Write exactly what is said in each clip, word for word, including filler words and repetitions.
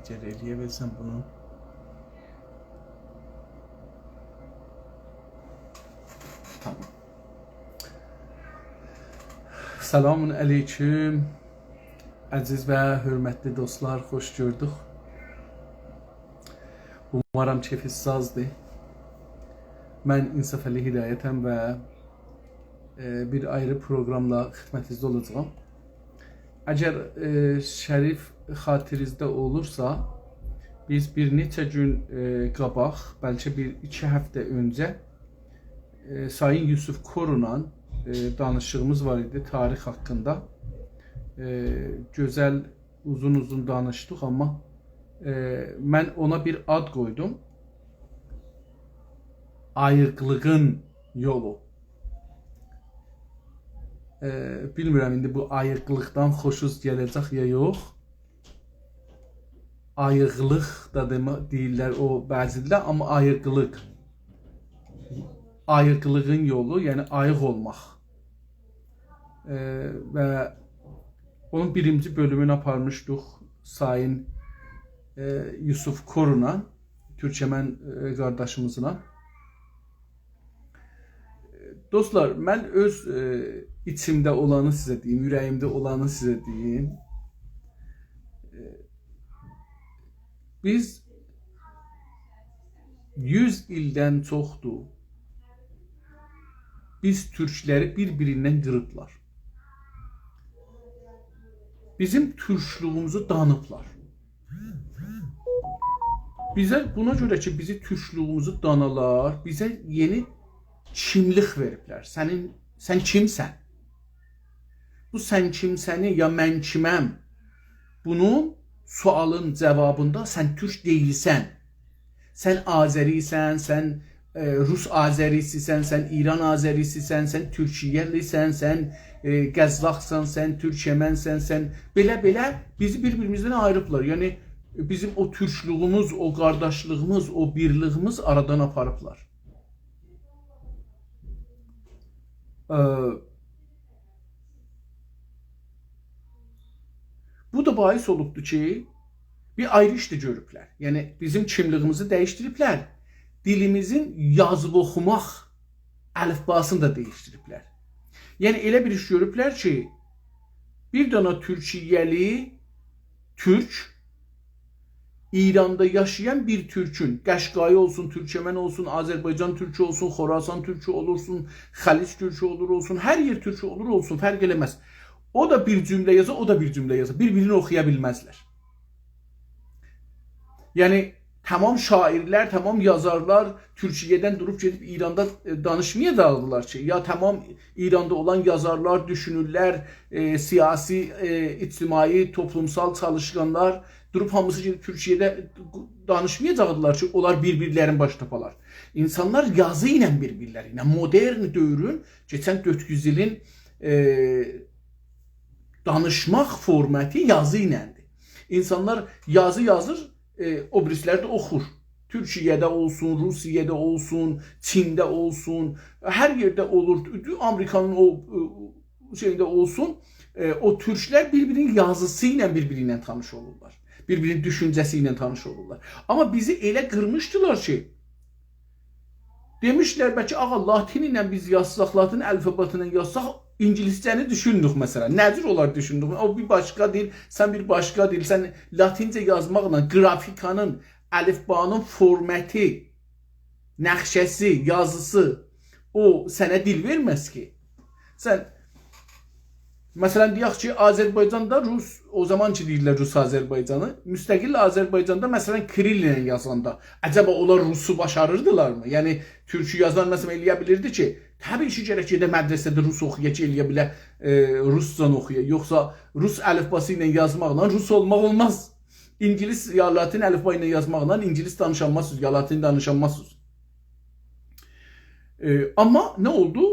گل ائلیه بیلسم بونو. تامام. سلام علیکم. عزیز و حؤرمتلی دوستلار، خوش گؤردوک. اومارام کئفینیز سازدیر. من انصافعلی هدایتم و، ائ، بیر آیری پروگراملا خدمتینیزده اولاجاغام. اگر، ائ، شریف خاطرینیزده اولورسا، بیز بیر نئچه گون، ائ، قاباق، بلکه بیر ایکی هفته اؤنجه، ائ، سایین یوسف کورولا، ائ، دانیشیغیمیز وار ایدی تاریخ حاقیندا. ائ، گؤزل، اوزون-اوزون دانیشدیق، آمما، ائ، من اونا بیر آد قویدوم. آییقلیغین یولو. ائ، بیلمیرم، ایندی بو آییقلیقدان خوشوز گله‌جک یا یوخ. آییقلیق دا دئمه، دئییرلر او بعضی‌لر، آمما آییقلیق. آییقلیغین یولو، یعنی آییق اولماق. ائ، و اونون بیرینجی بؤلومونو آپارمیشدیق سایین، ائ، یوسف کورولا، تورکمن، ائ، قارداشیمیزلا. دوستلار، من اؤز، ائ، ایچیمده اولانی سیزه دئییم، اوره‌ییمده اولانی سیزه دئییم. ائ، بیز یوز ایلدن چوخدور بیز تورکلری بیر-بیریندن قیریبلار. بیزیم تورکلویوموزو دانیبلار. بیزه، بونا گؤره کی، بیزی تورکلویوموزو دانالار، بیزه یئنی کیملیک وئریبلر. سنین، سن کیمسن؟ بو سن کیمسنی، یا من کیمم؟ بونون سؤالین جاوابیندا سن تورک دئییلسن. سن آذری‌سن، سن، ائ، روس آذری‌سی‌سن، سن ایران آذری‌سی‌سن، سن تورکیه‌لی‌سن، سن، ائ، قزاقسان، سن تورکمنسن، سن بئله-بئله بیزی بیر-بیریمیزدن آییریبلار. یعنی، بیزیم او تورکلویوموز، او قارداشلیغیمیز، او بیرلیگیمیز آرادان آپاریبلار. ائ، بو دا باعث اولوبدور کی، بیر آیری ایش ده گؤروبلر. یعنی، بیزیم کیملیگیمیزی دییشدیریبلر. دیلیمیزین یازیب اوخوماق الیفباسینی دا دییشدیریبلر. یعنی، ائله بیر ایش گؤروبلر کی، بیر دنه تورکیه‌لی تورک، ایراندا یاشایان بیر تورکون، قشقایی اولسون، تورکمن اولسون، آذربایجان تورکو اولسون، خراسان تورکو اولورسون، خلیج تورکو اولور اولسون، هر یئر تورکو اولور اولسون، فرق ائله‌مز. او دا بیر جمله یازار، او دا بیر جمله یازار. بیر-بیرینی اوخویا بیلمزلر. یعنی، تمام شاعرلر، تمام یازارلار تورکیه‌دن دوروب گئدیب ایراندا، ائ، دانیشمایاجاقدیلار کی، یا تمام ایراندا اولان یازارلار، دوشونورلر، ائ، سیاسی، ائ، اجتماعی، توپلومسال چالیشقانلار دوروب هامیسی گئدیب تورکیه‌ده دانیشمایاجاقدیلار کی، اونلار بیر-بیرلرینی باش تاپالار. اینسانلار یازی ایله بیر-بیرلری ایله، مدرن دؤورون، کئچن دؤرد یوز ایلین، ائ، دانیشماق فورماتی یازی ایلندیر. اینسانلار یازی یازیر، ائ، او بیریسی‌لری ده اوخور. تورکیه‌ده اولسون، روسیه‌ده اولسون، چینده اولسون، هر یئرده اولور. آمریکانین او، ائ، شئیینده اولسون، ائ، او تورکلر بیر-بیرینین یازیسی ایله بیر-بیری ایله تانیش اولورلار. بیر-بیرینین دوشونجه‌سی ایله تانیش اولورلار. آمما بیزی ائله قیرمیشدیلار کی، دئمیشلر، بلکه، آغا، لاتین ایله بیز یازساق، لاتین الفباسی ایله یازساق، اینگیلیسجه‌نی دوشونوروک، مثلا. نه جور اولار دوشونوروک؟ او بیر باشقا دیل، سن بیر باشقا دیل، سن لاتینجه یازماقلا گرافیکانین، الفبانین فورماتی، نقشه‌سی، یازیسی، او سنه دیل وئرمز کی. سن، مثلا، دئیک کی، آذربایجاندا روس، او زامان کی دئییرلر روس آذربایجانی، مستقل آذربایجاندا، مثلا، کیریل ایله یازاندا، عجبا اونلار روسو باشاریردیلارمی؟ یعنی، تورکو یازان، مثلا، ائلیه بیلیردی کی، طبیعی کی، گرک گئده مدرسه‌ده روس اوخویا کی، ائلیه بیله، ائ، روسجان اوخویا. یوخسا روس الفباسی ایله یازماقلا روس اولماق اولماز. اینگیلیس یا لاتین الفبا ایله یازماقلا اینگیلیس دانیشانمازسینیز، یا لاتین دانیشانمازسینیز. ائ، آمما نه اولدو؟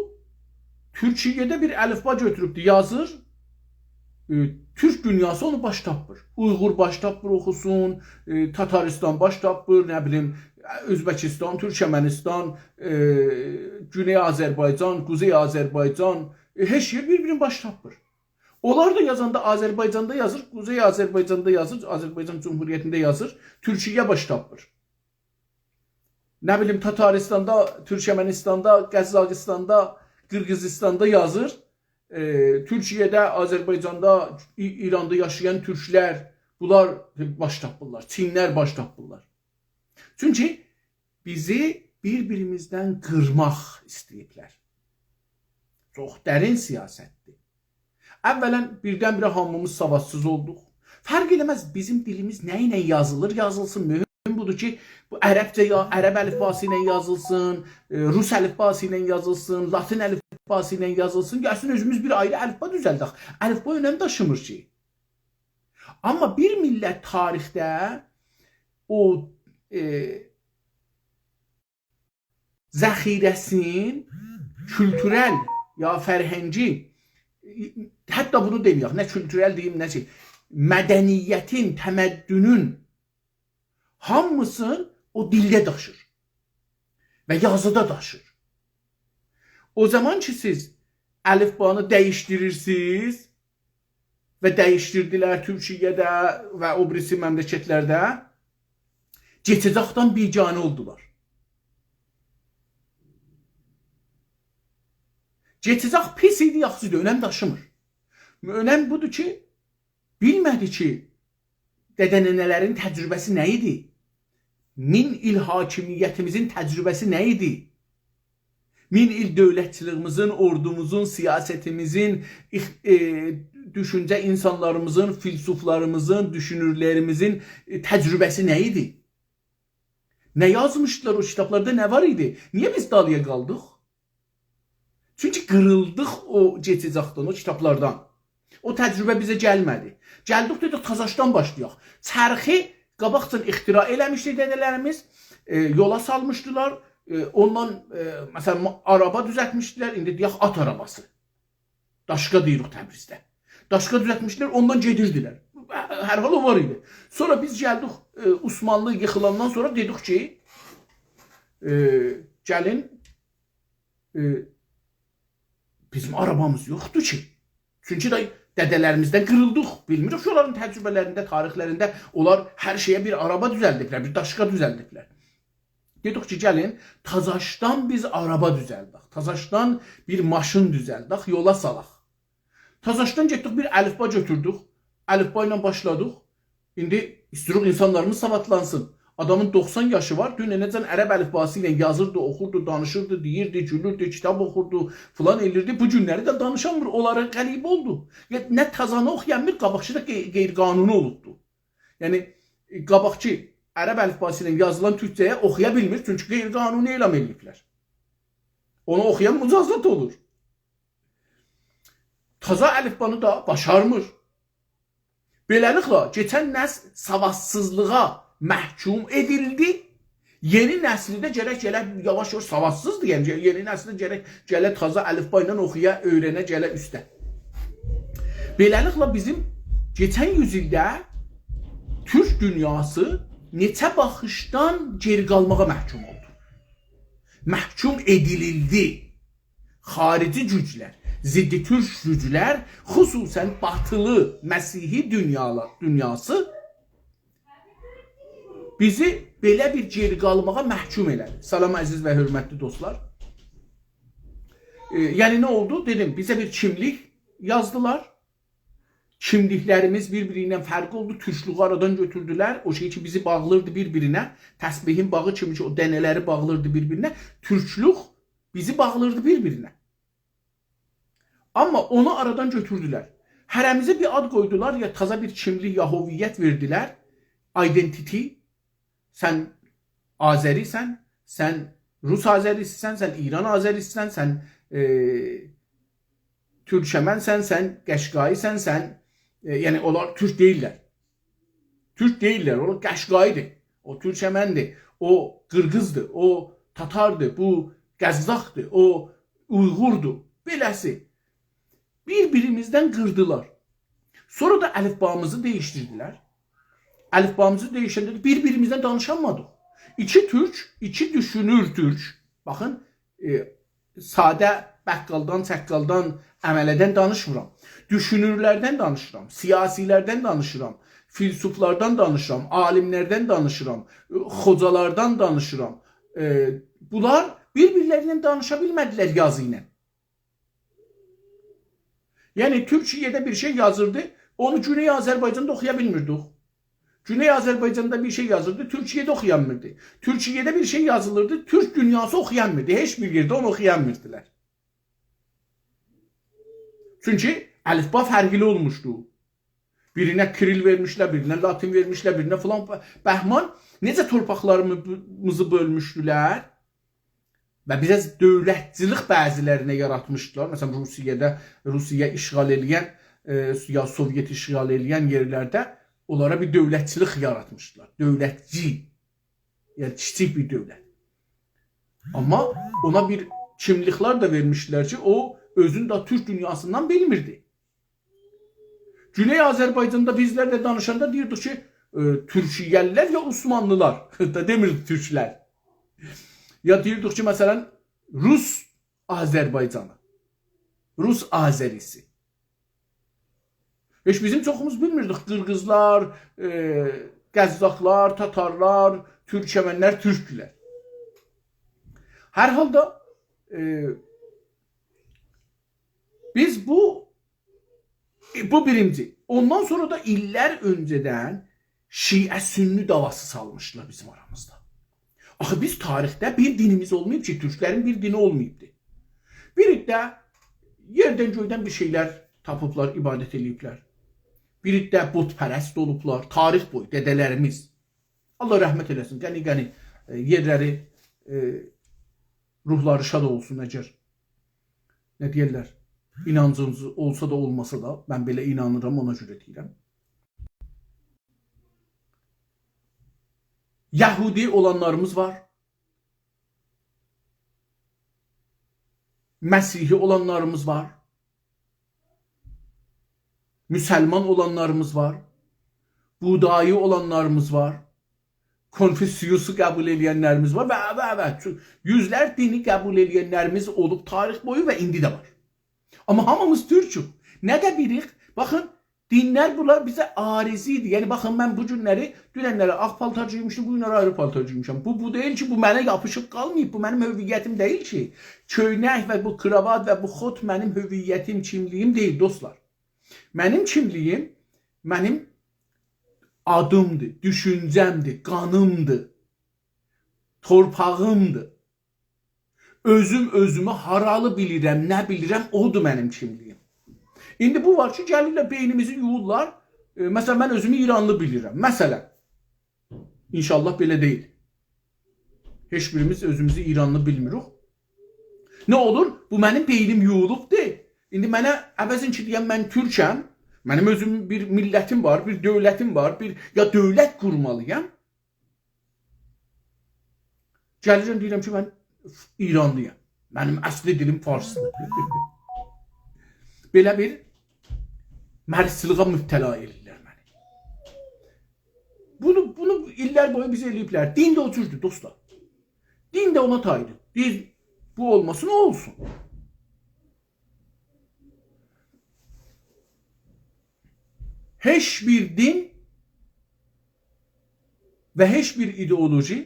تورکیه‌ده بیر الفبا گؤتوروبدو، یازیر. ائ، تورک دونیاسی اونو باش تاپمیر. اویغور باش تاپمیر اوخوسون، ائ، تاتاریستان باش تاپمیر، نه بیلیم، اؤزبکیستان، تورکمنیستان، ائ، گونئی آذربایجان، قوزئی آذربایجان، ائ، هئچ یئر بیر-بیرینی باش تاپمیر. اونلار دا یازاندا آذربایجاندا یازیر، قوزئی آذربایجاندا یازیر، آذربایجان جمهوریتینده یازیر، تورکیه باش تاپمیر. نه بیلیم، تاتاریستاندا، تورکمنیستاندا، قزاقیستاندا، قیرغیزیستاندا یازیر. ائ، تورکیه‌ده، آذربایجاندا، ای-، ایراندا یاشایان تورکلر، بونلار باش تاپیرلار، چینلر باش تاپیرلار. چونکی بیزی بیر-بیریمیزدن قیرماق ایسته‌ییبلر. چوخ درین سیاستدیر. اولاً، بیردن-بیره هامیمیز سوادسیز اولدوق. فرق ائله‌مز بیزیم دیلیمیز نه ایله یازیلیر، یازیلسین. مهم بودور کی، بو عربجه یا، عرب الیفباسی ایله یازیلسین، ائ، روس الیفباسی ایله یازیلسین، لاتین الیفباسی ایله یازیلسین. گلسین اؤزوموز بیر آیری الیفبا دوزلدک. الیفبا اؤنم داشیمیر کی. آمما بیر میللت تاریخده او، ائ، ذخیره‌سین، کولتورل یا فرهنگی، حتی بونو دئمه‌یک، نه کولتورل دئییم، نه شئی، مدنیتین، تمدنون هامیسین او دیلده داشیر و یازیدا داشیر. او زامان کی، سیز الیفبانی دییشدیریرسینیز، و دییشدیردیلر تورکیه‌ده و او بیریسی مملکتلرده، کئچه‌جاقدان بیگانه اولدولار. کئچه‌جاق پیس ایدی، یاخشی ایدی، اؤنم داشیمیر. اؤنم بودور کی، بیلمه‌دی کی، دده-ننه‌لرین تجربه‌سی نه ایدی؟ مین ایل حاکمیتیمیزین تجربه‌سی نه ایدی؟ مین ایل دؤولتچیلیگیمیزین، اوردوموزون، سیاستیمیزین، اخ-، ائ، دوشونجه اینسانلاریمیزین، فیلسوفلاریمیزین، دوشونورلریمیزین، ائ، تجربه‌سی نه ایدی؟ نه یازمیشدیلار او کیتابلاردا، نه وار ایدی؟ نییه بیز دالییا قالدیق؟ چونکی قیریلدیق او کئچه‌جاقدان، او کیتابلاردان. او تجربه بیزه گلمه‌دی. گلدیک، دئدیک، تازاشدان باشلایاق. چرخی قاباقجان اختراع ائله‌میشدی دده‌لریمیز، ائ، یولا سالمیشدیلار. ائ، اوندان، ائ، مثلا، ما-، آرابا دوزلتمیشدیلر، ایندی دئیک، آت آراباسی. داشقا دئییریک تبریزده. داشقا دوزلتمیشدیلر، اوندان گئدیردیلر. هر حال او وار ایدی. سونرا بیز گلدیک، ائ، عثمانلی ییخیلاندان سونرا دئدیک کی، ائ، گلین، ائ، بیزیم آرابامیز یوخدور کی. چونکی دا دده‌لریمیزدن قیریلدیق. بیلمیریک کی، اونلارین تجربه‌لرینده، تاریخلرینده اونلار هر شئیه بیر آرابا دوزلدیبلر، بیر داشقا دوزلدیبلر. دئدیک کی، گلین، تازاشدان بیز آرابا دوزلدک. تازاشدان بیر ماشین دوزلدک، یولا سالاق. تازاشدان گئتدیک، بیر الیفبا گؤتوردوک. الیفبا ایله باشلادیق. ایندی ایستیروق اینسانلاریمیز سوادلانسین. آدامین دوخسان یاشی وار، دوننه‌جن عرب الیفباسی ایله یازیردی، اوخوردو، دانیشیردی، دئییردی، گولوردو، کیتاب اوخوردو، فلان ائلیردی. بو گونلری ده دانیشانمیر، اونلارا غریبه اولدو. یا، نه تازانی اوخویا بیلمیر، قاباقکی دا غی-، غیرقانونی اولوبدو. یعنی، ائ، قاباقکی عرب الیفباسی ایله یازیلان تورکجه‌یه اوخویا بیلمیر، چونکی غیرقانونی اعلان ائله‌ییبلر. اونو اوخویان مجازات اولور. تازا الیفبانی دا باشارمیر. بئله‌لیکله، کئچن نسل سوادسیزلیغا محکوم ائدیلدی. یئنی نسلی ده گرک گله، یاواش-یاواش، سوادسیزدیر، یعنی یئنی نسلی ده گرک گله تازا الیفبا ایله اوخویا، اؤیرنه، گله اوسته. بئله‌لیکله، بیزیم کئچن یوز ایلده تورک دونیاسی نئچه باخیشدان گئری قالماغا محکوم اولدو. محکوم ائدیلیلدی. خاریجی گوجلر، ضد تورک گوجلر، خصوصاً باتیلی، مسیحی دونیالا-، دونیاسی بیزی بئله بیر گئری قالماغا محکوم ائله‌دی. سلام، عزیز و حؤرمتلی دوستلار. ائ، یعنی نه اولدو؟ دئدیم، بیزه بیر کیملیک یازدیلار. کیملیکلریمیز بیر-بیری ایله فرقلی اولدو. تورکلویو آرادان گؤتوردولر. او شئی کی، بیزی باغلیردی بیر-بیرینه، تسبیحین باغی کیمی کی، او دنه‌لری باغلیردی بیر-بیرینه، تورکلوک بیزی باغلیردی بیر-بیرینه. آمما اونو آرادان گؤتوردولر. هره‌میزه بیر آد قویدولار، یا تازا بیر کیملیک، یا هویت وئردیلر. Identity. سن آذری‌سن، سن روس آذری‌سی‌سن، سن ایران آذری‌سی‌سن، سن، ائ، تورکمن‌سن، سن قشقایی‌سن، سن، ائ، یعنی اونلار تورک دئییللر. تورک دئییللر، او قشقایی‌دیر، او تورکمن‌دیر، او قیرغیزدیر، او تاتاردیر، بو قزاقدیر، او اویغوردور. بئله‌سی. بیر-بیریمیزدن قیردیلار. سونرا دا الیفبامیزی دییشدیردیلر. الیفبامیزی دییشنده ده بیر-بیریمیزدن دانیشانمادیق. ایکی تورک، ایکی دوشونور تورک. باخین، ائ، ساده بقالدان، چقالدان، عمله‌دن دانیشمیرام. دوشونورلردن دانیشیرام، سیاسی‌لردن دانیشیرام، فیلسوفلاردان دانیشیرام، عالیملردن دانیشیرام، خوجالاردان دانیشیرام. ائ، بونلار بیر-بیرلرینن دانیشا بیلمه‌دیلر یازی ایله. یعنی، تورکیه‌ده بیر شئی یازیردی، اونو گونئی آذربایجاندا اوخویا بیلمیردیک. گونئی آذربایجاندا بیر شئی یازیردی، تورکیه‌ده اوخویانمیردی. تورکیه‌ده بیر شئی یازیلیردی، تورک دونیاسی اوخویانمیردی. هئچ بیر یئرده اونو اوخویانمیردیلار. چونکی الیفبا فرقلی اولموشدو. بیرینه کیریل وئرمیشلر، بیرینه لاتین وئرمیشلر، بیرینه فلان ب-، بهمان. نئجه تورپاقلاریمیزی بؤلموشدولر و بیر آز دؤولتچیلیک بعضی‌لرینه یاراتمیشدیلار. مثلا، روسیه‌ده، روسیه اشغال ائله‌ین، ائ، یا سووئت اشغال ائله‌ین یئرلرده اونلارا بیر دؤولتچیلیک یاراتمیشدیلار. دؤولتچی، یعنی کیچیک بیر دؤولت. آمما اونا بیر کیملیکلر ده وئرمیشدیلر کی، او اؤزونو ده تورک دونیاسیندان بیلمیردی. گونئی آذربایجاندا بیزلرله دانیشاندا دئییردیک کی، ائ، تورکیه‌لی‌لر یا عثمانلی‌لار. دا دئمیردیک تورکلر. یا دئییردیک کی، مثلا، روس آذربایجانی، روس آذری‌سی. هئچ بیزیم چوخوموز بیلمیردیک قیرغیزلار، ائ، قزاقلار، تاتارلار، تورکمنلر تورکدولر. هر حالدا، ائ، بیز بو، بو بیرینجی. اوندان سونرا دا ایللر اؤنجه‌دن شیعه-سنی دعواسی سالمیشدیلار بیزیم آرامیزدا. آخی بیز تاریخده بیر دینیمیز اولماییب کی، تورکلرین بیر دینی اولماییبدی. بیر عده یئردن گؤیدن بیر شئیلر تاپیبلار، عبادت ائله‌ییبلر. بیر عده بت‌پرست اولوبلار، تاریخ بویو دده‌لریمیز. الله رحمت ائله‌سین، غنی غنی، ائ، یئرلری، ائ، روحلاری شاد اولسون اگر، نه دئیرلر، اینانجینیز اولسا دا اولماسا دا، من بئله اینانیرام، اونا گؤره دئییرم. یهودی اولانلاریمیز وار. مسیحی اولانلاریمیز وار. مسلمان اولانلاریمیز وار. بودایی اولانلاریمیز وار. کنفوسیوسو قبول ائله‌ینلریمیز وار و، و، و چو-، یوزلر دینی قبول ائله‌ینلریمیز اولوب تاریخ بویو و ایندی ده وار. آمما هامیمیز تورکوک. نه ده بیلیریک. باخین، دینلر بونلار بیزه عارضی ایدی. یعنی، باخین، من بو گونلری، دوننلری آغ پالتار گئیمیشدیم، بو گونلری آیری پالتار گئیمیشم. بو، بو دئییل کی، بو منه یاپیشیب قالماییب، بو منیم هویتیم دئییل کی. کؤینک و بو کراوات و بو خوت منیم هویتیم، کیملیگیم دئییل، دوستلار. منیم کیملیگیم، منیم آدیمدیر، دوشونجه‌مدیر، قانیمدیر، تورپاغیمدیر. اؤزوم اؤزومو هارالی بیلیرم، نه بیلیرم، اودور منیم کیملیگیم. ایندی بو وار کی، گلیرلر، بئینیمیزی یویورلار. ائ، مثلا، من اؤزومو ایرانلی بیلیرم. مثلا، انشاءالله بئله دئییل. هئچ بیریمیز اؤزوموزو ایرانلی بیلمیریک. نه اولور؟ بو منیم بئینیم یویولوبدور. ایندی منه عوضین کی، دئیم، من تورکم، منیم اؤزوم بیر میللتیم وار، بیر دؤولتیم وار، بیر، یا دؤولت قورمالییام. گلیرم، دئییرم کی، من ایرانلییام. منیم اصلی دیلیم فارسدیر. بئله بیر مریضچیلیغا مبتلا ائله‌ییرلر منی. بونو، بونو ایللر بویو بیزه ائله‌ییبلر. دین ده او جوردور، دوستلار. دین ده اونا تایدیر. دین بو اولماسین، او اولسون. هئچ بیر دین و هئچ بیر ایدئولوژی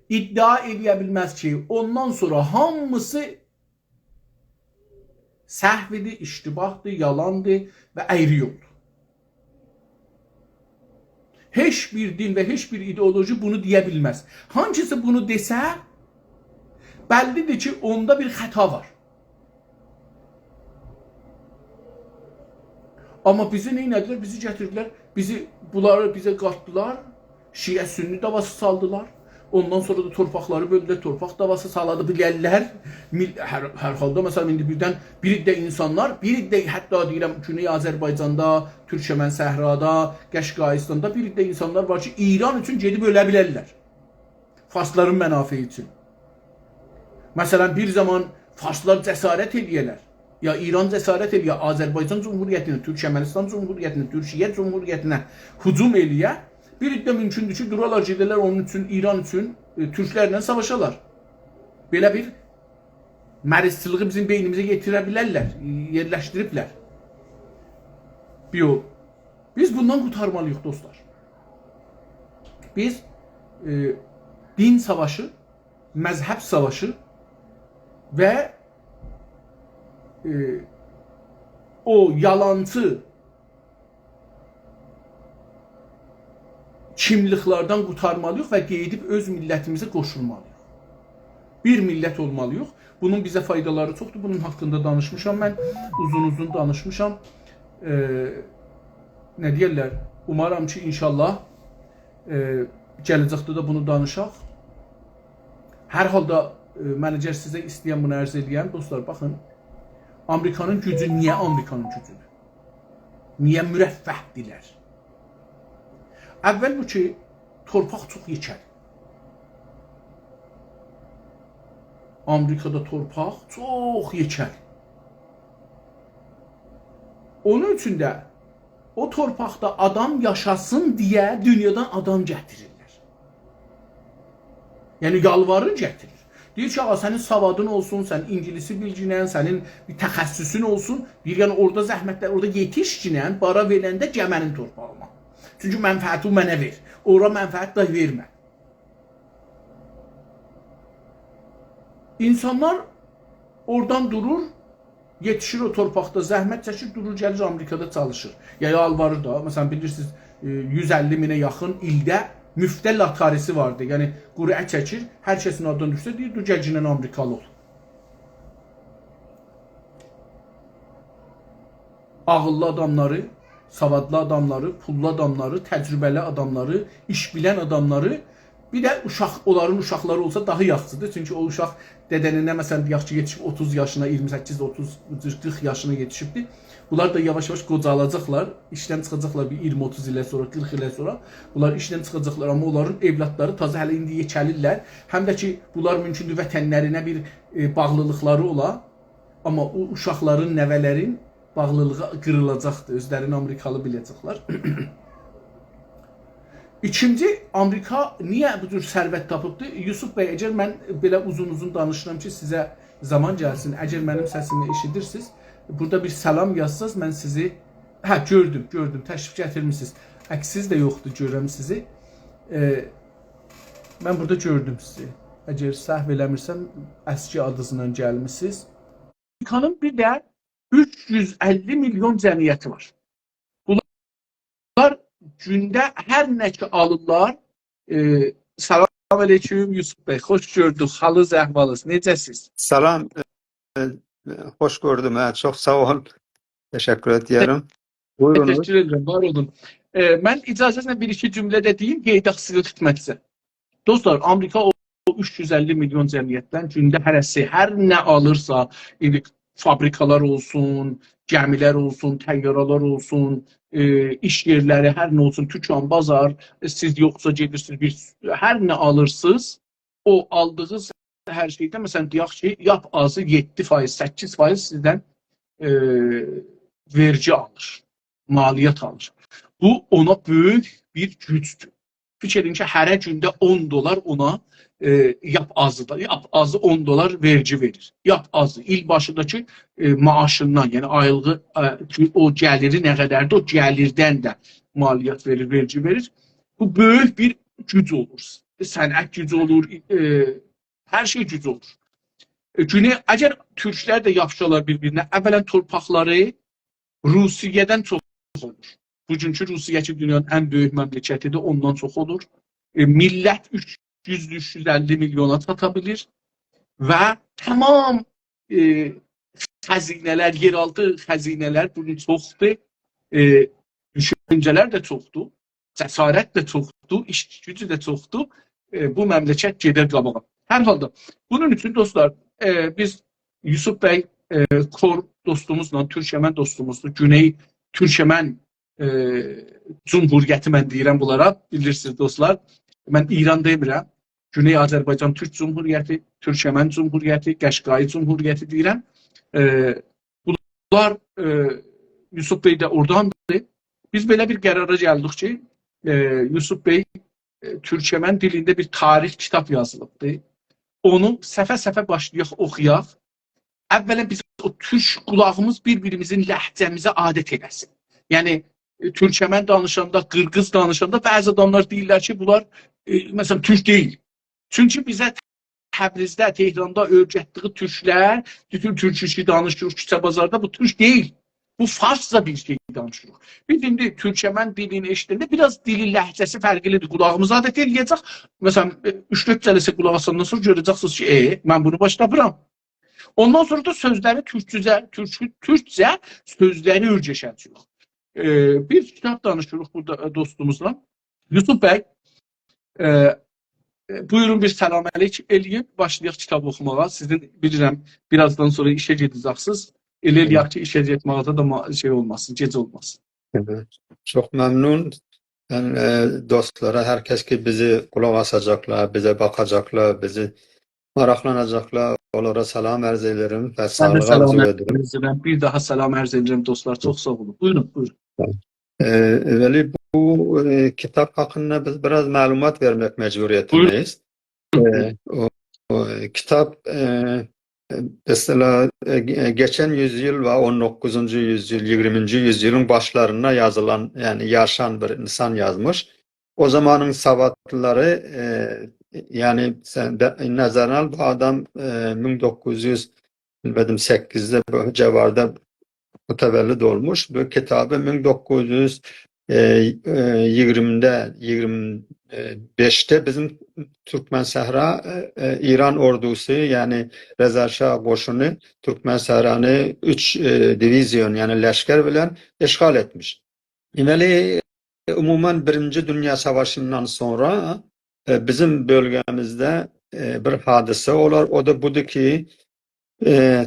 ادعا ائله‌یه بیلمز کی، اوندان سونرا هامیسی سهو ایدی، اشتباهدیر، یالاندیر و اَیری یولدور. هئچ بیر دین و هئچ بیر ایدئولوژی بونو دئیه بیلمز. هانسیسا بونو دئسه، بللیدیر کی، اوندا بیر خطا وار. آمما بیزی نئینه‌دیلر؟ بیزی گتیردیلر، بیزی، بونلاری بیزه قاتدیلار، شیعه سنی دعواسی سالدیلار. اوندان سونرا دا تورپاقلاری بؤلدولر، تورپاق دعواسی سالا دا بیلرلر. میل-، هر، هر حالدا، مثلا، ایندی بیردن بیر عده اینسانلار، بیر عده، حتی دئییرم، گونئی آذربایجاندا، تورکمن صحرادا، قشقاییستاندا بیر عده اینسانلار وار کی، ایران اوچون گئدیب اؤله بیلرلر. فارسلارین منافعی اوچون. مثلا، بیر زامان فارسلار جسارت ائله‌یه‌لر، یا ایران جسارت ائله‌یه، آذربایجان جمهوریتینه، تورکمنیستان جمهوریتینه، تورکیه جمهوریتینه هجوم ائله‌یه، بیر عده مومکوندور کی، دورالار، گئده‌لر اونون اوچون، ایران اوچون، ائ، تورکلرله ساواشالار. بئله بیر مریضچیلیغی بیزیم بئینیمیزه یئتیره بیلرلر، یئرلشدیریبلر. بیو. بیز بوندان قورتارمالی‌ییق، دوستلار. بیز، ائ، دین ساواشی، مذهب ساواشی و، ائ، او یالانچی کیملیکلردن قورتارمالی‌ییق و قئییدیب اؤز میللتیمیزه قوشولمالی‌ییق. بیر میللت اولمالی‌ییق. بونون بیزه فایدالاری چوخدور. بونون حاقیندا دانیشمیشام من. اوزون-اوزون دانیشمیشام. ائ، نه دئیرلر؟ اومارام کی، انشاالله، ائ، گله‌جکده ده بونو دانیشاق. هر حالدا، ائ، من اگر سیزه ایسته‌یم بونو عرض ائله‌یم، دوستلار، باخین. آمریکانین گوجو نییه آمریکانین گوجودور؟ نییه مرفه‌دیرلر؟ اول بو کی، تورپاق چوخ یئکه‌لی. آمریکادا تورپاق چوخ یئکه‌لی. اونون اوچون ده او تورپاقدا آدام یاشاسین دئیه دونیادان آدام گتیریرلر. یعنی یالواریر، گتیریر. دئییر کی، آغا، سنین سوادین اولسون، سن اینگیلیسی بیلگینن، سنین بیر تخصصون اولسون. دئییر، یعنی اورادا زحمتلر، اورادا یئتیشگینن، بارا وئرنده گل منیم تورپاغیما. چونکی منفعتی منه وئر. اورا منفعت ده وئرمه. اینسانلار اورادان دورور، یئتیشیر او تورپاقدا، زحمت چکیر، دورور، گلیر آمریکادا چالیشیر. یا یالواریر دا، مثلا، بیلیرسینیز، ائ، یوز اللی مینه یاخین ایلده مفته لاتاریسی واردی. یعنی، قرعه چکیر، هر کسین آدینا دوشسه، دئییر، «دور، گل، گینن آمریکالی اول.» عاغیللی آداملاری، سوادلی آداملاری، پوللو آداملاری، تجربه‌لی آداملاری، ایش بیلن آداملاری، بیر ده اوشاق، اونلارین اوشاقلاری اولسا داها یاخشیدیر. چونکی او اوشاق دده‌نینه، مثلا، دئیک کی، یئتیشیب اوتوز یاشینا، اییرمی سککیز، اوتوز، قیرخ یاشینا یئتیشیبدیر. بونلار دا یاواش-یاواش قوجالاجاقلار، ایشدن چیخاجاقلار بیر اییرمی، اوتوز ایلدن سونرا، قیرخ ایلدن سونرا بونلار ایشدن چیخاجاقلار، آمما اونلارین اولادلاری تازا هله ایندی یئکه‌لیرلر. هم ده کی، بونلار مومکوندور وطنلرینه بیر، ائ، باغلیلیقلاری اولا، آمما او اوشاقلارین، نوه‌لرین باغلیلیغی قیریلاجاقدیر، اؤزلرینی آمریکالی بیله‌جکلر. ایکینجی، آمریکا نییه بو جور ثروت تاپیبدی؟ یوسف بی، اگر من بئله اوزون-اوزون دانیشیرام کی، سیزه زامان گلسین، اگر منیم سسیمی ائشیدیرسینیز، بورادا بیر سلام یازساز، من سیزی، هه، گؤردوم، گؤردوم، تشریف گتیرمیسینیز. عکسینیز ده یوخدور، گؤرم سیزی. ائ، من بورادا گؤردوم سیزی. اگر سهو ائله‌میرسم، اسکی آدینیزلا گلمیسینیز. آمریکانین بیر ده اوچ یوز اللی میلیون جمعیتی وار. بونلار گونده هر نه کی آلیرلار، ائ، سلام علیکم یوسف بی، خوش گؤردوک، حالینیز، احوالینیز، نئجه‌سیز؟ سلام، ائ، خوش گؤردوم، هه، چوخ ساغ اول، تشکر ائدیرم. بویورونوز. تشکر ائدیرم، وار اولون. ائ، من اجازه‌نیزله بیر ایکی جمله ده دئییم، قئییداق سیزی توتماق اوچون. دوستلار، آمریکا او، او اوچ یوز اللی میلیون جمعیتدن گونده هره‌سی، هر نه آلیرسا، ایندی فابریکالار اولسون، گمیلر اولسون، طیاره‌لر اولسون، ائ، ایش یئرلری، هر نه اولسون، توکان، بازار، ائ، سیز یوخسا گئدیرسینیز، بیر، هر نه آلیرسینیز، او آلدیغینیز هر شئیدن، مثلا، دئیک کی، لاپ آزی یئددی فایز، سککیز فایز سیزدن، ائ، وئرگی آلیر، مالیات آلیر. بو اونا بؤیوک بیر گوجدور. فیکیر ائدین کی، هره گونده اون دلار اونا، ائ، لاپ آزی دا، لاپ آزی اون دلار وئرگی وئریر. لاپ آزی، ایل باشینداکی، ائ، معاشیندان، یعنی آیلیغی، ائ، او گلیری نه قدردیر، او گلیردن ده مالیات وئریر، وئرگی وئریر. بو بؤیوک بیر گوج اولور. صنعت گوجو اولور، ائ، هر شئی گوج اولور. ائ، گونئی، اگر تورکلر ده یاپیشالار بیر-بیرینه، اولا تورپاقلاری روسیه‌دن چوخ اولور. بوگونکو روسیه کی، دونیانین ان بؤیوک مملکتیدیر، اوندان چوخ اولور. ائ، میللت اوچ یوز، اوچ یوز اللی میلیونا چاتا بیلیر و تمام، ائ، خزینه‌لر، یئرآلتی خزینه‌لر بونون چوخدور. ائ، دوشونجه‌لر ده چوخدور، جسارت ده چوخدور، ایش گوجو ده چوخدور. ائ، بو مملکت گئدر قاباغا. هر حالدا، بونون اوچون، دوستلار، ائ، بیز یوسف بی، ائ، کور دوستوموزلا، تورکمن دوستوموزدور، گونئی تورکمن، ائ، جمهوریتی من دئییرم بونلارا، بیلیرسینیز، دوستلار. من ایران دئمیرم. گونئی آذربایجان تورک جمهوریتی، تورکمن جمهوریتی، قشقایی جمهوریتی دئییرم. ائ، بونلار، ائ، یوسف بی ده اوراداندیر. بیز بئله بیر قرارا گلدیک کی، ائ، یوسف بی، ائ، تورکمن دیلینده بیر تاریخ کیتاب یازیلیبدیر. اونو صفحه-صفحه باشلایاق، اوخویاق. اولاً بیز او تورک قولاغیمیز بیر-بیریمیزین لهجه‌میزه عادت ائله‌سین. یعنی، ائ، تورکمن دانیشاندا، قیرغیز دانیشاندا بعضی آداملار دئییرلر کی، بونلار، ائ، مثلاً، تورک دئییل. چونکی بیزه تبریزده، تهراندا اؤیرتدیگی تورکلر، بوتون تورکو کی دانیشیریق کوچه بازاردا، بو تورک دئییل. بو فارسجا بیر شئی دانیشیریق. بیز ایندی تورکمن دیلینی ائشیدنده بیر آز دیلین لهجه‌سی فرقلیدیر. قولاغیمیز عادت ائله‌یه‌جک. مثلاً، ائ، اوچ-دؤرد جلسه قولاق آساندان سونرا گؤره‌جکسینیز کی، ائ، من بونو باش تاپیرام. اوندان سونرا دا سؤزلری تورکجه، تورک-، تورکجه سؤزلری اؤیرشه‌جه‌ییک. ائ، بیر کیتاب دانیشیریق بورادا، ائ، دوستوموزلا. یوسف بی، ائ، ائ، بویورون، بیر سلام علیک ائله‌یین، باشلایاق کیتاب اوخوماغا. سیزین، بیلیرم، بیر آزدان سونرا ایشه گئده‌جکسینیز. ائله ائله‌یک کی، ایشه گئتمه‌یینیزه ده ما-، شئی اولماسین، گئج اولماسین. ائوت. چوخ ممنون. من، ائ، دوستلارا، هر کس کی بیزی قولاق آساجاقلار، بیزه باخاجاقلار، بیزی ماراقلاناجاقلار، اونلارا سلام عرض ائدیرم و ساغلیق آرزو ائدیرم. من ده سلام عرض ائدیرم. بیر داها سلام عرض ائدیرم، دوستلار. چوخ ساغ اولون. بویورون، بویورون. ائ، ائولی بو، ائ، کیتاب حاقیندا بیز بیر آز معلومات وئرمک مجبوریتینده‌ییز. بویورون. ائ، او، او، ائ، کیتاب، ائ، ائ، مثلا، ائ، گئ-، ائ، کئچن یوزایل و اون دوققوزونجو یوزایل، اییرمینجی یوزایلین باشلاریندا یازیلان، یعنی یاشان بیر اینسان یازمیش. او زامانین سوادلیلاری، ائ، یعنی سن ده، نظرینه آل، بو آدام، ائ، مین دوققوز یوز، بیلمه‌دیم، سککیزده بو جیواردا متولد اولموش. بو کیتابی مین دوققوز یوز، ائ، ائ، اییرمیده، اییرمی بئشده بیزیم تورکمن صحرا، ائ، ائ، ایران اوردوسو، یعنی رضا شاه قوشونو تورکمن صحرانی اوچ، ائ، دیویزیون، یعنی لشکر بیلن اشغال ائتمیش. دئمه‌لی، عموماً بیرینجی دونیا ساواشیندان سونرا، ائ، بیزیم بؤلگه‌میزده، ائ، بیر حادثه اولار. او دا بودور کی، ائ،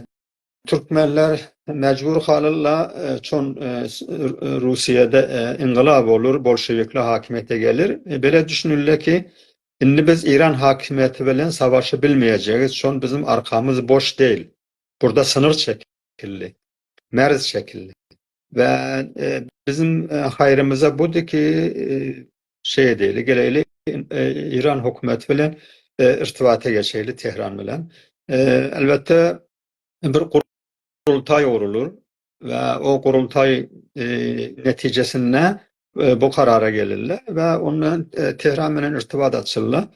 تورکمنلر مجبور قالیرلار، ائ، چون، ائ، س-، ائ، روسیه‌ده، ائ، انقلاب اولور، بولشویکلر حاکمیته گلیر. ائ، بئله دوشونورلر کی، ایندی بیز ایران حاکمیتی بیلن ساواشا بیلمه‌یه‌جه‌ییک، چون بیزیم آرخامیز بوش دئییل. بورادا سینیر چکیلدی، مرز چکیلدی. و، ائ، بیزیم، ائ، خیریمیزه بودور کی، ائ، شئی ائده‌ییک، گله‌ییک، ائ، ایران حکومتی بیلن، ائ، ارتباطا کئچه‌ییک، تهران بیلن. ائ، البته، بیر قورولتای قورولور و او قورولتای، ائ، نتیجه‌سینده، ائ، بو قرارا گلیرلر و اوندان، ائ، تهران بیلن ارتباط آچیرلار.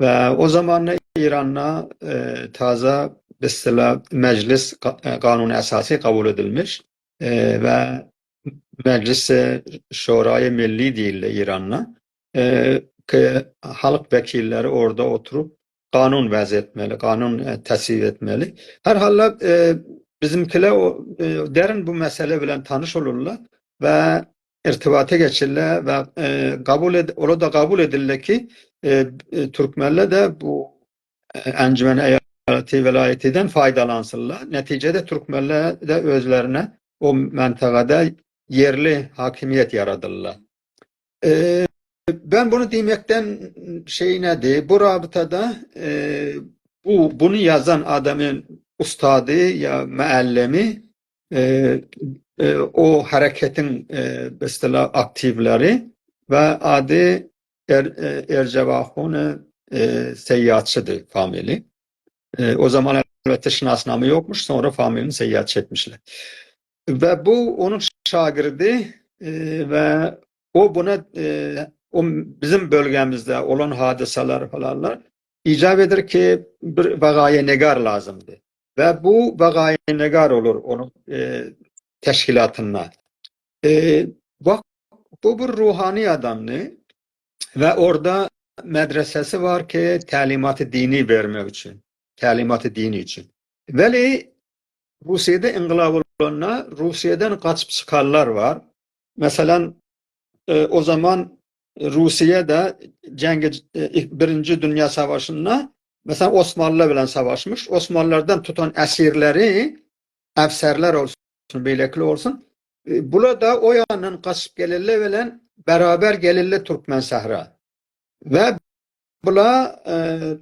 و او زامان دا ایراندا، ائ، تازه، به اصطلاح، مجلس قا-، ائ، قانون اساسی قبول ائدیلمیش، ائ، و مجلس شورای ملی دئییرلر ایراندا، ائ، کی، خالق وکیللری اورادا اوتوروب قانون وضع ائتمه‌لی، قانون، ائ، تصویب ائتمه‌لی. هر حالدا، ائ، بیزیمکیلر او، ائ، درین بو مسئله بیلن تانیش اولورلار و ارتباطا کئچیرلر و، ائ، قبول ائد-، اونو دا قبول ائدیرلر کی، ائ، ائ، تورکمنلر ده بو، ائ، انجمن ایالتی ولایتی‌دن فایدالانسینلار. نتیجه‌ده تورکمنلر ده اؤزلرینه او منطقه‌ده یئرلی حاکمیت یارادیرلار. ائ، من بونو دئمکدن شئی نه‌دیر؟ بو رابطه‌ده، ائ، بو، بونو یازان آدامین اوستادی یا معلمی، ائ، ائ، او حرکتین، ائ، به اصطلاح آکتیولری و آدی ار-، ائ، ارجواخون، ائ، صیادچی‌دیر فامیلی. ائ، او زامان البته شناسنامه یوخموش، سونرا فامیلینی صیادچی ائتمیشلر. و بو اونون شاگیردی، ائ، و او بونا، ائ، او بیزیم بؤلگه‌میزده اولان حادثه‌لر فلانلار ایجاب ائدیر کی، بیر وقایع‌نگار لازیمدیر. و بو وقایع‌نگار اولور اونون، ائ، تشکیلاتیندا. ائ، باخ، بو بیر روحانی آدامدیر و اورادا مدرسه‌سی وار کی، تعلیمات دینی وئرمک اوچون، تعلیمات دینی اوچون. ولی روسیه‌ده انقلاب اولاندا روسیه‌دن قاچیب چیخانلار وار. مثلا، ائ، او زامان روسیه ده جنگ، ائ، ایلک، بیرینجی دونیا ساواشیندا، مثلا، عثمانلیلار بیلن ساواشمیش. عثمانلیلاردان توتان اسیرلری، افسرلر اولسون، بئله‌کیلر اولسون، ائ، بونلار دا او یاندان قاچیب گلیرلر، بیلن برابر گلیرلر تورکمن صحرا. و بونلار، ائ،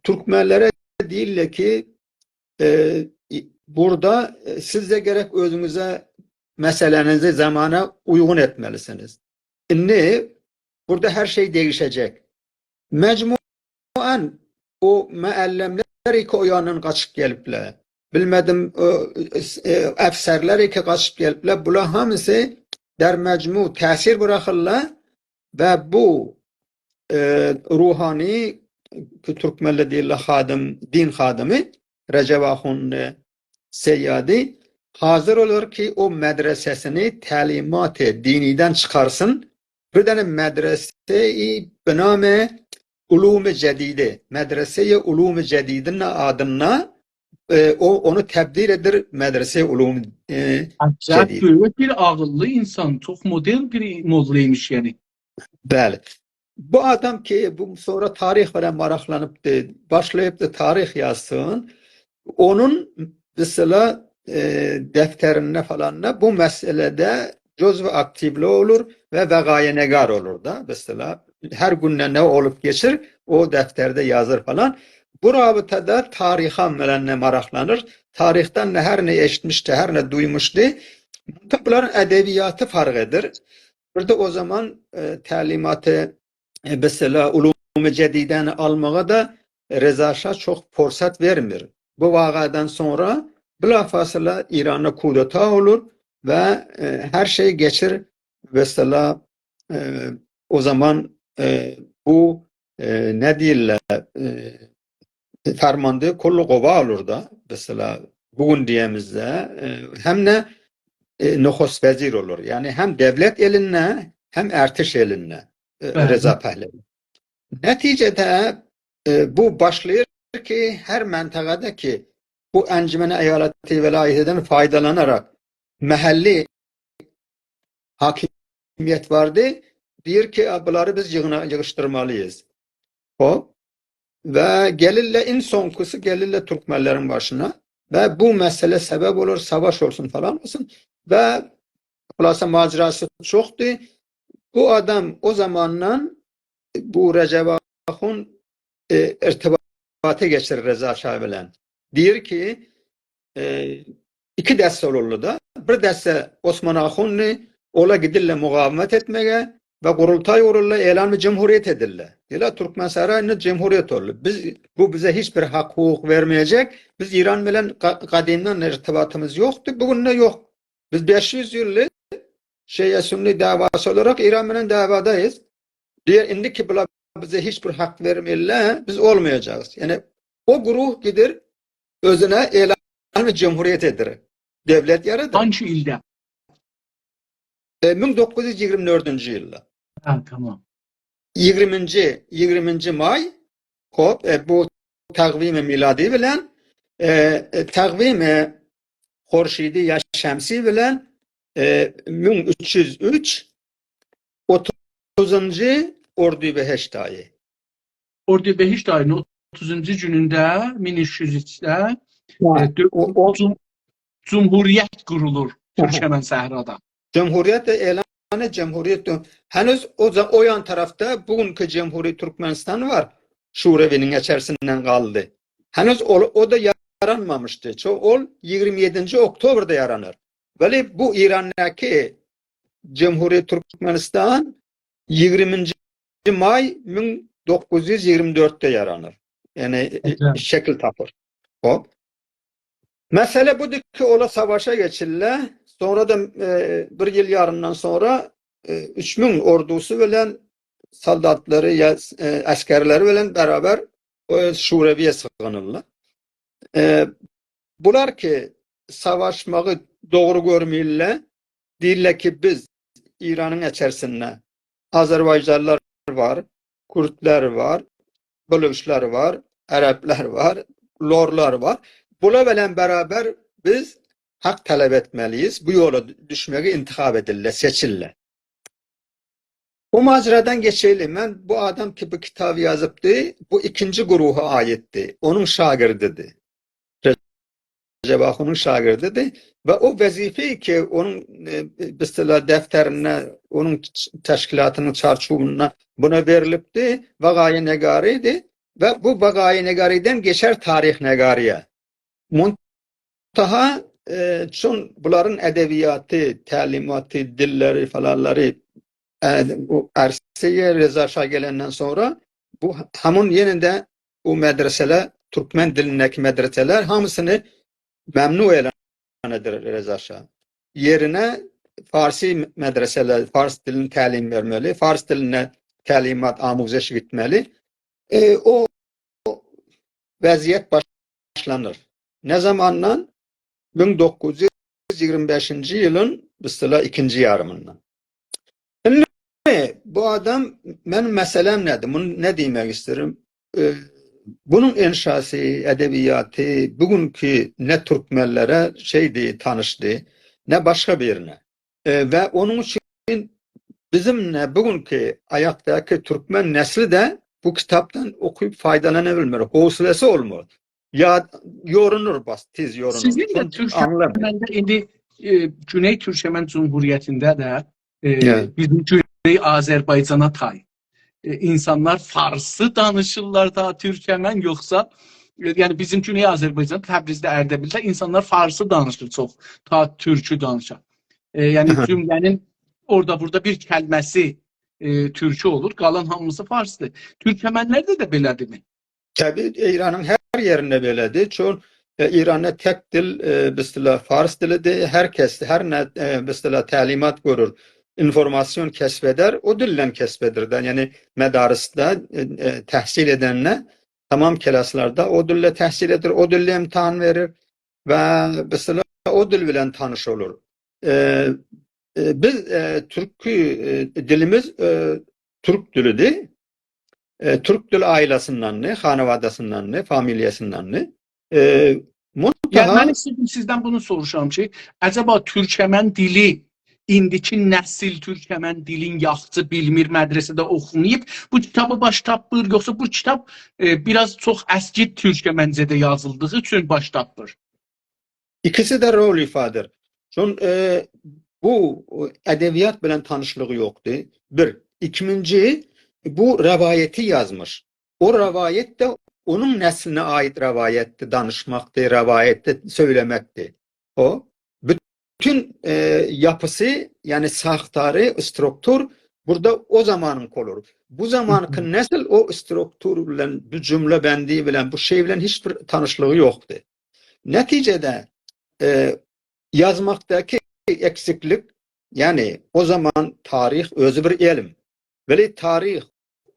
تورکمنلره دئییرلر کی، ائ، بورادا، ائ، سیز ده گرک اؤزونوزه، مسئله‌نیزی زامانا اویغون ائتمه‌لیسینیز. ایندی بورادا هر شئی دییشه‌جک. مجموعاً او معلملر کی، او یاندان قاچیب گلیبلر، بیلمه‌دیم، او، ائ، افسرلری کی قاچیب گلیبلر، بونلار هامیسی در مجموع تأثیر بوراخیرلار و بو، ائ، روحانی، کی تورکمنده دئییرلر خادم، دین خادمی، رجب آخوند صیادی حاضر اولور کی او مدرسه‌سینی تعلیمات دینی‌دن چیخارسین، بیر دنه مدرسه به نام علوم جدیده، مدرسه‌ی علوم جدیده‌نین آدینا، ائ، او، اونو تبدیل ائدیر مدرسه‌ی علوم، ائ، عجب، جدید. بؤیوک بیر عاغیللی اینسان، چوخ مدرن بیر موللا ایمیش، یعنی. بلی. بو آدام کی، بو سونرا تاریخ فلان ماراقلانیبدی، باشلاییبدی تاریخ یازسین. اونون، مثلا، ائ، دفترینده فلاندا بو مسئله‌ده جزو آکتیولو اولور و وقایع‌نگار اولور دا. مثلا، هر گونده نه اولوب کئچیر، او دفترده یازیر فلان. بو رابطه‌ده تاریخه، مثلا، ماراقلانیر. تاریخدن ده هر نه ائشیتمیشدی، هر نه دویموشدو. بونلارین ادبیاتی فرق ائدیر. بورادا او زامان، ائ، تعلیماتی، ائ، مثلا، علوم جدیده‌نی آلماغا دا رضا شاه چوخ فرصت وئرمیر. بو واقعه‌دن سونرا بلافاصله ایراندا کودتا اولور و، ائ، هر شئی کئچیر، مثلا، ائ، او زامان، ائ، بو، ائ، نه دئییرلر، ائ، فرمانده کل قوا اولور دا، مثلا، بو گون دئیه‌میزده، ائ، هم ده، ائ، نخست وزیر اولور. یعنی، هم دؤولت ائلینده، هم ارتش ائلینده، ائ، بلی. رضا پهلوی. نتیجه‌ده، ائ، بو باشلاییر کی، هر منطقه‌ده کی، بو انجمن ایالتی ولایتی‌دن فایدالاناراق محلی حاکمیت واردی، دئییر کی، «آ، بونلاری بیز ییغینا-، ییغیشدیرمالی‌ییز.» او و گلیرلر، ان سونکوسو گلیرلر تورکمنلرین باشینا و بو مسئله سبب اولور، ساواش اولسون، فلان اولسون و خلاصه ماجراسی چوخدور. بو آدام او زاماندان بو رجب آخوند، ائ، ارتباطا کئچیر رضا شاه ایله. دئییر کی، ائ، ایکی دسته اولورلار دا. بیر دسته عثمان آخونددور، اونلار گئدیرلر مقاومت ائتمه‌یه و قورولتای قورورلار، اعلان جمهوریت ائدیرلر. ائله تورکمن سراییندا جمهوریت اولور. بیز، بو بیزه هئچ بیر حاق، حقوق وئرمه‌یه‌جک. بیز ایران ایله ق-، قدیمدن ارتباطیمیز یوخدور، بو گون ده یوخ. بیز بئش یوز ایلدیر شیعه سنی دعواسی اولاراق ایران ایله دعواداییز. دئییر، ایندی کی، بونلار بیزه هئچ بیر حاق وئرمیرلر، بیز اولمایاجاغیق. یعنی، او گروه گئدیر، اؤزونه اعلان جمهوریت ائدیر. دؤولت یارادیر. هانسی ایلده؟ ائ، مین دوققوز یوز ایگیرمی دؤردونجو ایلده. هه، تامام. ایگیرمینجی، ایگیرمینجی مای، خوب، ائ، بو تقویم میلادی ایله، ائ، ائ، تقویم خورشیدی یا شمسی ایله، ائ، مین اوچ یوز اوچ، اوتوزونجو اردیبهشت آیی. اردیبهشت آیی‌نین اوتوزونجو گونونده، مین اوچ یوز اوچده، هه، ائ، دؤ-، او، او جم-، جمهوریت قورولور، هه، هه، تورکمن صحرادا. جمهوریت ده اعلان، جمهوریت ده، هنوز او زا-، او یان طرفده بوگونکو جمهوری تورکمنستان وار، شوروی‌نین اچریسیندن قالدی. هنوز او، او دا یارانمامیشدی. چو-، او ایگیرمی یئددینجی اکتبرده یارانیر. ولی بو ایرانداکی جمهوری تورکمنستان ایگیرمینجی مای مین دوققوز یوز ایگیرمی دؤردده یارانیر. یعنی، ائ، عجب. شکیل تاپیر. خوب. مسئله بودور کی، اولار ساواشا کئچیرلر. سونرا دا، ائ، بیر ایل یاریمدان سونرا، ائ، اوچ مین اوردوسو ایله، سالداتلاری، یا، ائ، عسگرلری ایله برابر او شوروی‌یه سیغینیرلار. ائ، بونلار کی، ساواشماغی دوغرو گؤرمه‌ییرلر، دئییرلر کی، بیز ایرانین اچریسینده آذربایجانلیلار وار، کوردلر وار، بلوچلار وار، عربلر وار، لورلار وار. بونلار ایله برابر بیز حاق طلب ائتمه‌لی‌ییز. بو یولا دوشمه‌یی انتخاب ائدیرلر، سئچیرلر. بو ماجرادان کئچک. من، بو آدام کی، بو کیتابی یازیبدی، بو ایکینجی گروها عاییددیر. اونون شاگردیدیر. رجب آخوندون شاگردیدیر و او وظیفه کی، اونون، ائ، به اصطلاح دفترینده، اونون تشکیلاتینین چارچوبوندا بونا وئریلیبدی، وقایع‌نگاری ایدی و بو وقایع‌نگاری‌دن کئچر تاریخ‌نگاری‌یه. منتها، ائ، چون بونلارین ادبیاتی، تعلیماتی، دیللری، فلانلاری، ائ، بو عرصه‌یه رضا شاه گلندن سونرا بو همین یئنه ده او مدرسه‌لر، تورکمن دیلینده‌کی مدرسه‌لر هامیسینی ممنوع اعلان ائدیر رضا شاه. یئرینه فارسی مدرسه‌لر، فارس دیلینی تعلیم وئرمه‌لی، فارس دیلینه تعلیمات، آموزش گئتمه‌لی. ائ، او، او وضعیت باشلانیر. نه زاماندان؟ مین دوققوز یوز اییرمی بئشینجی ایلین، مثلا، ایکینجی یاریمیندان. ایندی بو آدام، منیم مسئله‌م نه‌دیر؟ بونو نه دئمک ایسته‌ییرم؟ ائ، بونون انشاسی، ادبیاتی، بوگونکو نه تورکمنلره شئیدیر، تانیشدیر، نه باشقا بیرینه. ائ، و اونون اوچون بیزیم نه بوگونکو آیاقداکی تورکمن نسلی ده بو کیتابدان اوخویوب فایدالانا بیلمیر. حوصله‌سی اولمور. یا یورولور، باس، تئز یورولور. سیزین ده چونکی تورکمنده آنلامیر. ایندی، ائ، گونئی تورکمن جمهوریتینده ده، ائ، هه. بیزیم گونئی آذربایجانا تای، ائ، اینسانلار فارسی دانیشیرلار دا تورکمن، یوخسا، ائ، یعنی بیزیم گونئی آذربایجان، تبریزده، اردبیلده اینسانلار فارسی دانیشیر چوخ، تا تورکو دانیشا. ائ، یعنی هه. جمله‌نین اورادا بورادا بیر کلمه‌سی، ائ، تورکو اولور، قالان هامیسی فارسدیر. تورکمنلرده ده بئله‌دیرمی؟ طبیعی، ایرانین هر یئرینده بئله‌دیر. چون، ائ، ایراندا تک دیل، ائ، به اصطلاح فارس دیلیدیر. هر کس، هر نه، ائ، به اصطلاح تعلیمات گؤرور، اینفورماسیون کسب ائدر، او دیلله کسب ائدیر ده. یعنی مدارسده، ائ، ائ، تحصیل ائدنده تمام کلاسلاردا او دیلله تحصیل ائدیر، او دیلله امتحان وئریر و، به اصطلاح، او دیل بیله تانیش اولور. ائ، ائ، بیز، ائ، تورکو، ائ، دیلیمیز، ائ، تورک دیلیدیر. ائ، تورک دیل عائله‌سیندندیر، خانواده‌سیندندیر، فامیلیاسیندندیر. ائ، یعنی، منتها من ایسته‌ییردیم سیزدن بونو سوروشام کی، عجبا تورکمن دیلی ایندیکی نسل تورکمن دیلین یاخشی بیلمیر، مدرسه‌ده اوخوماییب، بو کیتابی باش تاپمیر، یوخسا بو کیتاب، ائ، بیر آز چوخ اسکی تورکمنجه‌ده یازیلدیغی اوچون باش تاپمیر؟ ایکیسی ده رول ایفاده ائدیر. چون، ائ، بو ادبیات بیله تانیشلیغی یوخدور. بیر. ایکینجی، بو روایتی یازمیش. او روایت ده اونون نسلینه عایید روایتدیر، دانیشماقدیر، روایتدیر، سؤیله‌مکدیر. او، بوتون، ائ، یاپیسی، یعنی ساختاری، استروکتور بورادا او زامانینکی اولور. بو زامانینکی هی هی. نسل او استروکتور بیله، بو جمله بندی بیله، بو شئی بیله هئچ بیر تانیشلیغی یوخدور. نتیجه‌ده، ائ، یازماقداکی اکسیکلیک، یعنی او زامان تاریخ اؤزو بیر علم. بئله تاریخ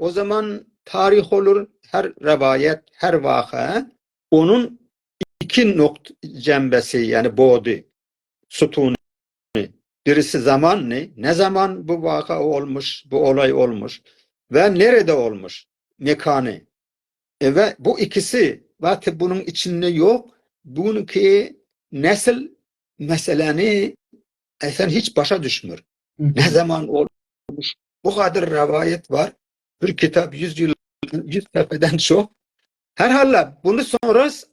او زامان تاریخ اولور، هر روایت، هر واقعه اونون ایکی نقط جنبه‌سی، یعنی بعدی، ستونو. بیریسی زامان‌دیر، نه زامان بو واقعه اولموش، بو اولای اولموش و نئره‌ده اولموش، مکانی. ائ، و بو ایکیسی، وقتی بونون ایچینده یوخ، بوگونکو نسل مسئله‌نی اصلا هئچ باشا دوشمور. هی هی. نه زامان اولموش؟ بو قدر روایت وار. بیر کیتاب یوز ایل، یوز صفحه‌دن چوخ. هر حالدا بونو سونرا س-،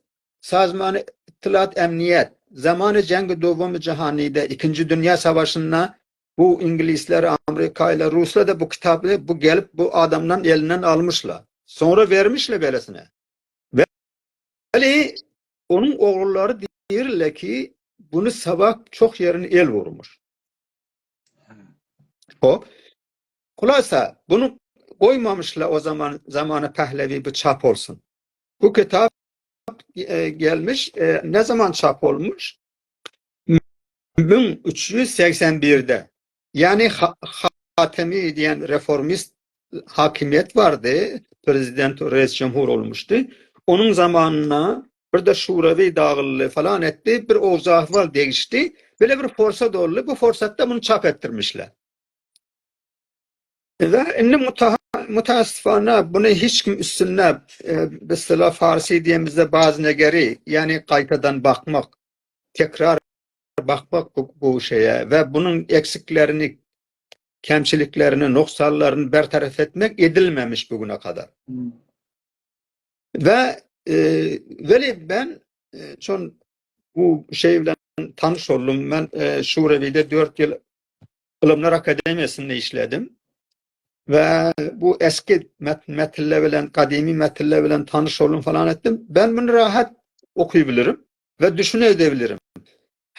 سازمان اطلاعات امنیت، زامان جنگ دوم جهانی‌ده، ایکینجی دونیا ساواشیندا بو اینگیلیسلر، آمریکالیلار، روسلار دا بو کیتابی، بو گلیب بو آدامدان الیندن آلمیشلار. سونرا وئرمیشلر بئله‌سینه. و بلی، اونون اوغوللاری دئییرلر کی، بونو صاباح چوخ یئرین ائل وورموش. خوب. خلاصه، بونو قویمامیشلار او زامان، زمان پهلوی بو چاپ اولسون. بو کیتاب، ائ، گلمیش، ائ، نه زامان چاپ اولموش؟ مین اوچ یوز سکسن بیرده. یعنی خا-، خاتمی دئین رفورمیست حاکمیت واردی، پرزیدنت، رئیس جمهور اولموشدو. اونون زامانینا بیر ده شوروی داغیلدی، فلان ائتدی، بیر اوضاع احوال دییشدی. بئله بیر فرصت اولدو، بو فرصتده بونو چاپ ائتدیرمیشلر. و ایندی متها-، متأسفانه بونو هئچ کیم اوستونده، ائ، به اصطلاح فارسی دئیه‌میزده بازنگری، یعنی قایتادان باخماق، تکرار باخماق بو، بو شئیه و بونون اکسیکلرینی، کمچیلیکلرینی، نقصانلارینی برطرف ائتمک ائدیلمه‌میش بوگونه قدر. هی. و، ائ، بلی، من، ائ، چون بو شئی بیله تانیش اولدوم. من، ائ، شوروی‌ده دؤرد ایل علملر آکادمیاسیندا ایشله‌دیم. و بو اسکی مت-، متنلر بیله، قدیمی متنلر بیله تانیش اولدوم، فلان ائتدیم. من بونو راحت اوخویا بیلیرم و دوشونه ده بیلیرم.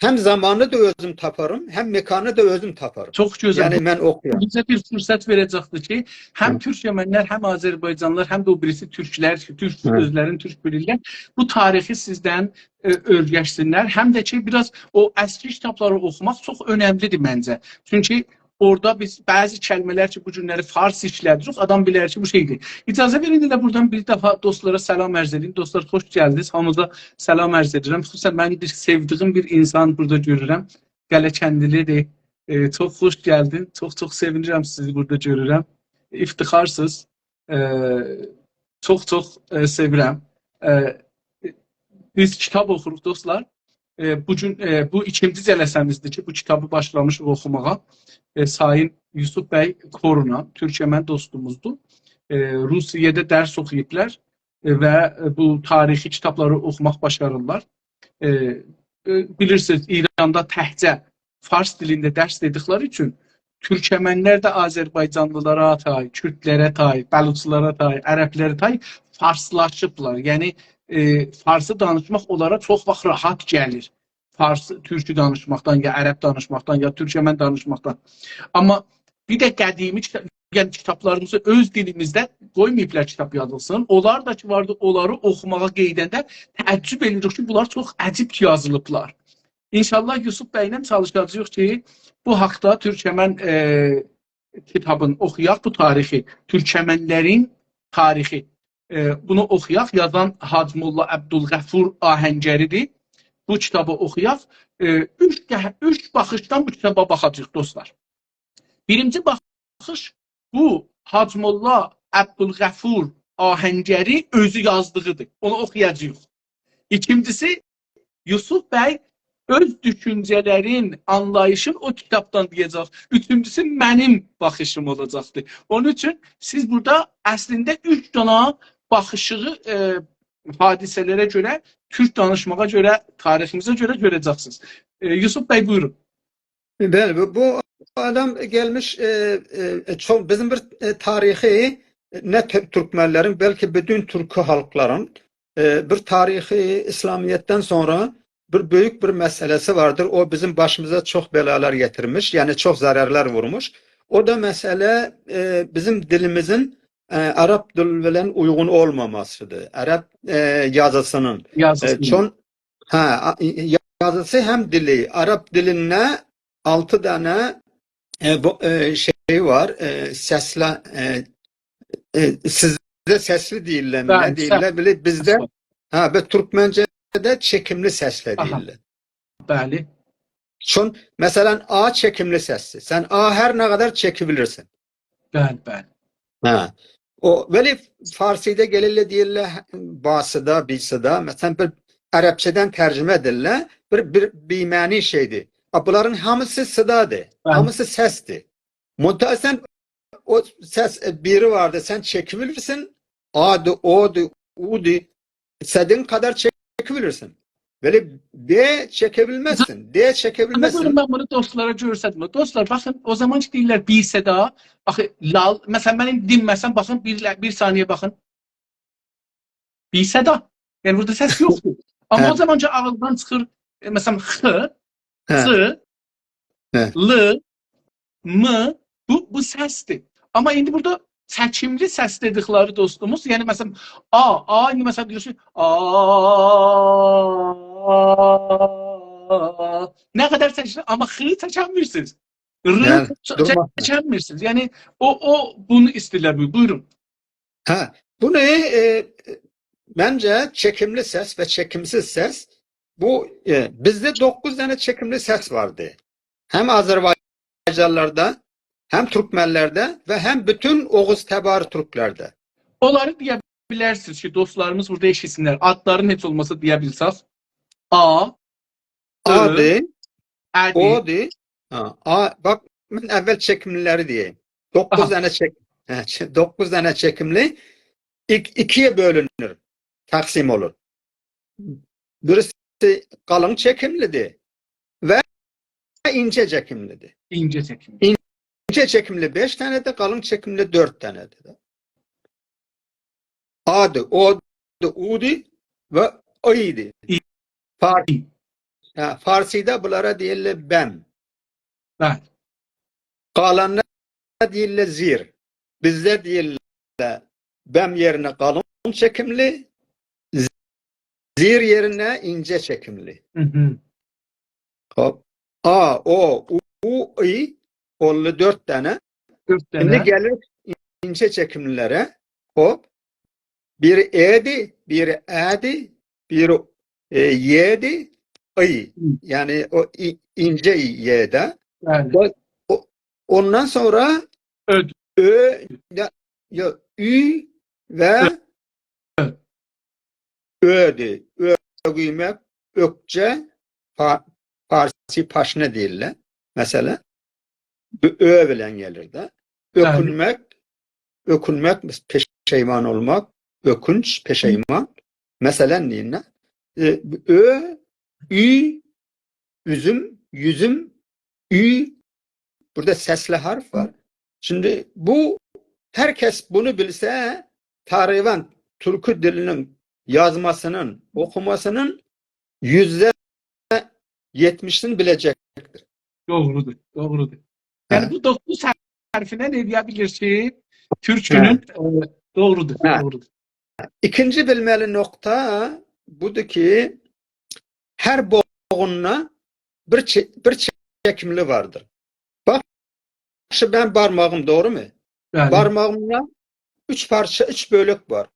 هم زامانی دا اؤزوم تاپارام، هم مکانی دا اؤزوم تاپارام. چوخ گؤزل. یعنی من اوخویارام. بیزه بیر فرصت وئره‌جکدیر کی، هم هی. تورکمنلر، هم آذربایجانلیلار، هم ده او بیریسی تورکلر، تورک هی. اؤزلرینی تورک بیلیرلر، بو تاریخی سیزدن، ائ، اؤرگشسینلر. هم ده کی، بیر آز او اسکی کیتابلاری اوخوماق چوخ اؤنملیدیر منجه. چونکی اورادا بیز بعضی کلمه‌لر کی، بو گونلری فارس ایشله‌دیریک، آدام بیلر کی، بو شئیدیر. اجازه وئرین، ائله بورادان بیر دفعه دوستلارا سلام عرض ائدیم. دوستلار، خوش گلدینیز. هامینیزا سلام عرض ائدیرم. خصوصاً منیم بیر سئودیگیم بیر اینسان بورادا گؤرورم. قلعه‌کندلی‌دیر. ائ، چوخ خوش گلدین. چوخ چوخ سئوینیرم سیزی بورادا گؤرورم. افتخارسینیز. ائ، چوخ چوخ، ائ، سئویرم. ائ، بیز کیتاب اوخوروق، دوستلار. ائ، بو گون، ائ، بو ایکینجی جلسه‌میزدیر کی، بو کیتابی باشلامیشیق اوخوماغا. ائ، سایین یوسف بی کورونا، تورکمن دوستوموزدور. ائ، روسیه‌ده درس اوخویوبلار، ائ، و بو تاریخی کیتابلاری اوخوماق باشاریرلار. ائ، ائ، بیلیرسینیز، ایراندا تکجه فارس دیلینده درس دئدیکلری اوچون تورکمنلر ده آذربایجانلیلارا تای، کوردلره تای، بلوچلارا تای، عربلره تای فارسلاشیبلار. یعنی، ائ، فارسی دانیشماق اونلارا چوخ واخت راحت گلیر. فارس، تورکی دانیشماقدان، یا عرب دانیشماقدان، یا تورکمن دانیشماقدان. آمما بیر ده قدیمی کیتا-، یعنی کیتابلاریمیزی اؤز دیلیمیزده قویماییبلار کیتاب یازیلسین. اونلار دا کی واردی، اونلاری اوخوماغا قئییدنده تعجب ائدیریک کی، بونلار چوخ عجیب یازیلیبلار. انشاءالله یوسف بی‌له چالیشاجاغیق کی، بو حاقدا تورکمن، ائ، کیتابین اوخویاق، بو تاریخی، تورکمنلرین تاریخی. ائ، بونو اوخویاق، یازان حاجی موللا عبدالغفور آهنگری‌دیر. بو کیتابی اوخویاق. ائ، اوچ ده-، اوچ باخیشدان بو کیتابا باخاجاغیق، دوستلار. بیرینجی باخیش، بو حاجی موللا عبدالغفور آهنگری اؤزو یازدیغیدیر. اونو اوخویاجاغیق. ایکینجیسی، یوسف بی اؤز دوشونجه‌لرین، آنلاییشین او کیتابدان دئیه‌جک. اوچونجوسو منیم باخیشیم اولاجاقدیر. اونون اوچون سیز بورادا اصلینده اوچ دانا باخیشی، ائ، حادثه‌لره گؤره، تورک دانیشماغا گؤره، تاریخیمیزه گؤره گؤره‌جکسینیز. ائ، یوسف بی، بویورون. بلی، بو، بو آدام گلمیش، ائ، ائ، چوخ، بیزیم بیر، ائ، تاریخی، نه تور-، تورکمنلرین، بلکه بوتون تورکو خالقلارین، ائ، بیر تاریخی، ایسلامیتدن سونرا بیر بؤیوک بیر مسئله‌سی واردیر. او بیزیم باشیمیزا چوخ بلالار گتیرمیش، یعنی چوخ ضررلر وورموش. او دا مسئله، ائ، بیزیم دیلیمیزین، ائ، عرب دیلی ایله اویغون اولماماسیدیر. عرب، ائ، یازیسینین. یازیسینین. ائ، چون هه، آ-، یازیسی هم دیلی. عرب دیلینده آلتی دنه، ائ، بو، ائ، شئی وار، ائ، سسله، ائ، ائ، سیزده سسلی دئییرلر، نه، بلی، دئییرلر، سس. بئله بیزده، سس وار. هه، و تورکمنجه‌ده چکیملی سسله، آها، دئییرلر. بلی. چون، مثلا، آ چکیملی سسدیر. سن آ هر نه قدر چکیبیلیرسن. بلی، بلی. هه. او، بئله فارسی‌ده گلیرلر، دئییرلر، باسیدا، بیسیدا، مثلا، بیر عربجه‌دن ترجمه ائدیرلر، بیر، بیر بی‌معنی شئیدیر. آ، بونلارین هامیسی صدادیر، بلی، هامیسی سسدیر. منتها سن او سس، ائ، بیری واردی، سن چکیبیلیرسن، آدی، اودی، اودی، ایسته‌دیگین قدر چکیبیلیرسن. بئله ب چکه بیلمزسن، د چکه بیلمزسن. بویورون، من بونو دوستلارا گؤستریم. دوستلار، باخین، او زامان کی دئییرلر بی صدا، باخین، لال، مثلا، من ایندی دینمه‌سم، باخین، بیر، بیر ثانیه باخین. بی صدا. یعنی، بورادا سس یوخدور. آمما، هه، او زامان کی آغیزدان چیخیر، ائ، مثلا، خ، هه، چ، هه، ل، م، بو، بو سسدیر. آمما ایندی بورادا چکیملی سس دئدیکلری دوستوموز، یعنی، مثلا، آ، آ، ایندی، مثلا، دئییرسن، آ، نه قدر چکیرسن، آمما خ چکه بیلمیرسینیز. ر، یعنی، چ-، دورماز. چکه بیلمیرسینیز. یعنی، او، او، بونو ایسته‌ییرلر، بوی-، بویورون. هه، بونو، ائ، منجه چکیملی سس و چکیمسیز سس، بو، ائ، بیزده دوققوز دنه چکیملی سس واردی. هم آذربایجانلیلاردا، هم تورکمنلرده و هم بوتون اوغوز تبار تورکلرده. اونلاری دئیه بیلرسینیز کی، دوستلاریمیز بورادا ائشیتسینلر. آدلارینی هئچ اولماسا دئیه بیلسک. آ، آدی، ادی، اودی. ها، آ، باخ، من اول چکیملیلری دئییم. دوققوز، آها، دنه چک-، هه، چ-، دوققوز دنه چکیملی ایک-، ایکی‌یه بؤلونور، تقسیم اولور. بیریسی قالین چکیملیدیر و اینجه چکیملیدیر. اینجه چکیملی. اینجه چکیملی بئش دنه‌دیر، قالین چکیملی دؤرد دنه‌دیر. آدی، اودی، اودی و ایدی. ای. فارس. ای. هه، فارسی‌ده بونلارا دئییرلر بم. بلی. قالانلارا دئییرلر زیر. بیزده دئییرلر بم یئرینه قالین چکیملی، زیر یئرینه اینجه چکیملی. هی هی. خوب. آ، او، او، او، ای، اولدو دؤرد دنه. دؤرد دنه. ایندی گلیریک اینجه چکیملی‌لره. خوب. بیری ائدی، بیری ادی، بیری، ائ، یئدی، ای. هی. یعنی او ای، اینجه ای یئده. بلی. او، او، اوندان سونرا اؤ. اؤ، یا، یا، او و اؤ. اؤدور. اؤ قویماق، اؤکجه، فا-، فارسی پاشنه دئییرلر. مثلا، بو اؤ بیلن گلیر ده. بلی. اؤکونمک، اؤکونمک، پشیمان اولماق، اؤکونج، پشیمان. مثلا، دئیین ده. ائ، اؤ، او، اوزوم، یوزوم، او. بورادا سسلی حرف وار. شیمدی بو، هر کس بونو بیلسه، تقریبا تورکو دیلینین یازماسینین، اوخوماسینین یوزده یئتمیشینی بیله‌جکدیر. دوغرودور، دوغرودور. یعنی هه. بو دوققوز حرفینن ائلیه بیلیر کی، تورکونون، ائ، دوغرودور، هه. دوغرودور. ایکینجی بیلمه‌لی نقطه بودور کی، هر بوغوندا بیر چه-، بیر چکیملی واردیر. باخ، شو منیم بارماغیم، دوغرومو؟ بلی. بارماغیمدا اوچ پارچا، اوچ بؤلوک وار.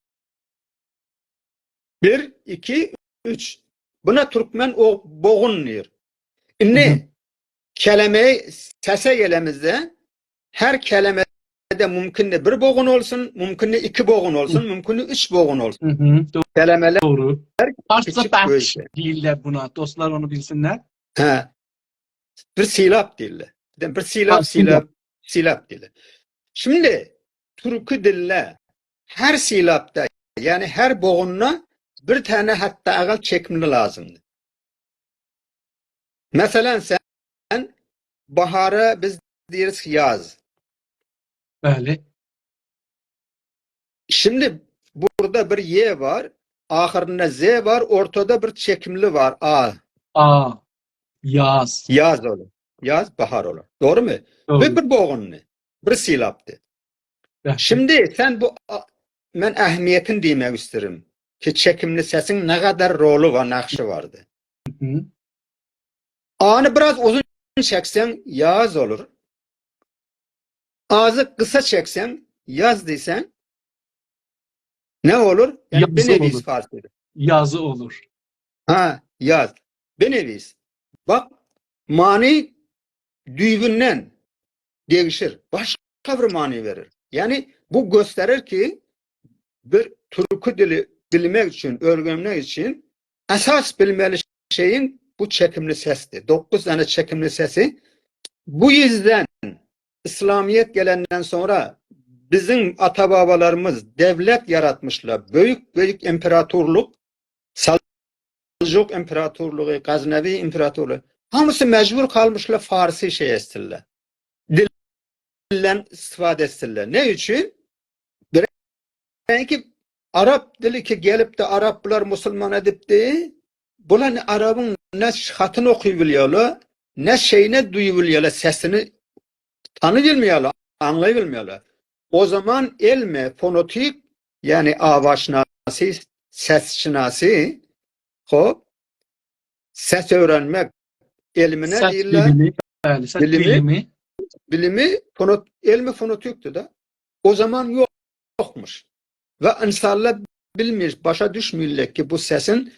بیر، ایکی، اوچ. بونا تورکمن او بوغون دئییر. ایندی هی هی. کلمه‌یی سسه گلنیمیزده هر کلمه‌ده مومکوندور بیر بوغون اولسون، مومکوندور ایکی بوغون اولسون، هی. مومکوندور اوچ بوغون اولسون. هی هی، دو-، کلمه‌لر دوغرو. فارسدا کیچیک، بخش بؤیوک. دئییرلر بونا، دوستلار اونو بیلسینلر. هه. بیر سیلاب دئییرلر. بیر دنه بیر سیلاب، ها، سیلاب. سیلاب، سیلاب دئییرلر. شیمدی تورکو دیلده هر سیلابدا، یعنی هر بوغوندا بیر دنه حداقل چکیملی لازیمدیر. مثلا، سن باهارا بیز دئییریک یاز. بلی. شیمدی بورادا بیر ی وار، آخیریندا ز وار، اورتادا بیر چکیملی وار، آ. آ. یاز. یاز اولور. یاز، باهار اولور. دوغرومو؟ دوغرو. بیر، بیر بوغوندور. بیر سیلابدیر. بلی. شیمدی سن بو، آ، من اهمیتینی دئمک ایسته‌ییرم کی، چکیملی سسین نه قدر رولو وار، نقشی واردی. هی. آنی بیر آز اوزون چکسن، یاز اولور. آزی قیسا چکسن، یاز دئسن، نه اولور؟ یعنی، یازی بنویس اولور. فارسی‌دا. یازی اولور. هه، یاز. بنویس. باخ، معنی دویوندن دَییشیر. باشقا بیر معنی وئریر. یعنی، بو گؤستریر کی، بیر تورکو دیلی بیلمک اوچون، اؤیرنمک اوچون اساس بیلمه‌لی شئیین بو چکیملی سسدیر. دوققوز دنه چکیملی سسی. بو یوزدن ایسلامیت گلندن سونرا بیزیم آتا-بابالاریمیز دؤولت یاراتمیشلار. بؤیوک-بؤیوک ایمپراتورلوق، سلجوق ایمپراتورلوغو، غزنوی ایمپراتورلوغو. هامیسی مجبور قالمیشلار فارسی شئی ائتسینلر. دیلدن استفاده ائتسینلر. نه اوچون؟ بئله کی، عرب دیلی کی، گلیب ده عرب بونلار مسلمان ائدیبدی. بونلار نه عربین نه خطینی اوخویا بیلیرلر، نه شئیینی دویا بیلیرلر، سسینی تانی بیلمیرلر، آنلایا بیلمیرلر. او زامان علم فونتیک، یعنی آوازشناسی، سس‌شناسی، خوب، سس اؤیرنمک علمینه سس دئییرلر. بیلیمی، بلی، سس بیلیمی. بیلیمی. بیلیمی فونوت-، علم فونوتیکدیر ده. او زامان یوخ-، یوخموش. و اینسانلار بیلمیر، باشا دوشمورلر کی، بو سسین،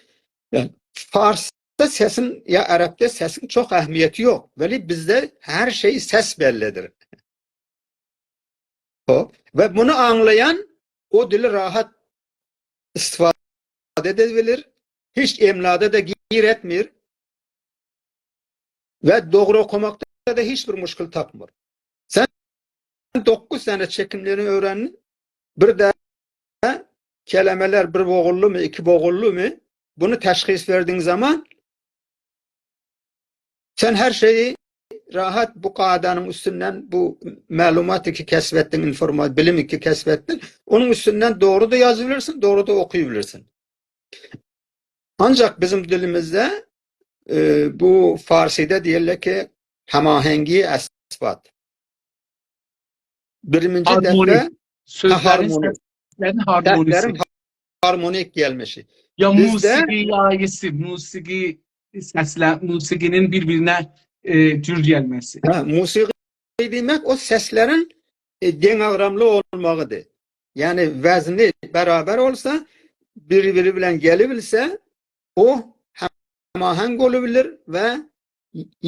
یعنی، فارسدا سسین، یا عربده سسین چوخ اهمیتی یوخ. ولی بیزده هر شئی سس بللی‌دیر. او، و بونو آنلایان او دیلی راحت استفاده ائده بیلیر. هئچ املادا دا گیر ائتمیر. و دوغرو اوخوماقدا دا هئچ بیر مشکل تاپمیر. سن دوققوز دنه چکیملینی اؤیرندین، بیر ده کلمه‌لر بیر بوغونلومو، ایکی بوغونلومو، بونو تشخیص وئردیگین زامان سن هر شئیی راحت بو قاعده‌نین اوستوندن، بو معلوماتی کی کسب ائتدین، اینفورما-، بیلیمی کی کسب ائتدین، اونون اوستوندن دوغرو دا یازا بیلیرسن، دوغرو دا اوخویا بیلیرسن. آنجاق بیزیم دیلیمیزده ائ، بو فارسی‌ده دئییرلر کی، هماهنگی اصوات. بیرینجی دفعه، هارمونی. هه، سؤزلرین، هارمونی. سسلرین هارمونیسی. سسلرین ها-، هارمونیک گلمه‌شی. یا بیزده موسیقی یاییسی، موسیقی سسله، موسیقی‌نین بیر-بیرینه، ائ، جور گلمه‌سی. هه، موسیقی دئمک او سسلرین، ائ، دنگ‌آغراملی اولماغی‌دیر. یعنی وزنی برابر اولسا، بیر-بیری بیله گلیبیلسه، او هماهنگ اولا بیلیر و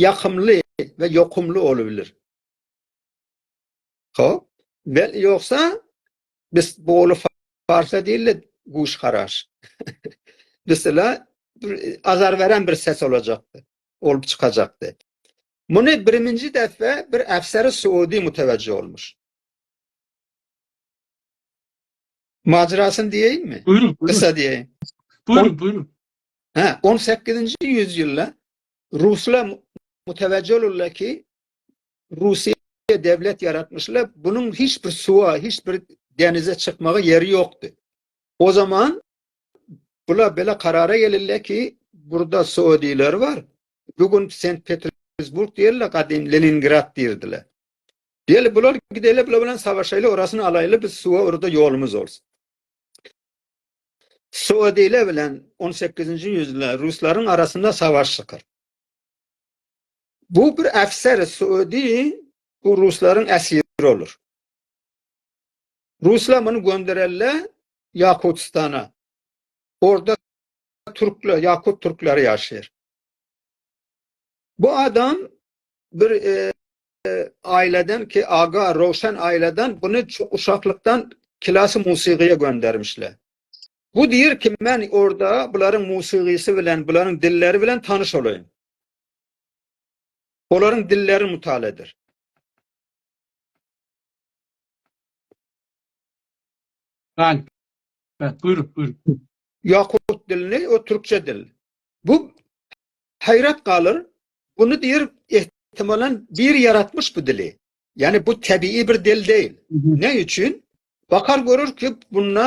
یاخیملی و یوخوملو اولا بیلیر. خوب، و یوخسا بیز بو اولو فا-، فارسدا دئییرلر گوش‌خراش. مثلا، بیر آزار وئرن بیر سس اولاجاقدی، اولوب چیخاجاقدی. بونو بیرینجی دفعه بیر افسر سعودی متوجه اولموش. ماجراسینی دئیه‌ییم‌می؟ بویورون، بویورون. قیسا دئیه‌ییم. بویورون، اون-، بویورون. هه، اون سککیزینجی یوزایلدا روسلار مو-، متوجه اولورلار کی، روسیه دؤولت یاراتمیشلار، بونون هئچ بیر سویا، هئچ بیر دنیزه چیخماغا یئری یوخدور. او زامان بونلار بئله قرارا گلیرلر کی، بورادا سعودی‌لر وار. بو گون سنت پترزبورگ دئییرلر، قدیم لنینگراد دئییردیلر. دئییرلر، بونلار گئده‌لر، بونلارلا ساواشایلار، اوراسینی آلایلار، بیز سویا اورادا یولوموز اولسون. سعودی‌لر بیله اون سککیزینجی یوزایلدا روسلارین آراسیندا ساواش چیخیر. بو بیر افسر سعودی بو روسلارین اسیری اولور. روسلار بونو گؤندررلر یاکوتیستانا. اورادا تورکلر، یاکوت تورکلری یاشاییر. بو آدام بیر، ائ، ائ، عائله‌دن کی، آقا، روشن عائله‌دن، بونو چو-، اوشاقلیقدان کلاس موسیقی‌یه گؤندرمیشلر. بو دئییر کی، من اورادا بونلارین موسیقی‌سی بیله، بونلارین دیللری بیله تانیش اولاییم. اونلارین دیللرینی مطالعه ائدیر. بلی. بلی، بویورون، بویورون. یاکوت دیلینی، او تورکجه دیل. بو حیرت قالیر. بونو دئییر، احتمالاً بیری یاراتمیش بو دیلی. یعنی بو طبیعی بیر دیل دئییل. هی هی. نه اوچون؟ باخار گؤرور کی، بوندا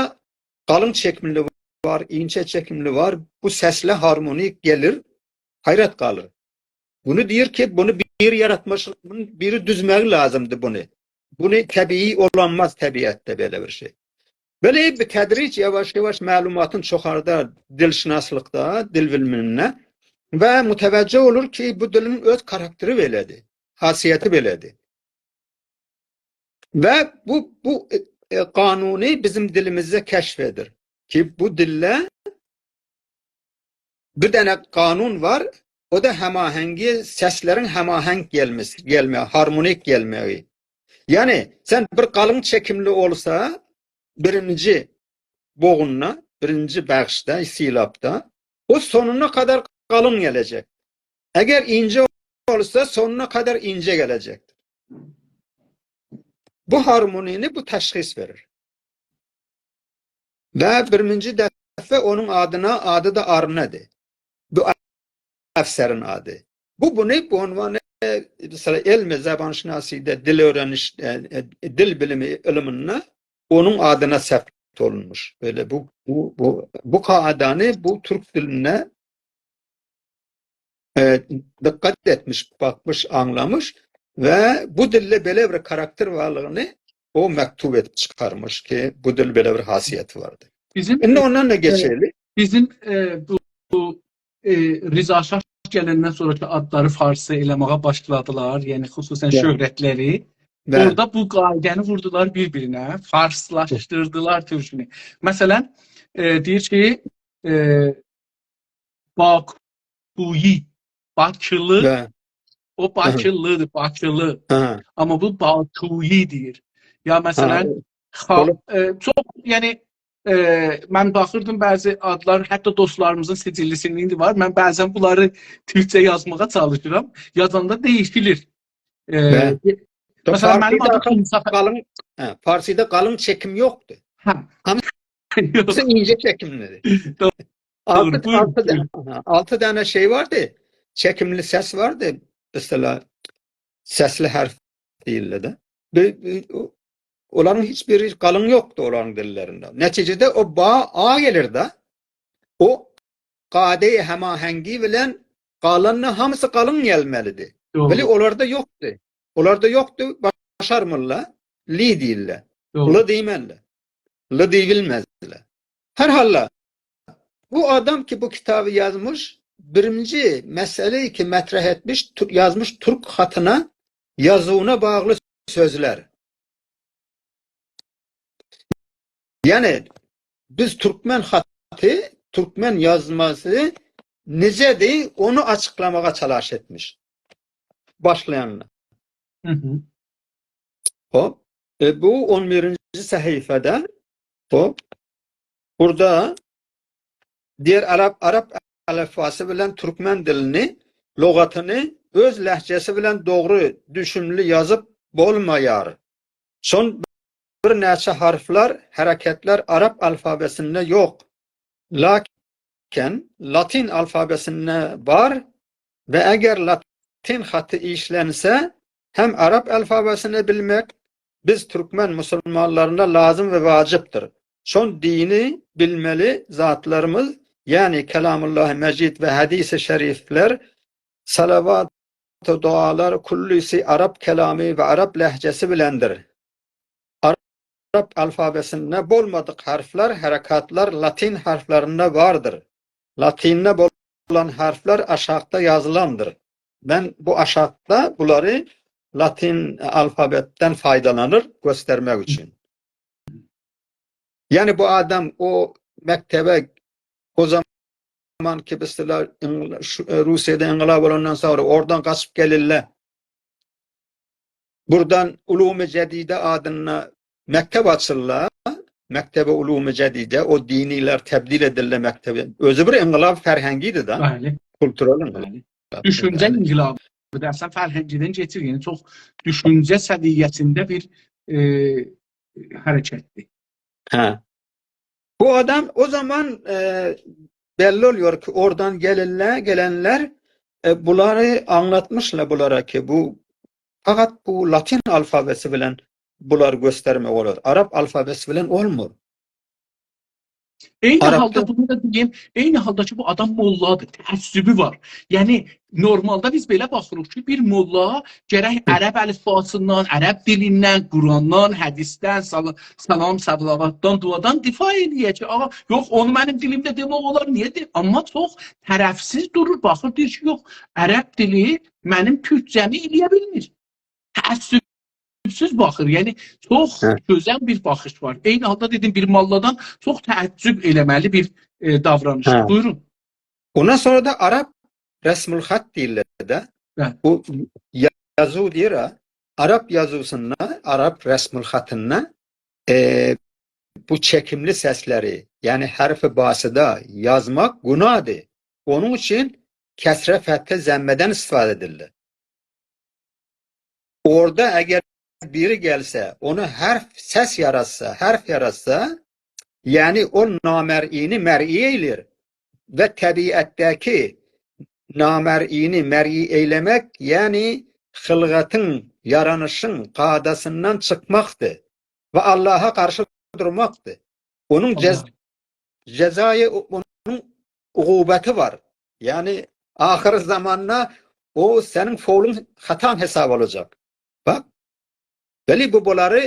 قالین چکیملی وار، اینجه چکیملی وار. بو سسله هارمونیک گلیر. حیرت قالیر. بونو دئییر کی، بونو بیری یاراتمیش، بونون بیری دوزمه‌یی لازیمدیر بونو. بونو طبیعی اولانماز طبیعتده بئله بیر شئی. بئله بیر تدریج یاواش-یاواش معلوماتین چوخالدار دیل‌شناسلیقدا، دیل بیلیمینده و متوجه اولور کی، بو دیلین اؤز کاراکتری بئله‌دیر، خاصیتی بئله‌دیر. و بو، بو، ائ، ائ، قانونی بیزیم دیلیمیزده کشف ائدیر کی، بو دیلده بیر دنه قانون وار، او دا هماهنگی، سسلرین هماهنگ گلمه‌سی، گلمه، هارمونیک گلمه‌یی. یعنی، سن بیر قالین چکیملی اولسا، بیرینجی بوغوندا، بیرینجی بخشده، سیلابدا، او سونونا قدر قالین گله‌جک. اگر اینجه اولسا، سونونا قدر اینجه گله‌جکدیر. بو هارمونینی بو تشخیص وئریر. و بیرینجی دفعه اونون آدینا، آدی دا آرنادیر. بو افسرین آدی. بو، بونو، بو عنوانی، مثلا، علم زبان‌شناسی‌ده، دیل اؤیره‌نیش، ائ، ائ، دیل بیلیمی علمینده اونون آدینا ثبت اولونموش. بئله بو، بو، بو، بو قاعده‌نی بو تورک دیلینده، ائ، دقت ائتمیش، باخمیش، آنلامیش و بو دیلده بئله بیر کاراکتر وارلیغینی او مکتوب ائدیب چیخارمیش کی، بو دیل بئله بیر خاصیتی واردیر. بیزیم، ایندی اوندان دا، ائ، کئچک. بیزیم، ائ، بو، بو، ائ، رضا شاه گلندن سونراکی آدلاری فارسی ائله‌مه‌یه باشلادیلار، یعنی خصوصاً، بلی، شهرتلری. بلی. اورادا بو قاعده‌نی ووردولار بیر-بیرینه، فارسلاشدیردیلار تورکونو. مثلا، ائ، دئییر کی، ائ، باکویی، باکیلی، بلی. او، هی هی، باکیلی‌دیر، باکیلی. هی هی. آمما بو باکویی دئییر. یا، مثلا، هی، خا-، اولوب، ائ، چوخ، یعنی، ائ، من باخیردیم، بعضی آدلار، حتی دوستلاریمیزین سجللی‌سینده ایندی وار. من بعضا بونلاری تورکجه یازماغا چالیشیرام. یازاندا دییشیلیر. ائ، بلی. مثلا، منیم فارسی‌ده آدیم آخی اینصاف قالین، هه، فارسی‌ده قالین چکیم یوخدور. هه. هامیسی یوخ. اینجه چکیملی‌دیر. دوغرو. آلتی، دوغرو، بویورون، آلتی دنه، بویورون. هه، آلتی دنه شئی واردی. چکیملی سس واردی. مثلا، سسلی حرف دئییرلر ده. بو، بو، او، اونلارین هئچ بیری قالین یوخدور اونلارین دیللرینده. نتیجه‌ده او با، آ گلیر ده. او قاعده‌ی هماهنگی بیله قالاندا هامیسی قالین گلمه‌لیدیر. دوغرو. ولی اونلاردا یوخدور. اونلاردا یوخدور، باشارمیرلار. لی دئییرلر. دوغرو. ل دئیمه‌لیدیر. ل دئیه بیلمزلر. هر حالدا، بو آدام کی، بو کیتابی یازمیش، بیرینجی مسئله‌یی کی، مطرح ائتمیش، تو-، یازمیش تورک خطینه، یازیوینا باغلی سؤزلر. یعنی، بیز تورکمن خطی، تورکمن یازماسی نئجه‌دیر، اونو آچیقلاماغا تلاش ائتمیش. باشلایاندا. هی هی. خوش. ائ، بو اون بیرینجی صفحه‌ده، خوش. بورادا دئییر، عرب، عرب الیفباسی بیلن تورکمن دیلینی، لغاتینی اؤز لهجه‌سی بیلن دوغرو، دوزگونلو یازیب اولمایار. سون بیر نئچه حرفلر، حرکتلر عرب الفباسیندا یوخ. لاکین لاتین الفباسیندا وار و اگر لاتین خطی ایشلنسه، هم عرب الفباسینی بیلمک بیز تورکمن مسلمانلارینا لازیم و واجبدیر. چون دینی بیلمه‌لی ذاتلاریمیز، یعنی کلام‌الله مجید و حدیث شریفلر، صلوات و دعالار کلّیسی عرب کلامی و عرب لهجه‌سی بیلندیر. عرب الفباسیندا بولمادیق حرفلر، حرکاتلار لاتین حرفلرینده واردیر. لاتینده بولان حرفلر آشاغیدا یازیلاندیر. من بو آشاغیدا بونلاری لاتین الفبادان فایدالانیر گؤسترمک اوچون. یعنی بو آدام او مکتبه، او زامان کی، مثلا، انقلا-، شو-، ائ، روسیه‌ده انقلاب اولاندان سونرا اورادان قاچیب گلیرلر. بورادان علوم جدیده آدیندا مکتب آچیرلار. مکتب علوم جدیده، او دینی‌لر تبدیل ائدیرلر مکتبه. اؤزو بیر انقلاب فرهنگی ایدی ده. بلی. کولتورل انقلاب. بلی. دوشونجه، بلی، انقلابی دا اصلا فرهنگیدن کئچیر. یعنی چوخ دوشونجه سویه‌سینده بیر، ائ، حرکتدیر. هه. بو آدام او زامان، ائ، بللی اولور کی، اورادان گلیرلر، گلنلر، ائ، بونلاری آنلاتمیشلار بونلارا کی، بو فقط بو لاتین الفباسی بیلن بونلاری گؤسترمک اولور. عرب الفباسی بیلن اولمور. عینی عربده حالدا بونو دا دئییم، عینی حالدا کی، بو آدام موللادیر، تعصبو وار. یعنی، نورمالدا بیز بئله باخیریق کی، بیر موللا گرک، هی، عرب الفباسیندان، عرب دیلیندن، قرآندان، حدیثدن، سال-، سلام، صلواتدان، دعادان دفاع ائله‌یه کی، آغا، یوخ، اونو منیم دیلیمده دئمک اولار، نییه دئ-، آمما چوخ طرفسیز دورور، باخیر، دئییر کی، یوخ، عرب دیلی منیم تورکجه‌می ائله‌یه بیلمیر. تعصبسوز باخیر، یعنی چوخ، هه، گؤزل بیر باخیش وار. عینی حالدا دئدیم، بیر موللادان چوخ تعجب ائله‌مه‌لی بیر، ائ، داورانیش. هه. بویورون. اوندان سونرا دا عرب رسم‌الخط دئییرلر ده. هه. بو یا-، یازی دئییر ها، عرب یازیسیندا، عرب رسم‌الخطیندا، ائ، بو چکیملی سسلری، یعنی حرف باسیدا یازماق گناهدیر. اونون اوچون کسره، فتحه، ضمه‌دن استفاده ائدیرلر. اورادا اگر بیری گلسه، اونو حرف، سس یاراتسا، حرف یاراتسا، یعنی او نامرئی‌نی مرئی ائله‌ییر و طبیعتده‌کی نامرئی‌نی مرئی ائله‌مک، یعنی خلقتین، یارانیشین قاعده‌سیندن چیخماقدیر و آللاها قارشی دورماقدیر. اونون جز-، آللاه. جزای او-، اونون عقوبتی وار. یعنی، آخیر زاماندا او سنین فعلون، خطان حساب اولاجاق. باخ، بلی، بو بونلاری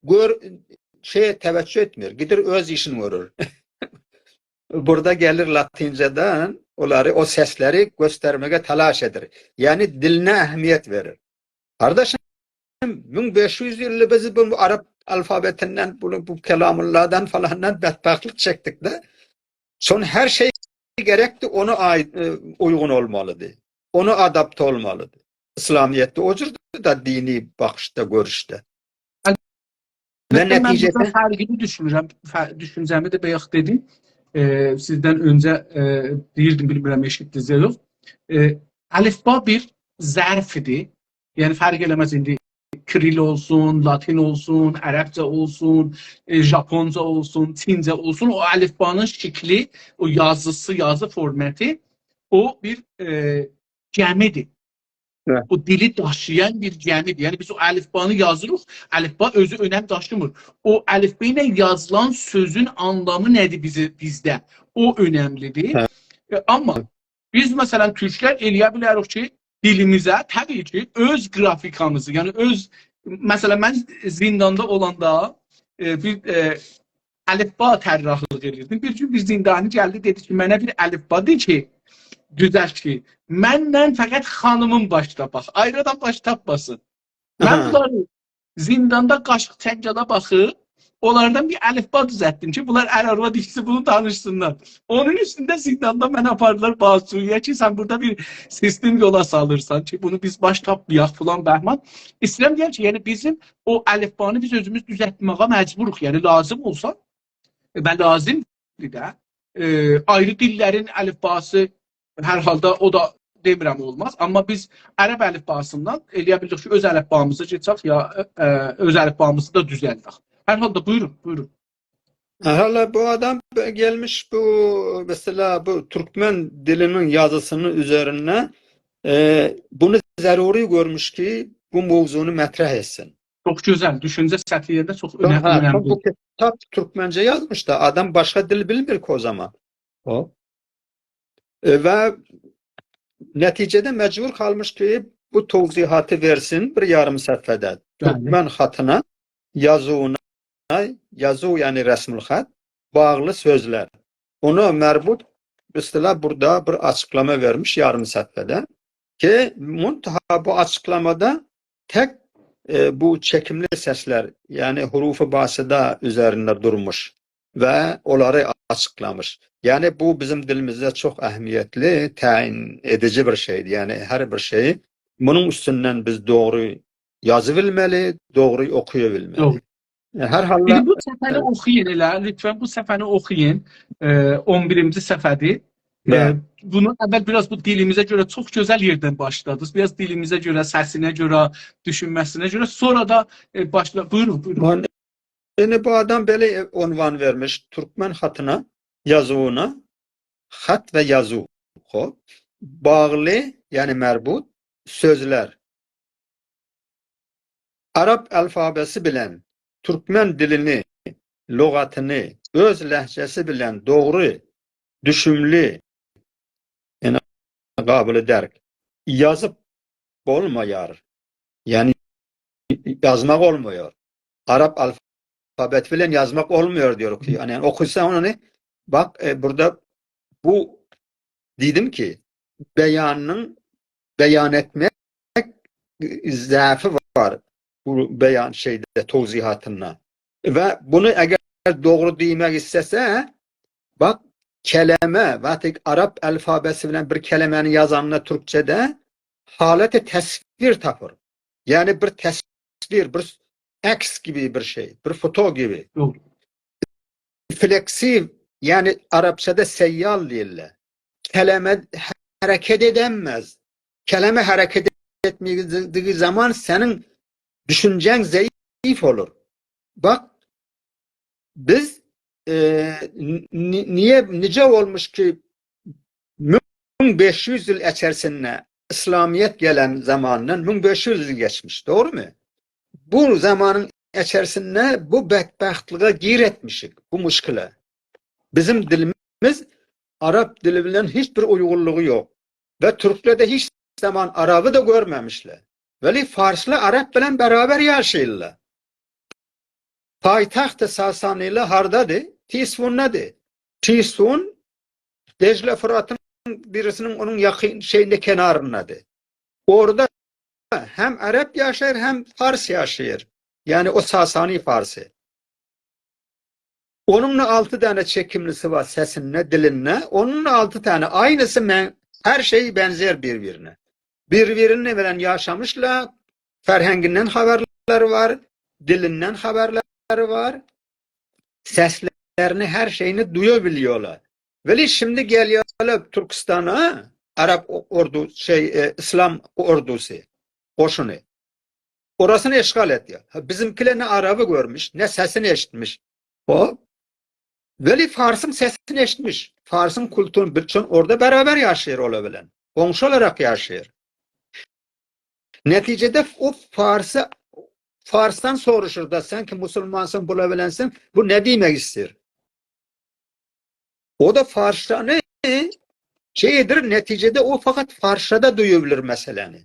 گؤر-، شئی، توجه ائتمیر. گئدیر اؤز ایشینی گؤرور. بورادا گلیر لاتینجه‌دن، اونلاری، او سسلری گؤسترمه‌یه تلاش ائدیر. یعنی دیلینه اهمیت وئریر. قارداشیم، مین بئش یوز ایلدیر بیز بو عرب الفباسیندان، بونو، بو کلام‌اللهدان فلاندان بدبختلیک چکدیک ده. سون هر شئی گرکدیر، اونا عایید، ائ، اویغون اولمالیدیر. اونا آداپته اولمالیدیر. اسلامیتده او جوردور دا، دینی باخیشدا، گؤروشده. و البته، من بورادا نتیجه‌ده فرقلی دوشونورم. ف-، دوشونجه‌می ده بایاق دئدیم. ائ، سیزدن اؤنجه، ائ، دئییردیم، بیلمیرم، ائشیتدینیز یا یوخ. ائ، الفبا بیر ظرفدیر. یعنی، فرق ائله‌مز ایندی کیریل اولسون، لاتین اولسون، عربجه اولسون، ائ، ژاپونجا اولسون، چینجه اولسون، او الفبانین شکلی، او یازیسی، یازی فورماتی، او بیر، ائ، گمی‌دیر. هه. او دیلی داشییان بیر گمی‌دیر. یعنی، بیز او الفبانی یازیریق، الفبا اؤزو اؤنم داشیمیر. او الفبا ایله یازیلان سؤزون آنلامی نه‌دیر بیزی، بیزده؟ او اؤنملی‌دیر. هه. ائ، آمما هه. بیز، مثلا، تورکلر ائلیه بیلریک کی، دیلیمیزه، طبیعی کی، اؤز گرافیکامیزی، یعنی اؤز، مثلا، من زینداندا اولاندا، ائ، بیر، ائ، الفبا طراحلیق ائدیردیم. بیر گون بیر زیندانی گلدی، دئدی کی، «منه بیر الفبا دئ کی، دوزلت کی، منن فقط خانیمین باش تاپاق. آیری آدام باش تاپماسین.» من، آها، بونلاری زینداندا قاشیق چنگالا باخیب، اونلاردان بیر الفبا دوزلتدیم کی، بونلار ار آرواد ایکیسی بونو دانیشسینلار. اونون اوستونده زینداندا منی آپاردیلار بازجویی‌یه کی، سن بورادا بیر سیستم یولا سالیرسان کی، بونو بیز باش تاپمایاق، فلان بهمان. ایسته‌ییرم دئیم کی، یعنی بیزیم او الفبانی بیز اؤزوموز دوزلتمه‌یه مجبوروق. یعنی لازیم اولسا، ائ، و لازیمدیر ده. ائ، آیری دیللرین الفباسی، هر حالدا او دا دئمیرم اولماز. آمما بیز عرب الفباسیندان ائلیه بیلدیک کی، اؤز الفبامیزا کئچک یا، ائ، اؤز الفبامیزی دا دوزلدک. هر حالدا بویورون، بویورون. هله بو آدام گلمیش بو، مثلا، بو تورکمن دیلینین یازیسینین اوزرینده، ائ، بونو ضروری گؤرموش کی، بو موضوعنو مطرح ائتسین. چوخ گؤزل، دوشونجه سطحی یئرده چوخ، هه، اؤنم-، هه، اؤنملی. بو کیتاب تورکمنجه یازمیش دا، آدام باشقا دیل بیلمیر کی او زامان. او. ائ، و نتیجه‌ده مجبور قالمیش کی، بو توضیحاتی وئرسین بیر یاریم صفحه‌ده. بلی. تورکمن خطینا، یازیوینا، یازیو، یعنی رسم‌الخط، باغلی سؤزلر. اونا مربوط، مثلا، بورادا بیر آچیقلاما وئرمیش یاریم صفحه‌ده کی، منتها بو آچیقلامادا تک، ائ، بو چکیملی سسلر، یعنی حروف باسطه اوزرینده دورموش و اونلاری آچیقلامیش. یعنی بو بیزیم دیلیمیزده چوخ اهمیتلی، تعیین ائدیجی بیر شئیدیر. یعنی هر بیر شئیی بونون اوستوندن بیز دوغرو یازا بیلمه‌لی، دوغرو اوخویا بیلمه‌لی. دوغرو. ائ، هر حالدا، ایندی بو صفحه‌نی، ائ، اوخویون ائله، لطفا بو صفحه‌نی اوخویون. ائ، اون بیرینجی صفحه‌دیر. ائ، بلی. بونو اول بیر آز بو دیلیمیزه گؤره چوخ گؤزل یئردن باشلادینیز. بیر آز دیلیمیزه گؤره، سسینه گؤره، دوشونمه‌سینه گؤره، سونرا دا، ائ، باشلا. بویورون، بویورون. من، ایندی بو آدام بئله، ائ، عنوان وئرمیش: تورکمن خطینا، یازیوینا، خط و یازیو. خوب. باغلی، یعنی مربوط، سؤزلر. عرب الفباسی بیلن تورکمن دیلینی، لغاتینی اؤز لهجه‌سی بیلن دوغرو، دوشوملو، یعنی قابل درک یازیب اولمایار. یعنی یازماق اولمویور. عرب الفباسی بیلن یازماق اولمویور دئییر کی، یعنی، یعنی اوخوسان اونو، باخ، ائ، بورادا بو دئدیم کی، بیانین، بیان ائتمک ضعفی وار بو بیان شئیده، توضیحاتیندا. و بونو اگر دوغرو دئمک ایسته‌سه، باخ، کلمه، وقتی عرب الفباسی بیلن بیر کلمه‌نی یازاندا تورکجه‌ده حالت تصویر تاپیر. یعنی بیر تصویر، بیر عکس کیمی بیر شئی، بیر فوتو کیمی. دوغرو. فلکسیو، یعنی عربجه‌ده سیال دئییرلر. کلمه حرکت ائدنمز. کلمه حرکت ائتمه‌دیگی زامان سنین دوشونجه‌ن ضعیف اولور. باخ، بیز، ائ، نی-، نییه، نئجه اولموش کی، مین بئش یوز ایل ایچریسینده، اسلامیت گلن زاماندان مین بئش یوز ایل کئچمیش، دوغرومو؟ بو زامانین ایچریسینده بو بدبختلیگه گیر ائتمیشیک، بو مشکله. بیزیم دیلیمیز عرب دیلی بیلن هئچ بیر اویغونلوغو یوخ. و تورکلر ده هئچ زامان عربی ده گؤرمه‌میشلر. ولی فارسلار عرب بیلن برابر یاشاییرلار. پایتخت ساسانی‌لی هاردادیر؟ تیسفوندادیر. تیسفون دجله فراتین بیریسینین اونون یاخین شئیینده، کناریندادیر. اورادا هم عرب یاشاییر، هم فارس یاشاییر. یعنی او ساسانی فارسی. اونون دا آلتی دنه چکیملیسی وار سسینده، دیلینده. اونون دا آلتی دنه، عینیسی، من، هر شئی بنزر بیر-بیرینه. بیر-بیرینین ائوینده یاشامیشلار، فرهنگیندن خبرلری وار، دیلیندن خبرلری وار، سسلرینی، هر شئیینی دویا بیلیرلار. ولی شیمدی گلیرلر تورکوستانا، عرب او-، اوردو، شئی، ائ، ایسلام اوردوسو، قوشونو. اوراسینی اشغال ائدیر. ها، بیزیمکیلر نه عربی گؤرموش، نه سسینی ائشیتمیش. او، ولی فارسین سسینی ائشیتمیش. فارسین کولتورونو، بیر چون اورادا برابر یاشاییر اولا بیلن. قونشو اولاراق یاشاییر. نتیجه‌ده او فارسی، فارسدان سوروشور دا، سن کی موسولمانسان، بولا بیلنسن، بو نه دئمک ایسته‌ییر؟ او دا فارسلاری شئی ائدیر، نتیجه‌ده او فقط فارسجادا دویا بیلیر مسئله‌نی.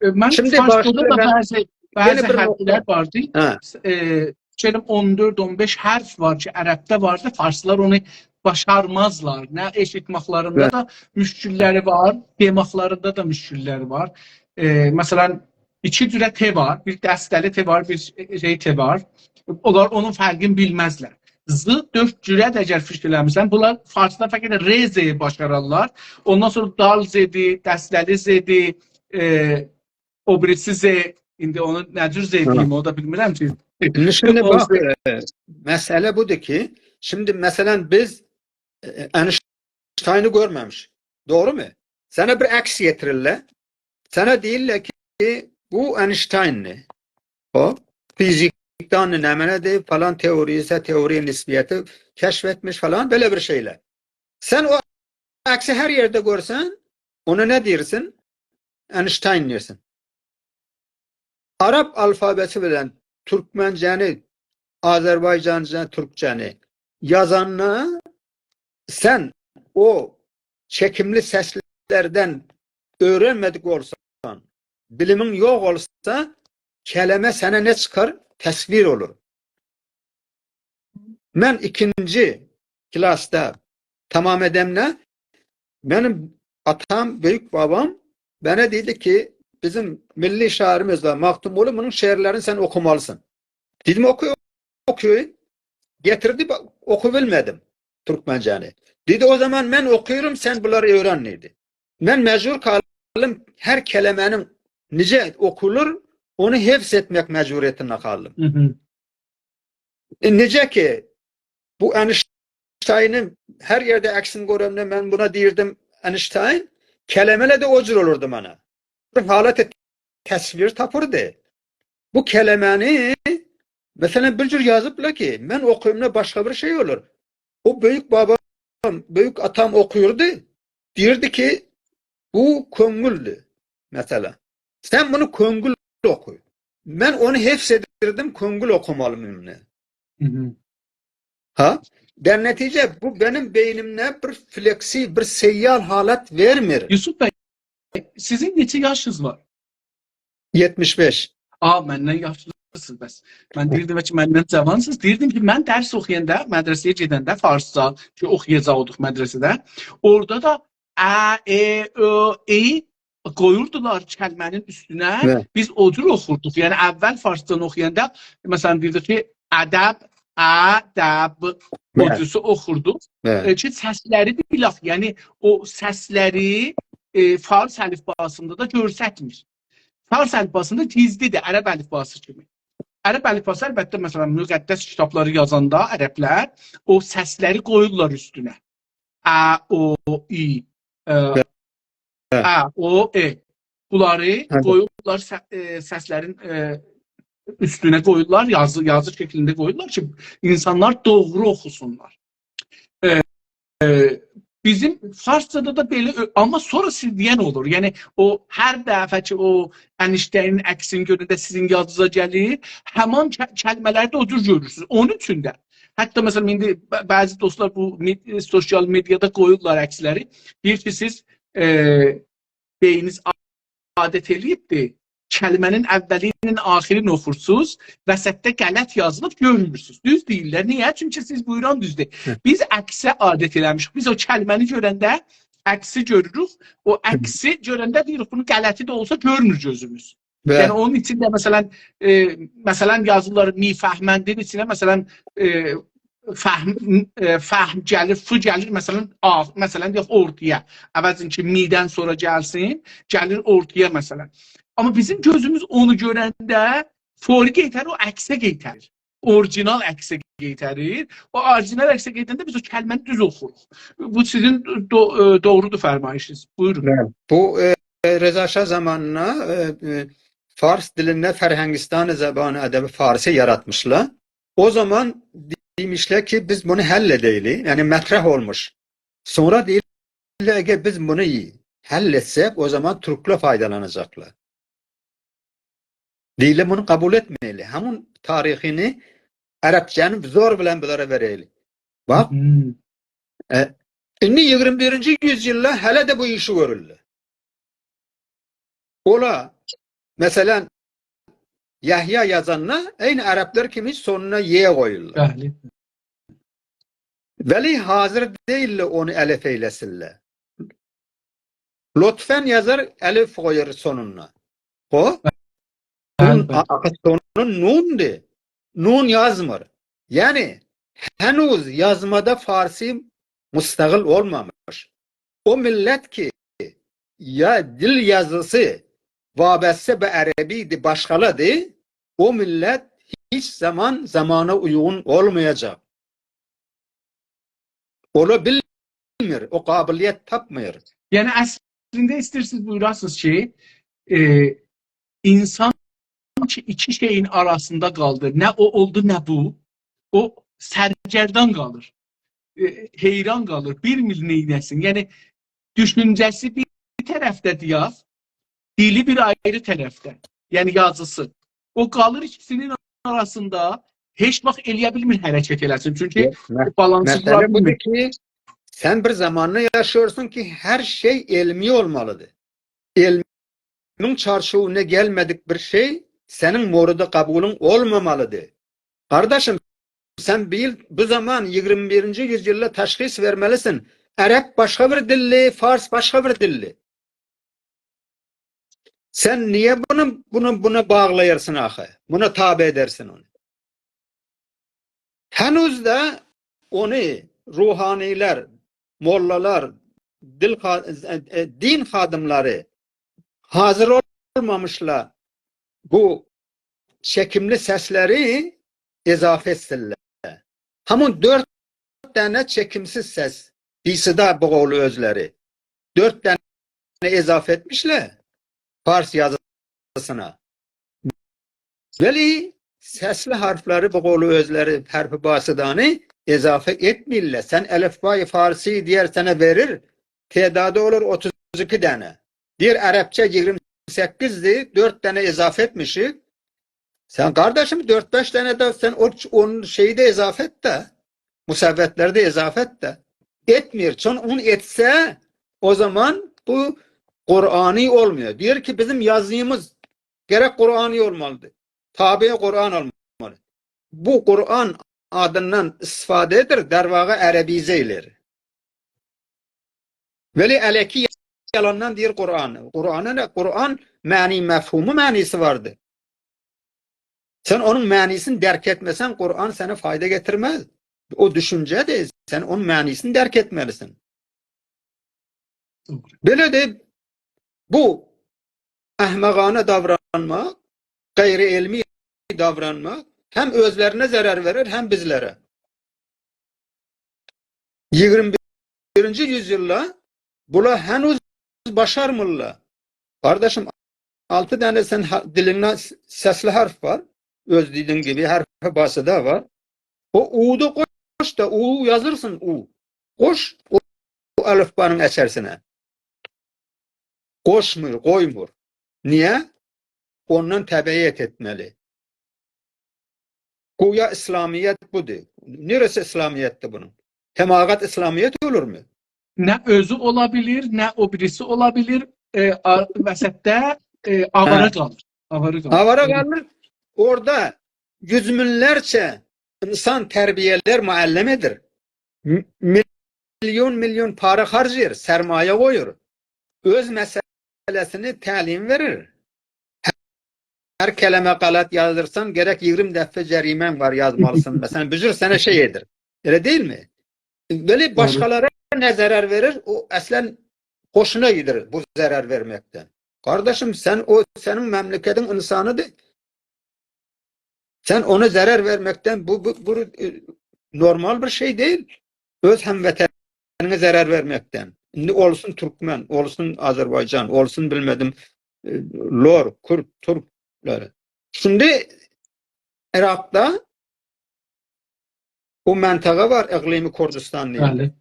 ائ، من شیمدی فارسجادا باشلاییر، دا من بعضی، یئنه بعضی بیر حرفلر نقطه. واردی. هه. ائ، فیکیر ائلیرم اون دؤرد، اون بئش حرف وار کی، عربده واردی، فارسلار اونو باشارمازلار. نه ائشیتمکلرینده هه. دا مشکللری وار، دئمکلرینده ده مشکللری وار. ائ، مثلا، ایکی جوره ت وار، بیر دسته‌لی ت وار، بیر شئی ت وار. اونلار اونون فرقینی بیلمزلر. ز دؤرد جوره ده اگر فیکیر ائله‌میرسن، بونلار فارسدا فقط ر ز باشارارلار. اوندان سونرا دال زدی، دسته‌لی زدی، ائ، او بیریسی ز، ایندی اونو نه جور ز هه. دئییم، اونو دا بیلمیرم کی. ایندی شیمدی او باخ، ز ائ، مسئله بودور کی، شیمدی مثلا بیز، ائ، انیشتاینی گؤرمه‌میشیک. دوغرو مو؟ سنه بیر عکس گتیریرلر. سنه دئییرلر کی، بو انیشتایندیر. او، فیزیکدان نمنه‌دیر، فلان تئوری‌سی، تئوری نسبیتی کشف ائتمیش فلان، بئله بیر شئیلر. سن او عکسی هر یئرده گؤرسن، اونا نه دئییرسن؟ انیشتاین دئییرسن. عرب آلفابه‌سی ایله تورکمنجه‌نی، آذربایجانجا تورکجه‌نی یازاندا سن او چکیملی سسلردن اؤیرنمه‌دیک اولسان، بیلیمین یوخ اولسا، کلمه سنه نه چیخار؟ تصویر اولور. من ایکینجی کلاسدا تمام ائدنده منیم آتام، بؤیوک بابام منه دئییردی کی، بیزیم میللی شاعیریمیز وار، ماختومقولی، بونون شعرلرینی سن اوخومالیسان. دئدیم، اوخو، اوخو. گتیردی، با-، اوخویا بیلمه‌دیم تورکمنجه‌نی. دئدی، او زامان من اوخویوروم، سن بونلاری اؤیرن، دئدی. من مجبور قالدیم هر کلمه‌نین نئجه اوخولور، اونو حفظ ائتمک مجبوریتینده قالدیم. هی هی. ائ، نئجه کی، بو انیشتاینین هر یئرده عکسینی گؤرنده من بونا دئییردیم انیشتاین، کلمه‌لر ده او جور اولوردو منه. بیر حالت تصویر تاپیردی. بو کلمه‌نی، مثلا، بیر جور یازیبلار کی، من اوخویومدا باشقا بیر شئی اولور. او بؤیوک بابام، بؤیوک آتام اوخویوردو. دئییردی کی، بو کؤنگولدور، مثلا. سن بونو کؤنگول اوخو. من اونو حفظ ائدیردیم، کؤنگول اوخومالی بونو. هی هی. ها؟ در نتیجه بو منیم بئینیمده بیر فلکسی، بیر سریال حالت وئرمیر. یوسف بی، سیزین نئچه یاشینیز وار؟ یئتمیش بئش. آ، مندن یاشلیسینیز بس. من دئییردیم کی، مندن جاوانسینیز. دئییردیم کی، من درس اوخویاندا، مدرسه‌یه گئدنده فارسجا کی، اوخویاجاقدیق مدرسه‌ده، اورادا دا ا، ائ، او، ای قویوردولار کلمه‌نین اوستونه. هه. بیز او جور اوخوردوق. یعنی، اول فارسجانی اوخویاندا، مثلا، دئییردیک کی، ادب، ا، د، ب، او هه. جورسو اوخوردوق. هه. ائ، کی، سسلری بیلک. یعنی، او سسلری، ائ، فارس الیفباسیندا دا گؤرستمیر. فارس الیفباسیندا گیزلیدیر، عرب الیفباسی کیمی. عرب الیفباسی، البته، مثلا، مقدس کیتابلاری یازاندا عربلر او سسلری قویورلار اوستونه. ا، او، ای، ائ، هه. ا، او، ائ. بونلاری هه. قویورلار، س-، ائ، سسلرین، ائ، اوستونه قویورلار، یازی، یازی شکلینده قویورلار کی، اینسانلار دوغرو اوخوسونلار. ائ، ائ، بیزیم فارسجادا دا بئله، اؤ-، آمما سونرا سیز دئین اولور. یعنی، او هر دفعه کی، او انیشتاینین عکسینی گؤرنده سیزین یادینیزا گلیر، همان ک-، کلمه‌لری ده او جور گؤرورسونوز. اونون اوچون ده، حتی، مثلا، ایندی ب-، بعضی دوستلار بو مد-، سوسیال مئدیادا قویورلار عکسلری. دئییر کی، سیز، ائ، بئینینیز عادت ائله‌ییبدیر. کلمه‌نین اولی ایله آخیرینی اوخورسوز، وسطده غلط یازیلیب گؤرمورسوز. دوز دئییرلر. نییه؟ چونکی سیز بویوران دوزدور. هه. بیز عکسه عادت ائله‌میشیک. بیز او کلمه‌نی گؤرنده عکسی گؤروروک. او هه. عکسی گؤرنده دئییریک، بونون غلطی ده اولسا گؤرمور گؤزوموز. بلی. یعنی اونون ایچینده مثلا، ائ، مثلا یازیرلار می‌فهمندین ایچینه، مثلا، ائ، فهم، ائ، فهم گلیر، ف گلیر، مثلا، آ، مثلا، دئیک، اورتایا. عوضین کی، می‌دن سونرا گلسین، گلیر اورتایا، مثلا. آمما بیزیم گؤزوموز اونو گؤرنده فوری قئیتریر، او عکسه قئیتریر. اورجینال عکسه قئیتریر. او اورجینال عکسه قئیتنده بیز او کلمه‌نی دوز اوخوروق. بو سیزین دو-، ائ، دوغرودور فرمایشینیز. بویورون. بلی. بو، ائ، رضا شاه زامانینا، ائ، ائ، فارس دیلینده فرهنگستان زبان ادب فارسی یاراتمیشلار. او زامان دئمیشلر کی، بیز بونو حل ائدک. یعنی، مطرح اولموش. سونرا دئییرلر، اگر بیز بونو حل ائتسک، او زامان تورکلر فایدالاناجاقلار. دئییرلر، بونو قبول ائتمه‌یه‌لر. همین تاریخینی عربجه‌نی زور بیلن بونلارا وئره‌لر. باخ، هوم. ائ، ایندی ایگیرمی بیرینجی یوز ایلده هله ده بو ایشی گؤرورلر. اولا، مثلا، یحیی یازاندا عینی عربلر کیمی سونونا «ی» قویورلار. بلی. ولی حاضر دئییللر اونو الف ائیله‌سینلر. لطفاً یازار، الف قویور سونونا. او؟ بلی، بونون بلی. آ-، آخی سونو نوندور. نون یازمیر. یعنی، هنوز یازمادا فارسی مستقل اولمامیش. او میللت کی، یا دیل یازیسی وابسته به عربی ایدی، باشقالادی، او میللت هئچ زامان زامانا اویغون اولمایاجاق. اولا بیلمیر، او قابلیت تاپمیر. یعنی، اصلینده ایسته‌ییرسینیز بویوراسینیز کی، ائ، اینسان کی، ایکی شئیین آراسیندا قالدی. نه او اولدو، نه بو. او سرگردان قالیر. ائ، حیران قالیر. بیلمیر نئینه‌سین. یعنی، دوشونجه‌سی بیر طرفده دئیک، دیلی بیر آیری طرفده. یعنی، یازیسی. او قالیر ایکیسینین آراسیندا، هئچ واخت ائلیه بیلمیر حرکت ائله‌سین. چونکی یوخ، مه-، بو بالانسی قورا مسئله بیلمیر. بودور کی، سن بیر زاماندا یاشاییرسان کی، هر شئی علمی اولمالیدیر. علمین چارچیوینا گلمه‌دیک بیر شئی سنین مورد قبولون اولمامالیدیر. قارداشیم، سن بیر، بو زامان ایگیرمی بیرینجی یوز ایلده تشخیص وئرمه‌لیسین. عرب باشقا بیر دیلدیر، فارس باشقا بیر دیلدیر. سن نییه بونو، بونو، بونا باغلاییرسان آخی؟ بونا تابع ائدرسن اونو. هنوز ده اونو روحانی‌لر، موللالار، دیل خا-، ائ، ائ، دین خادیملاری حاضر اولمامیشلار بو چکیملی سسلری اضافه ائتسینلر. همین دؤرد دنه چکیمسیز سس، بیسیدا بو قولو اؤزلری. دؤرد دنه اضافه ائتمیشلر فارس یازیسینا. ولی سسلی حرفلری، بو قولو اؤزلری حرف باسیدانی اضافه ائتمیرلر. سن الفبای فارسی دئیر سنه وئریر، تعدادی اولور اوتوز ایکی دنه. دئییر عربجه ایگیرمی سککیزدیر، دؤرد دنه اضافه ائتمیشیک. سن قارداشیم، دؤرد-بئش دنه ده سن او، اونون شئیی ده اضافه ائت ده. مصوت‌لری ده اضافه ائت ده. ائتمیر. چون اونو ائتسه، او زامان بو قرآنی اولمویور. دئییر کی، بیزیم یازیمیز گرک قرآنی اولمالیدیر. تابع قرآن اولمالی. بو قرآن آدیندان استفاده ائدیر، در واقع عربیزه ائله‌ییر. ولی الکی یالاندان دئییر قرآن. قرآنا نه؟ قرآن معنی، مفهومو، معنی‌سی واردیر. سن اونون معنی‌سینی درک ائتمه‌سن، قرآن سنه فایدا گتیرمز. او دوشونجه‌دیر، سن اونون معنی‌سینی درک ائتمه‌لیسن. دوغرو. بئله ده بو احمقانه داورانماق، غیر علمی داورانماق هم اؤزلرینه ضرر وئریر، هم بیزلره. ایگیرمی بیرینجی یوز ایلده بونلار هنوز باشارمیرلار. قارداشیم، آلتی دنه سن ح-، دیلینده س-، سسلی حرف وار. اؤز دیلین کیمی حرف باسیدا وار. او «او»دو قوش دا، «او» یازیرسان، «او». قوش او، او الفبانین ایچریسینه. قوشمور، قویمور. نییه؟ اوندان تبعیت ائتمه‌لی. گویا اسلامیت بودور. نئره‌سی اسلامیتدیر بونون؟ حماقت اسلامیت اولورمو؟ نه اؤزو اولا بیلیر، نه او بیریسی اولا بیلیر. ائ، آ-، وسطده، ائ، آواره هه. قالیر. آواره قالیر. آواره قالیر. اورادا یوز مینلرجه اینسان تربیه‌لر، معلم ائدیر. م-، میلیون میلیون پارا خرجله‌ییر، سرمایه قویور. اؤز مسئله‌سینی تعلیم وئریر. هر کلمه غلط یازیرسان، گرک ایگیرمی دفعه جریمه‌ن وار، یازمالیسان. مثلا، بو جور سنه شئی ائدیر. ائله دئییلمی؟ بئله دوغرو. باشقالارا نه ضرر وئریر، او اصلا خوشونا گئدیر بو ضرر وئرمکدن. قارداشیم، سن او، سنین مملکتین اینسانیدیر. سن اونا ضرر وئرمکدن، بو، بو، بو، ائ، نورمال بیر شئی دئییل. اؤز هموطنینه ضرر وئرمکدن. ایندی اولسون تورکمن، اولسون آذربایجان، اولسون بیلمه‌دیم، ائ، لور، کورد، تورکلری. شیمدی عراقدا او منطقه وار، اقلیم کردستان دئییرلر. بلی.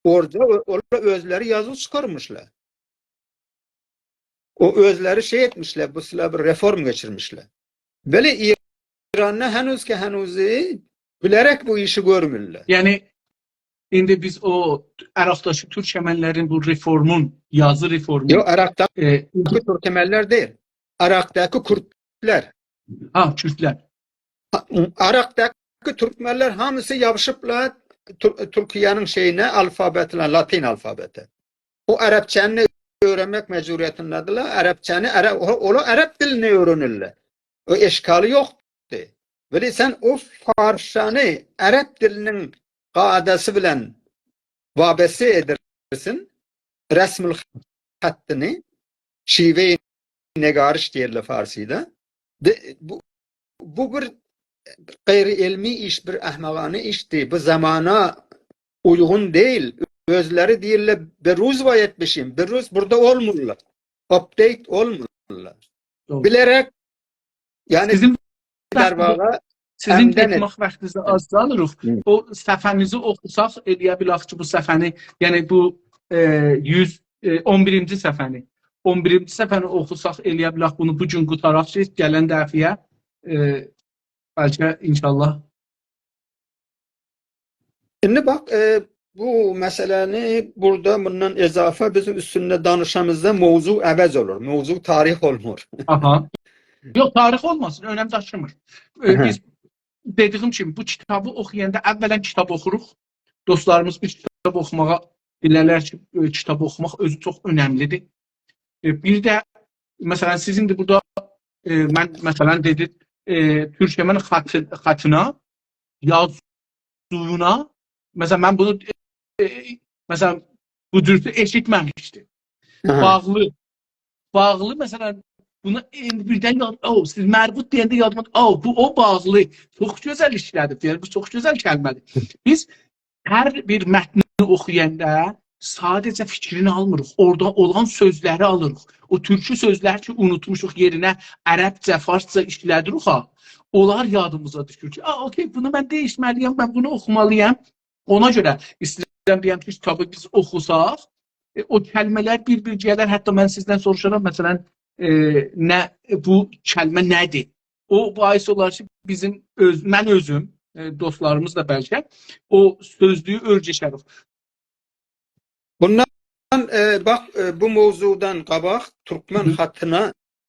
اورادا او-، اونلار اؤزلری یازی چیخارمیشلار. او اؤزلری شئی ائتمیشلر، بو سیله بیر رفورم کئچیرمیشلر. بئله ایراندا هنوز کی هنوزی بیله‌رک بو ایشی گؤرمورلر. یعنی، ایندی بیز او عراقداکی تورکمنلرین بو رفورمون، یازی رفورمون، یوخ، عراقداکی، ائ، تورکمنلر دئییل. عراقداکی کوردلر. ها، کوردلر. ها، عراقداکی تورکمنلر هامیسی یاپیشیبلار تور-، تورکیه‌نین شئیینه، آلفابتینه، لاتین آلفابتی. او عربجه‌نی اؤیرنمک مجبوریتینده‌دیرلر. عربجه‌نی، عرب، او-، اونلار عرب دیلینی اؤیرنیرلر. او اشکالی یوخدور. ولی سن او فارسجانی عرب دیلینین قاعده‌سی بیلن وابسته ائدیرسن، رسم الخطینی، شیوه نگارش دئییرلر فارسی‌ده. ده، بو، بو بیر غیر علمی ایش، بیر احمقانه ایشدیر. بو زامانا اویغون دئییل. اؤزلری دئییرلر، «به روز باید بشیم.» به روز بورادا اولمورلار. آپدیت اولمورلار. دوغرو. بیله‌رک، یعنی، سیزین قاراباغا سیزین عمدن ائت- دئمک واختینیزی آز آلیریق. هی. او صفحه‌نیزی اوخوساق، ائلیه بیلک کی، بو صفحه‌نی، یعنی بو، ائ، یوز، ائ، اون بیرینجی صفحه‌نی، اون بیرینجی صفحه‌نی اوخوساق، ائلیه بیلک بونو بو گون قوتاراق کی، گلن دفعه‌یه، ائ، بلکه ان‌شاءالله. ایندی باخ، ائ، بو مسئله‌نی بورادا بوندان اضافه بیز اوستونده دانیشامیزدا موضوع عوض اولور. موضوع تاریخ اولمور. آها. یوخ، تاریخ اولماسین، اؤنم داشیمیر. ائ، هه. بیز دئدیییم کیمی، بو کیتابی اوخویاندا اولاً کیتاب اوخوروق. دوستلاریمیز بو کیتاب اوخوماغا بیلرلر کی، ائ، کیتاب اوخوماق اؤزو چوخ اؤنملی‌دیر. ائ، بیر ده، مثلا، سیزین ده بورادا، ائ، من، مثلا، دئدیک، ائ، تورکمن خطی-، خطینا، یازیوینا، مثلا، من بونو، ائ، مثلا، بو جور ائشیتمه‌میشدیم. آها. باغلی، باغلی، مثلا، بونا ایندی بیردن یاد، او، سیز مربوط دئینده یادیما، او، بو او باغلی. چوخ گؤزل ایشله‌دیب، یعنی بو چوخ گؤزل کلمه‌دیر. بیز هر بیر متنی اوخویاندا ساده‌جه فیکرینی آلمیریق، اورادا اولان سؤزلری آلیریق. او تورکی سؤزلر کی، اونوتموشوق، یئرینه عربجه، فارسجا ایشله‌دیریک ها. اونلار یادیمیزا دوشور کی، «آ، اوکئی، بونو من دییشمه‌لی‌یم، من بونو اوخومالی‌یام.» اونا گؤره ایسته‌ییرم دئیم کی، کیتابی بیز اوخوساق، ائ، او کلمه‌لر بیر-بیر گلر. حتی من سیزدن سوروشارام، مثلا، ائ، نه، بو کلمه نه‌دیر؟ او باعث اولار کی، بیزیم اؤز-، من اؤزوم، ائ، دوستلاریمیز دا بلکه او سؤزلویو اؤیرشریک. بوندان، ائ، باخ، ائ، بو موضوعدان قاباق تورکمن هی. خطینا،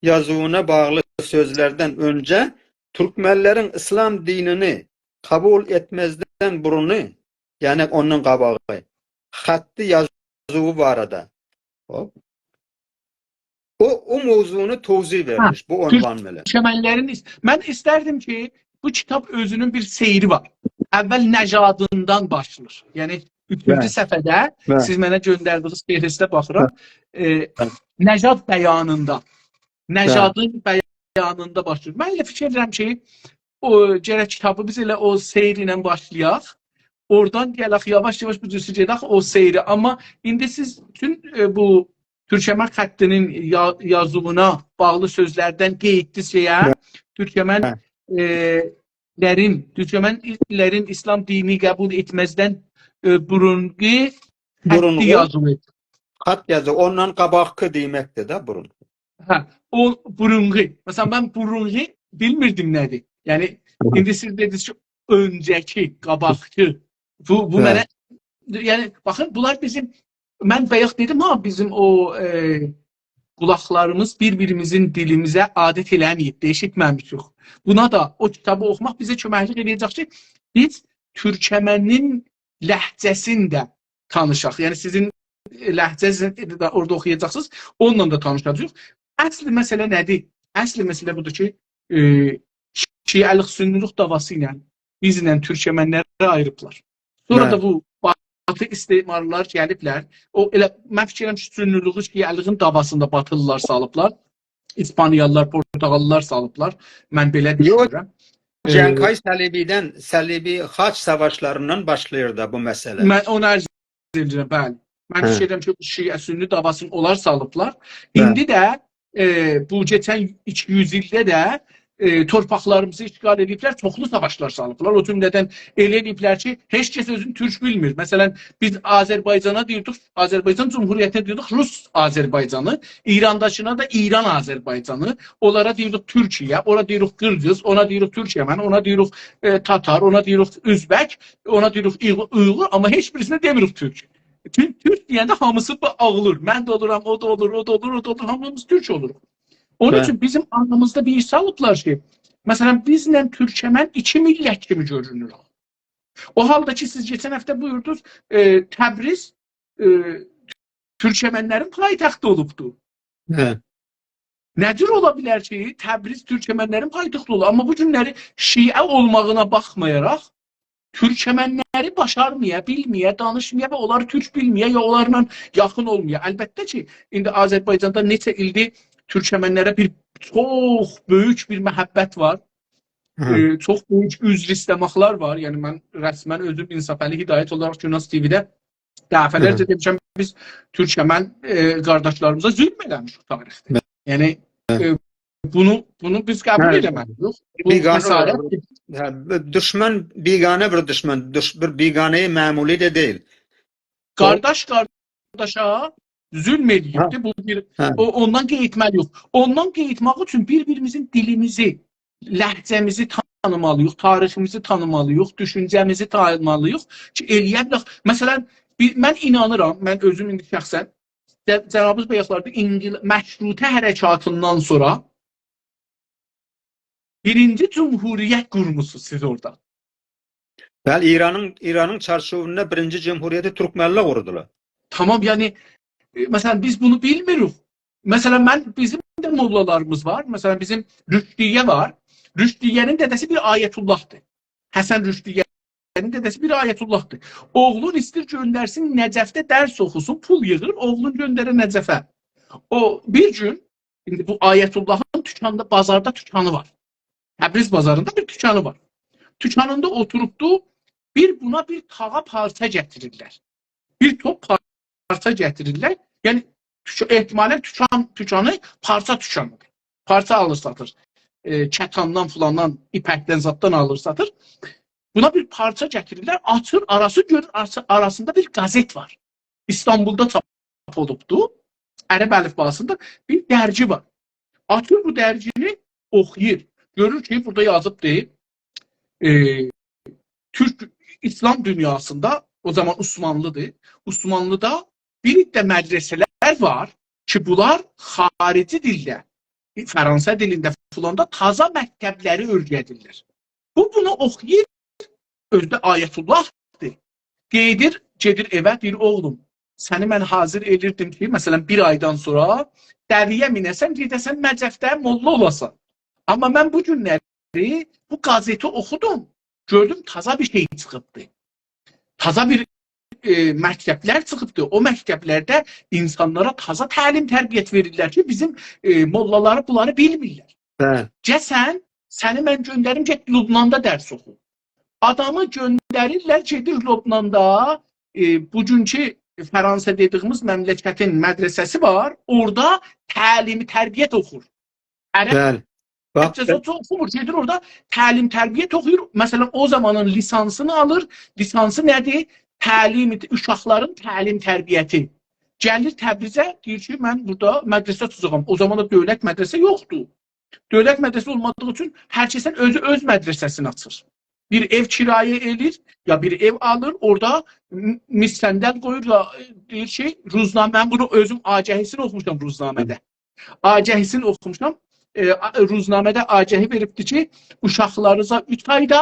یازیوینا باغلی سؤزلردن اؤنجه تورکمنلرین ایسلام دینینی قبول ائتمزدن بورونو، یعنی اوندان قاباغی، خطی یازیوی باره‌ده. هوپ. او، او موضوعنو توضیح هه، وئرمیش، بو عنوان بئله. تورکمنلرین ایس-، من ایستردیم کی، بو کیتاب اؤزونون بیر سیری وار. اول نژادیندان باشلاییر. یعنی، اوچونجو بلی. صفحه‌ده بلی. سیز منه گؤندردیگینیز فهرسته باخیرام. بلی. ائ، بلی. نژاد بیانیندا. بلی. نژادین بیانیندا باشلاییر. من ائله فیکیر ائدیرم کی، او، گرک کیتابی بیز ائله او سیر ایله باشلایاق. اورادان گلک، یاواش-یاواش بو جورسو گئدک او سیره. آمما ایندی سیز بوتون، ائ، بو تورکمن خطی‌نین یا-، یازیوینا باغلی سؤزلردن قئییتدینیز شئیه، هه. تورکمن، هه. ائ، لرین، تورکمنلرین ایسلام دینی قبول ائتمزدن، ائ، بورونقو خطی بورونقو یازیوی. خط یازیوی، اوندان قاباقکی دئمکدیر ده بورون. هه، او بورونقو. مثلا، من بورونقو بیلمیردیم نه‌دیر. یعنی، هی. ایندی سیز دئدینیز کی، اؤنجه‌کی، قاباقکی. بو، بو هه. منه، یعنی، باخین، بونلار بیزیم، من بایاق دئدیم ها، بیزیم او، ائ، قولاقلاریمیز بیر-بیریمیزین دیلیمیزه عادت ائله‌مه‌ییب، ائشیتمه‌میشیک. بونا دا او کیتابی اوخوماق بیزه کؤمکلیک ائله‌یه‌جک کی، بیز تورکمنین لهجه‌سینی ده تانیشاق. یعنی سیزین لهجه‌نیزی ده اورادا اوخویاجاقسینیز، اونونلا دا تانیشاجاغیق. اصل مسئله نه‌دیر؟ اصل مسئله بودور کی، ائ، شیعه‌لیک، سنی‌لیک دعواسی ایله بیزله تورکمنلری آییریبلار. سونرا بلی. دا بو باتی استعمارلار گلیبلر. او ائله، من فیکیر ائدیرم کی، سنی‌لیگی شیعه‌لیگین دعواسیندا باتیلیلار سالیبلار. ایسپانیالیلار، پورتوغاللیلار سالیبلار. من بئله یوخ، دوشونورم. ائ، جنگ‌های صلیبی‌دن، صلیبی خاک ساواشلاریندان باشلاییر دا بو مسئله. من اونو عرض ائدیرم، بلی. من هه. فیکیر ائدیرم کی، شیعه سنی دعواسینی اونلار سالیبلار. بلی. ایندی ده، ائ، بو کئچن ایکی یوز ایلده ده، ائ، تورپاقلاریمیزی اشغال ائدیبلر، چوخلو ساواشلار سالیبلار. او جمله‌دن ائله ائدیبلر کی، هئچ کس اؤزونو تورک بیلمیر. مثلا، بیز آذربایجانا دئییردیک، آذربایجان جمهوریتینه دئییردیک روس آذربایجانی، ایرانداکینا دا ایران آذربایجانی، اونلارا دئییردیک تورکیه، اورا دئییردیک قیرغیز، اونا دئییردیک تورکمن، اونا دئییردیک، ائ، تاتار، اونا دئییردیک اؤزبک، اونا دئییردیک اویغور، اویغور، آمما هئچ بیریسینه دئمیریک تورک. تورک، تورک دئینده هامیسی با-، آغلیر. من ده اولورام، او دا اولور، او دا اولور، او دا اولور، هامیمیز تورک اولوروق. اونون بله. اوچون بیزیم آنیمیزدا بیر ایش سالیبلار کی، مثلا، بیزله تورکمن ایکی میللت کیمی گؤرونور. او حالدا کی، سیز کئچن هفته بویوردونوز، ائ، تبریز، ائ، تورکمنلرین پایتختی اولوبدو. هه. نه جور اولا بیلر کی، تبریز تورکمنلرین پایتختی اولا، آمما بو گونلری شیعه اولماغینا باخمایاراق، تورکمنلری باشارمایا، بیلمه‌یه، دانیشمایا و اونلاری تورک بیلمه‌یه، یا اونلارلا یاخین اولمایا. البته کی، ایندی آذربایجاندا نئچه ایلدیر تورکمنلره بیر چوخ بؤیوک بیر محبت وار. هی. ائ، چوخ بؤیوک عذر ایسته‌مکلر وار. یعنی، من رسما اؤزوم انصافعلی هدایت اولاراق گوناز تی‌وی‌ده دفعه‌لرجه هی. دئمیشم، بیز تورکمن، ائ، قارداشلاریمیزا ظلم ائله‌میشیک تاریخده. بلی. یعنی، بلی. ائ، بونو، بونو بیز قبول هه. ائله‌مه‌لی‌ییک. بو بیگانه جسارت بیر، هه، بیر دوشمن، بیگانه بیر دوشمن، دوش-، بیر بیگانه‌ی معمولی ده دئییل. قارداش قارداشا ظلم ائله‌ییبدیر. هه. بو بیر، هه. او، اوندان قئییتمه‌لی‌ییک. اوندان قئییتمک اوچون بیر-بیریمیزین دیلیمیزی، لهجه‌میزی تانیمالی‌ییق، تاریخیمیزی تانیمالی‌ییق، دوشونجه‌میزی تانیمالی‌ییق کی، ائله‌یه بیلک. مثلا، بیر، من اینانیرام، من اؤزوم ایندی شخصا، جه-، جنابینیز بایاقلاردا اینقیل-، مشروطه حرکاتیندان سونرا بیرینجی جمهوریت قورموسونوز سیز اورادا. بلی، ایرانین، ایرانین چارچوووندا بیرینجی جمهوریتی تورکمنلر قوردولار. تامام، یعنی، ائ، مثلا، بیز بونو بیلمیریک. مثلا، من، بیزیم ده موللالاریمیز وار. مثلا، بیزیم رشدیه وار. رشدیه‌نین دده‌سی بیر آیت‌الله‌دیر. حسن رشدیه‌نین دده‌سی بیر آیت‌الله‌دیر. اوغلون ایستیر گؤندرسین نجفده درس اوخوسون، پول ییغیر، اوغلون گؤندریر نجفه. او بیر گون، ایندی بو آیت‌اللهین دوکاندا، بازاردا دوکانی وار. تبریز بازاریندا بیر دوکانی وار. دوکانیندا اوتوروبدو، بیر بونا بیر تاغا پارچا گتیریرلر. بیر توپ پار-، پارچا گتیریرلر. یعنی، دوکا-، احتمالا دوکان، دوکانی پارچا دوکانی‌دیر. پارچا آلیر ساتیر. ائ، کتاندان، فلاندان، ایپکدن، زاددان آلیر ساتیر. بونا بیر پارچا گتیریرلر، آچیر، آراسی گؤرور، آراسی-، آراسیندا بیر قازئت وار. ایستانبولدا چاپ اولوبدو. عرب الیفباسیندا بیر درگی وار. آچیر بو درگینی، اوخویور. گؤرور کی، بورادا یازیبدیر، ائ، تورک ایسلام دونیاسیندا، او زامان عثمانلی‌دیر، عثمانلی‌دا بیر عده مدرسه‌لر وار کی، بونلار خارجی دیلده، فرانسه دیلینده فلاندا تازا مکتبلری اؤیره‌دیرلر. بو بونو اوخویور، اؤزو ده آیت‌الله‌دیر. قئییدیر، گئدیر ائوه، دئییر: «اوغلوم، سنی من حاضر ائدیردیم کی، مثلا، بیر آیدان سونرا دوه‌یه مینه‌سن، گئده‌سن نجفده موللا اولاسان. آمما من بو گونلری بو قازئتی اوخودوم، گؤردوم تازا بیر شئی چیخیبدی. تازا بیر، ائ، مکتبلر چیخیبدی. او مکتبلرده اینسانلارا تازا تعلیم، تربیت وئریرلر کی، بیزیم، ائ، موللالاری بونلاری بیلمیرلر. هه. گل سن، سنی من گؤندریم، گئت لبناندا درس اوخو.» آدامی گؤندریرلر، گئدیر لبناندا، ائ، بوگونکو فرانسه دئدیگیمیز مملکتین مدرسه‌سی وار، اورادا تعلیم، تربیت اوخور. عرب بلی. باخ، عربجه زاد اوخومور، گئدیر اورادا تعلیم، تربیت اوخویور. مثلا، او زامانین لیسانسینی آلیر. لیسانسی نه‌دیر؟ تعلیم، اوشاقلارین تعلیم، تربیتی. گلیر تبریزه، دئییر کی، من بورادا مدرسه توتاجاغام. او زامان دا دؤولت مدرسه یوخدور. دؤولت مدرسه اولمادیغی اوچون هر کسین اؤزو اؤز مدرسه‌سینی آچیر. بیر ائو کرایه ائله‌ییر، یا بیر ائو آلیر، اورادا م-، میز صندل قویور، یا، ائ، دئییر کی، روزنامه، من بونو اؤزوم آگهی‌سینی اوخوموشام روزنامه‌ده. آگهی‌سینی اوخوموشام. ائ، آ-، روزنامه‌ده آگهی وئریبدی کی، اوشاقلارینیزا اوچ آیدا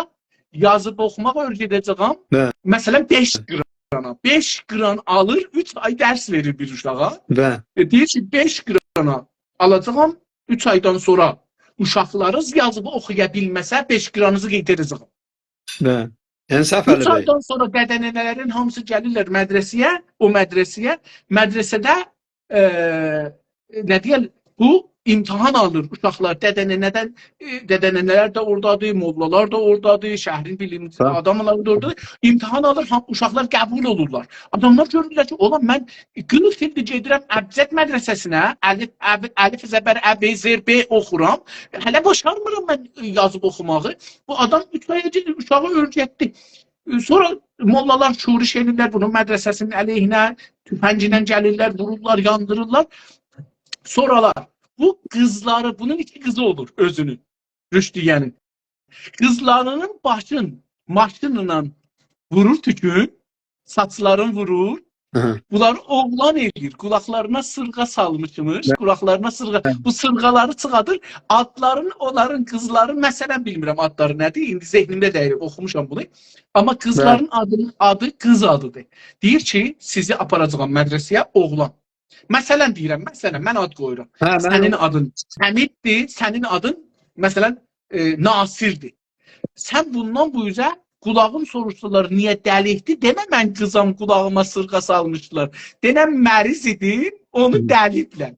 یازیب اوخوماق اؤیره‌ده‌جه‌یم. هه. مثلا، بئش قیرانا. بئش قیران آلیر، اوچ آی درس وئریر بیر اوشاغا. هه. ائ، دئییر کی، بئش قیرانا آلاجاغام، اوچ آیدان سونرا اوشاقلارینیز یازیب اوخویا بیلمه‌سه، بئش قیرانینیزی قئییده‌جه‌یم. هه. انصافعلی بی. اوچ آیدان سونرا دده‌ننه‌لرین هامیسی گلیرلر مدرسه‌یه، او مدرسه‌یه، مدرسه‌ده، ائ، نه دئیرلر، بو امتحان آلیر اوشاقلار. دده ننه‌دن، ائ، دده ننه‌لر ده اورادادیر، موللالار دا اورادادیر، شهرین بیلیملی، هه، آداملاری دا اورادادیر. امتحان آلیر، هام-، اوشاقلار قبول اولورلار. آداملار گؤرورلر کی، «اولا، من قیرخ ایلدیر گئدیرم ابجد مدرسه‌سینه، الف، اب-، الف زبر ا، ب زیر ب اوخورام. هله باشارمیرام من یازیب اوخوماغی.» بو آدام اوچ آیا گئدیر، اوشاغی اؤیرتدی. ائ، سونرا موللالار شورش ائدیرلر بونون مدرسه‌سینین علیهینه، توفنگله گلیرلر، وورورلار، یاندیریرلار. سونرالار بو قیزلاری، بونون ایکی قیزی اولور اؤزونون، رشدیه‌نین. قیزلارینین باشین ماشینلا وورور توکون، ساچلارین وورور. هی. بونلاری اوغلان ائله‌ییر. قولاقلارینا سیرغا سالمیشمیش، نه؟ قولاقلارینا سیرغا. هی. بو سیرغالاری چیخادیر. آدلارین، اونلارین، قیزلارین، مثلا، بیلمیرم آدلاری نه‌دیر، ایندی ذهنیمده دئییل، اوخوموشام بونو. آمما قیزلارین، بلی، آدی، آدی قیز آدیدیر. دئییر کی، «سیزی آپاراجاغام مدرسه‌یه، اوغلان.» مثلا دئییرم، مثلا، من آد قویورام. هه، من، سنین آدین حمیددیر، سنین آدین، مثلا، ائ، ناصردیر. سن بوندان بو اوزه قولاغین سوروشسالار، نییه دلیکدیر؟ دئمه، «من قیزام، قولاغیما سیرغا سالمیشدیلار.» دئنه، مریض ایدی، اونو، هی، دلیدیلر.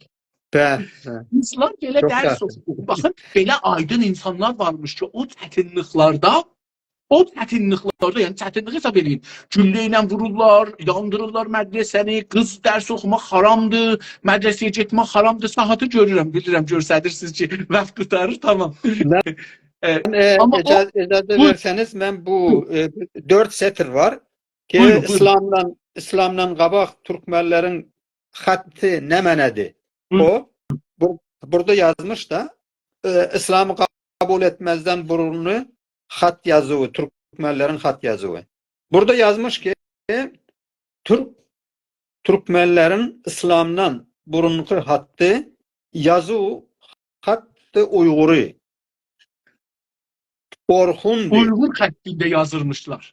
بلی، بلی. قیزلار بئله، چوخ درس یاخشی، اوخویور. باخین، بئله آیدین اینسانلار وارمیش کی، او چتینلیکلرده او چتینلیکلرده، یعنی چتینلیک حساب ائله‌یین. گولله ایله وورورلار، یاندیریرلار مدرسه‌نی، قیز درس اوخوماق حرامدیر، مدرسه‌یه گئتمک حرامدیر. ساعاتی گؤرورم، بیلیرم، گؤستریرسینیز کی، واخت قوتاریر، تامام. من، ائ، ائ، آمما او، اجاز-، اجازه، بویور، وئرسه‌نیز، من بو، بویور، ائ، دؤرد سطر وار کی، بویورون، بویورون. ایسلاملا، ایسلامدان قاباق تورکمنلرین خطی نمنه‌دیر؟ هی. او، بو-، بورادا یازمیش دا، ائ، ایسلامی قبول ائتمزدن بورونلو خط یازیوی، تورکمنلرین خط یازیوی. بورادا یازمیش کی، تورک، تورکمنلرین ایسلامدان بورونقو خطی یازیوی خط اویغوری، اورخوندور. اویغور خطینده یازیرمیشلار.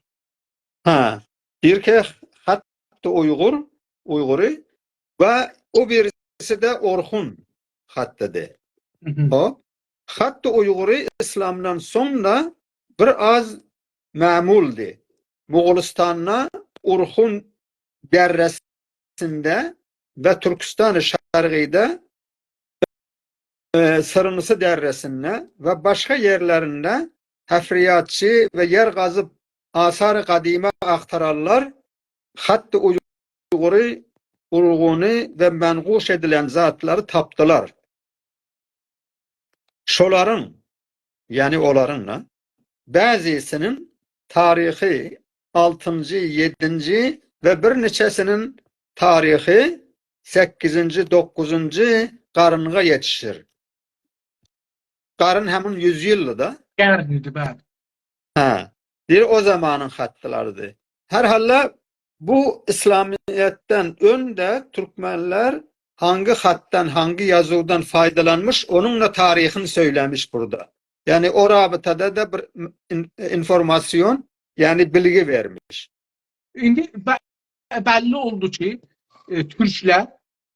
هه، دئییر کی، خط اویغور، اویغوری و او بیریسی ده اورخون خطیدیر. هی هی. او، خط اویغوری ایسلامدان سونرا بیر آز معمولدور. موغولستاندا اورخون دره‌سینده و تورکستان شرقی‌ده، ائ، سیرینیسی دره‌سینده و باشقا یئرلرینده حفریاتچی و یئر قازیب آثار قدیمه آختارانلار خط اویغوری، اویغوری و منقوش ائدیلن ذاتلاری تاپدیلار. شولارین، یعنی اونلارین دا بعضی‌سینین تاریخی آلتینجی، یئددینجی و بیر نئچه‌سینین تاریخی سککیزینجی، دوققوزونجو قارینلیغا یئتیشیر. قارین همین یوز ایلدیر دا. قرن ایدی، بلی. هه. دئییر، او زامانین خطلریدیر. هر حالدا بو ایسلامیتدن اؤن ده تورکمنلر هانگی خطدن، هانگی یازیودان فایدالانمیش، اونون دا تاریخینی سؤیله‌میش بورادا. یعنی او رابطه‌ده ده بیر این-، اینفورماسیون، یعنی بیلگی وئرمیش. ایندی ب-، بللی اولدو کی، ائ، تورکلر،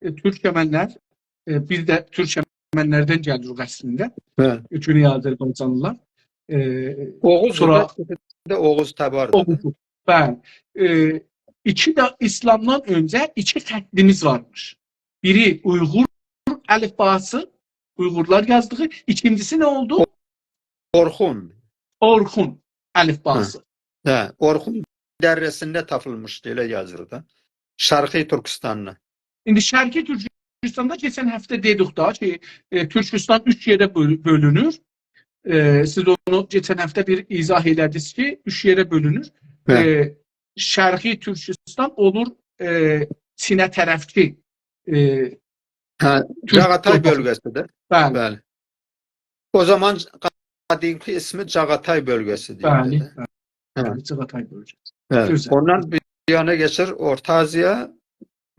ائ، تورکمنلر، ائ، بیر ده تورکمنلردن گلیریک اصلینده. هه. گونئی آذربایجانلیلار. ائ، اوغوز سونرا دا، دا اوغوز تبار دا. اوغوز. بلی. ائ، ایکی ده ایسلامدان اؤنجه ایکی خطیمیز وارمیش. بیری اویغور الیفباسی، اویغورلار یازدیغی. ایکینجیسی نه اولدو؟ او-، اورخون. اورخون الیفباسی. هه. هه، اورخون دره‌سینده تاپیلمیشدی، ائله یازیر دا. شرقی تورکستاندا. ایندی شرقی تورکستاندا کئچن هفته دئدیک دا کی، ائ، تورکستان اوچ یئره بؤل-، بؤلونور. ائ، سیز اونو کئچن هفته بیر ایضاح ائله‌دینیز کی، اوچ یئره بؤلونور. هه. ائ، شرقی تورکستان اولور، ائ، چینه طرفکی، ائ، هه، تورک جاغاتای تورپاغی. بؤلگه‌سیدیر. بلی. بلی. او زامان قدیمکی اسمی جاغاتای بؤلگه‌سی بلی، دئییردی. بلی. هه. بلی، جاغاتای بؤلگه‌سی. بلی. گؤزل. اوندان بیر یانا کئچیر، اورتا آزیا،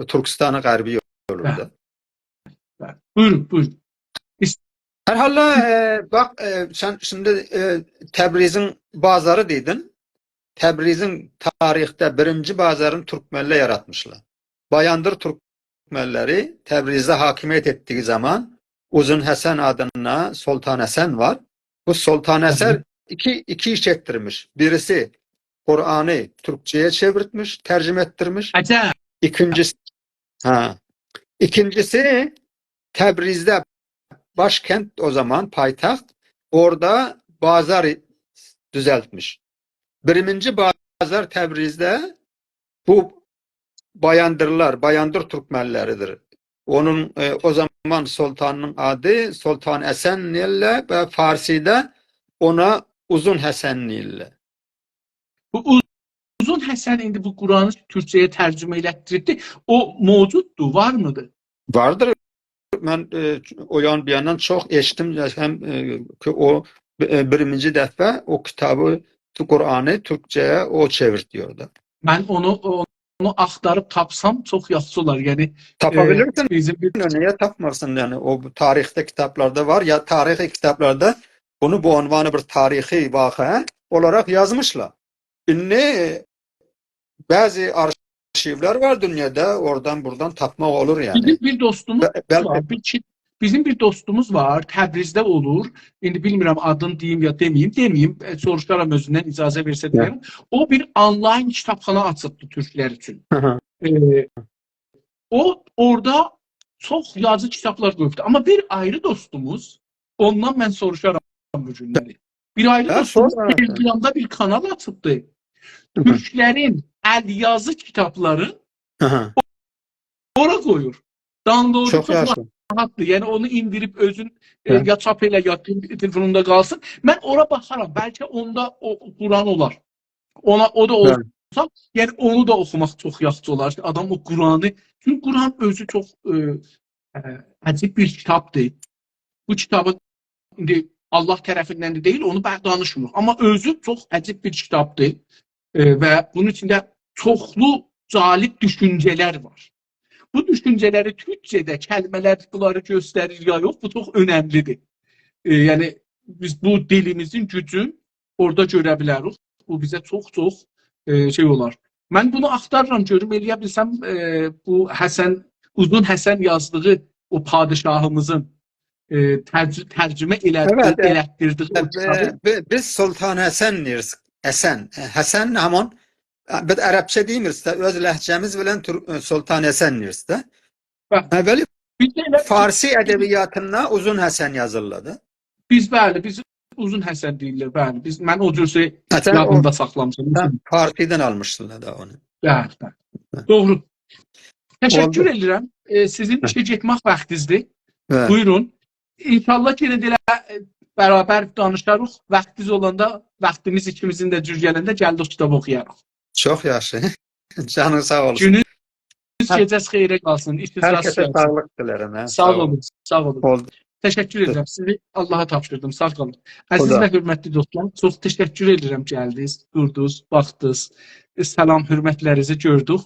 تورکستان غربی اولور دا. بلی. بلی. بویورون، بویورون. ایس- هر حالدا، ائ، باخ، ائ، سن ایندی، ائ، تبریزین بازاری دئدین. تبریزین تاریخده بیرینجی بازارینی تورکمنلر یاراتمیشلار. بایاندیر تورکمنلری تبریزده حاکمیت ائتدیگی زامان اوزون حسن آدیندا سلطان حسن وار. بو سلطان حسن هی هی. ایکی، ایکی ایش ائتدیرمیش. بیریسی قرآنی تورکجه‌یه چئویرتمیش، ترجمه ائتدیرمیش. عجب. ایکینجیسی، هه. ایکینجیسی تبریزده باشکند او زامان، پایتخت، اورادا بازار دوزلتمیش. بیرینجی بازار تبریزده بو بایاندیرلار، بایاندیر تورکمنلری‌دیر. اونون، ائ، او زامان سلطانینین آدی سلطان حسن دئییرلر و فارسی‌ده اونا اوزون حسن دئییرلر. بو اوز-، اوزون حسن ایندی بو قرآنی تورکجه‌یه ترجمه ائلتدیریبدی. او موجوددور، وارمیدیر؟ واردیر. من، ائ، او یان بو یاندان چوخ ائشیتدیم. هم، ائ، کی او، ائ، بیرینجی دفعه او کیتابی، قرآنی تورکجه‌یه او چئویردی اورادا. من اونو، اونو آختاریب تاپسام چوخ یاخشی اولار. یعنی، تاپا ائ، بیلیرسن، بیزیم بیر نییه تاپماسین؟ یعنی او تاریخده کیتابلاردا وار، یا تاریخی کیتابلاردا بونو بو عنوانی بیر تاریخی واقعه اولاراق یازمیشلار. ایندی بعضی آرشیولر وار دونیادا، اورادان بورادان تاپماق اولور یعنی. بیزیم بیر دوستوموز به-، بلکه وار، بیر کی-، بیزیم بیر دوستوموز وار، تبریزده اولور. ایندی بیلمیرم آدینی دئییم یا دئمه‌ییم، دئمه‌ییم. ائ، سوروشارام اؤزوندن، اجازه وئرسه یا. دئیه‌رم. او بیر آنلاین کیتابخانا آچیبدی تورکلر اوچون. هی هی. ائ، او اورادا چوخ یازی کیتابلار قویوبدو. آمما بیر آیری دوستوموز، اوندان من سوروشارام بو گونلری. بیر آیری هه، دوستوموز سور منه. تلگرامدا بیر کانال آچیبدی. هی هی. تورکلرین ال یازی کیتابلارین هی هی. اورا قویور. دانلودو چوخ چوخ یاخشی. راحتدیر. یعنی اونو ایندیریب اؤزون، ائ، هه. یا چاپ ائله، یا تل-، تلفونوندا قالسین. من اورا باخارام. بلکه اوندا او قرآن اولار. اونا، او دا هه. اولسا، یعنی اونو دا اوخوماق چوخ یاخشی اولار. ایشته آدام او قرآنی، چونکی قرآن اؤزو چوخ، ائ، ائ، عجیب بیر کیتابدیر. بو کیتابی ایندی الله طرفیندن ده دئییل، اونو بیر دانیشمیریق. آمما اؤزو چوخ عجیب بیر کیتابدیر. ائ، و بونون ایچینده چوخلو جالب دوشونجه‌لر وار. بو دوشونجه‌لری تورکجه‌ده کلمه‌لر بونلاری گؤستریر یا یوخ، بو چوخ اؤنملی‌دیر. ائ، یعنی بیز بو دیلیمیزین گوجون اورادا گؤره بیلریک. بو بیزه چوخ-چوخ، ائ، شئی اولار. من بونو آختاریرام، گؤروم ائلیه بیلسم، ائ، بو حسن، اوزون حسن یازدیغی او پادشاهیمیزین، ائ، ترج-، ترجمه ائله-، ائوت، ائوت. ائلتدیردیگی او کیتابی. ائ، بی-، بیز سلطان حسن دئییریک. حسن. ائ، حسن همان، ائ، بیز عربجه دئمیریک ده، اؤز لهجه‌میز بیلن تور-، ائ، سلطان حسن دئییریک ده. بلی. هه، بلی، بیز ده ائله فارسی ادبیاتیندا اوزون حسن یازیرلار دا. بیز، بلی، بیز اوزون حسن دئییرلر، بلی. بیز، من او جور شئی حسن او، یادیمدا ساخلامیشام. سن فارسی‌دن آلمیشسین دا اونو. بلی، بلی. هه. دوغرو. تشکر اولدو. ائدیرم. ائ، سیزین هه. ایشه گئتمک واختینیزدیر. هه. بویورون. انشاءالله یئنه ده ائله، ائ، برابر دانیشاریق. واختینیز اولاندا واختیمیز ایکیمیزین ده جور گلنده گلدیک کیتاب اوخویاریق. چوخ یاخشی. جانین ساغ اولسون. گونونوز، هر، گئجه‌ز خیره قالسین. ایشینیز هر راست کسه گلسین. ساغلیق دیلرم، هه، ساغ ساغ اول. اولون، ساغ اولون. اولدو. تشکر ائدیرم. سیزی آللاها تاپشیردیم. ساغ قالین. عزیز خدا. و حؤرمتلی دوستلار، چوخ تشکر ائدیرم گلدینیز، دوردونوز، باخدینیز. ائ، سلام، حؤرمتلرینیزی گؤردوک.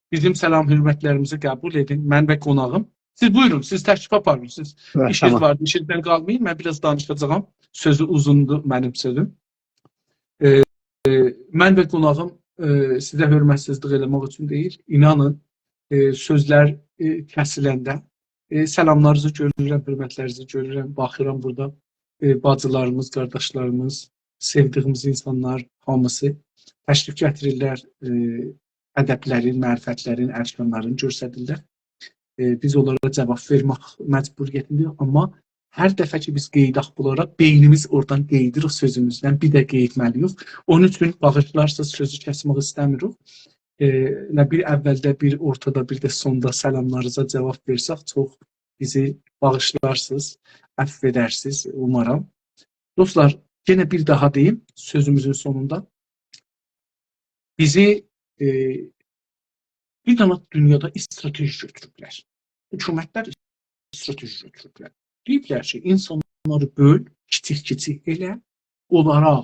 بیزیم سلام، حؤرمتلریمیزی قبول ائدین. من و قوناغیم. سیز بویورون، سیز تشریف آپارین. سیز، هه، ایشینیز تامام. وار، ایشینیزدن قالمایین. من بیر آز دانیشاجاغام. سؤزو اوزوندور منیم سؤزوم. ائ، ائ، من و قوناغیم، ائ، سیزه حؤرمتسیزلیک ائله‌مک اوچون دئییل. اینانین، ائ، سؤزلر، ائ، کسیلنده، ائ، سلاملارینیزی گؤرورم، حؤرمتلرینیزی گؤرورم، باخیرام بورادا، ائ، باجیلاریمیز، قارداشلاریمیز، سئودیگیمیز اینسانلار هامیسی تشریف گتیریرلر، ائ، ادبلرین، معرفتلرین، ارکانلارینی گؤستریرلر. ائ، بیز اونلارا جاواب وئرمک مجبوریتینده‌ییک، آمما هر دفعه کی بیز قئییداق بونلارا، بئینیمیز اورادان قئییدیر او سؤزوموزدن، بیر ده قئییتمه‌لی‌ییک. اونون اوچون باغیشلارسینیز، سؤزو کسمک ایسته‌میریک. ائ، نه بیر اولده، بیر اورتادا، بیر ده سوندا سلاملارینیزا جاواب وئرسک، چوخ بیزی باغیشلارسینیز، عفو ائدرسینیز، اومارام. دوستلار، یئنه بیر داها دئییم، سؤزوموزون سونوندا. بیزی، ائ، بیر دنه دونیادا استراتژی گؤتوروبلر. حکومتلر استراتژی گؤتوروبلر. دئییبلر کی، اینسانلاری بؤل، کیچیک-کیچیک ائله، اونلارا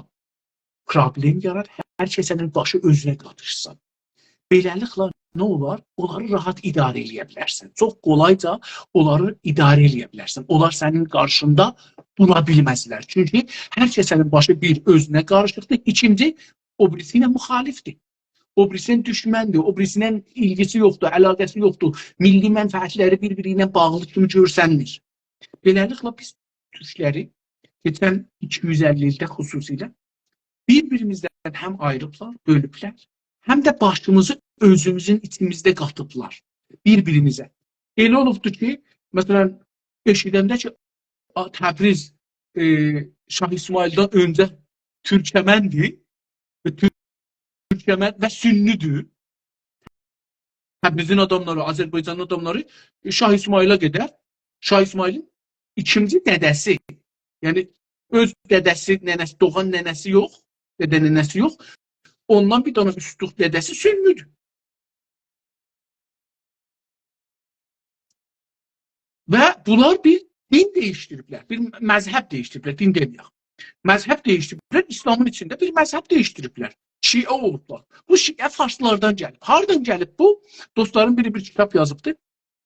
پروبلئم یارات، هر کسه‌نین باشی اؤزونه قاتیشسین. بئله‌لیکله نه اولار؟ اونلاری راحت اداره ائله‌یه بیلرسن. چوخ قولایجا اونلاری اداره ائله‌یه بیلرسن. اونلار سنین قارشیندا دورا بیلمزلر. چونکی هر کسه‌نین باشی بیر اؤزونه قاریشیقدیر، ایکینجی او بیریسی ایله مخالفدیر. او بیریسی ایله دوشمندیر، او بیریسی ایله ایلگیسی یوخدور، علاقه‌سی یوخدور. میللی منفعتلری بیر-بیری ایله باغلی کیمی گؤرسنمیر. بئله‌لیکله بیز تورکلری کئچن ایکی یوز اللی ایلده خصوصیله بیر-بیریمیزدن هم آییریبلار، بؤلوبلر، هم ده باشیمیزی اؤزوموزون ایچیمیزده قاتیبلار بیر-بیریمیزه. ائله اولوبدور کی، مثلا، ائشیدنده کی، آ، تبریز، ائ، شاه اسماعیلدن اؤنجه تورکمندیر و تور-، تورکمن و سنی‌دیر. تبریزین آداملاری، آذربایجانین آداملاری، ائ، شاه اسماعیله قدر، شاه اسماعیلین ایکینجی دده‌سی، یعنی اؤز دده‌سی، ننه‌سی، دوغان ننه‌سی یوخ، دده ننه‌سی یوخ، اوندان بیر دنه اوستلوق دده‌سی سنی‌دیر. و بونلار بیر دین دییشدیریبلر، بیر مذهب دییشدیریبلر، دین دئمه‌یک. مذهب دییشدیریبلر، اسلامین ایچینده بیر مذهب دییشدیریبلر. شیعه اولوبلار. بو شیعه فارسلاردان گلیب. هاردان گلیب بو؟ دوستلاریم بیری بیر کیتاب یازیبدی.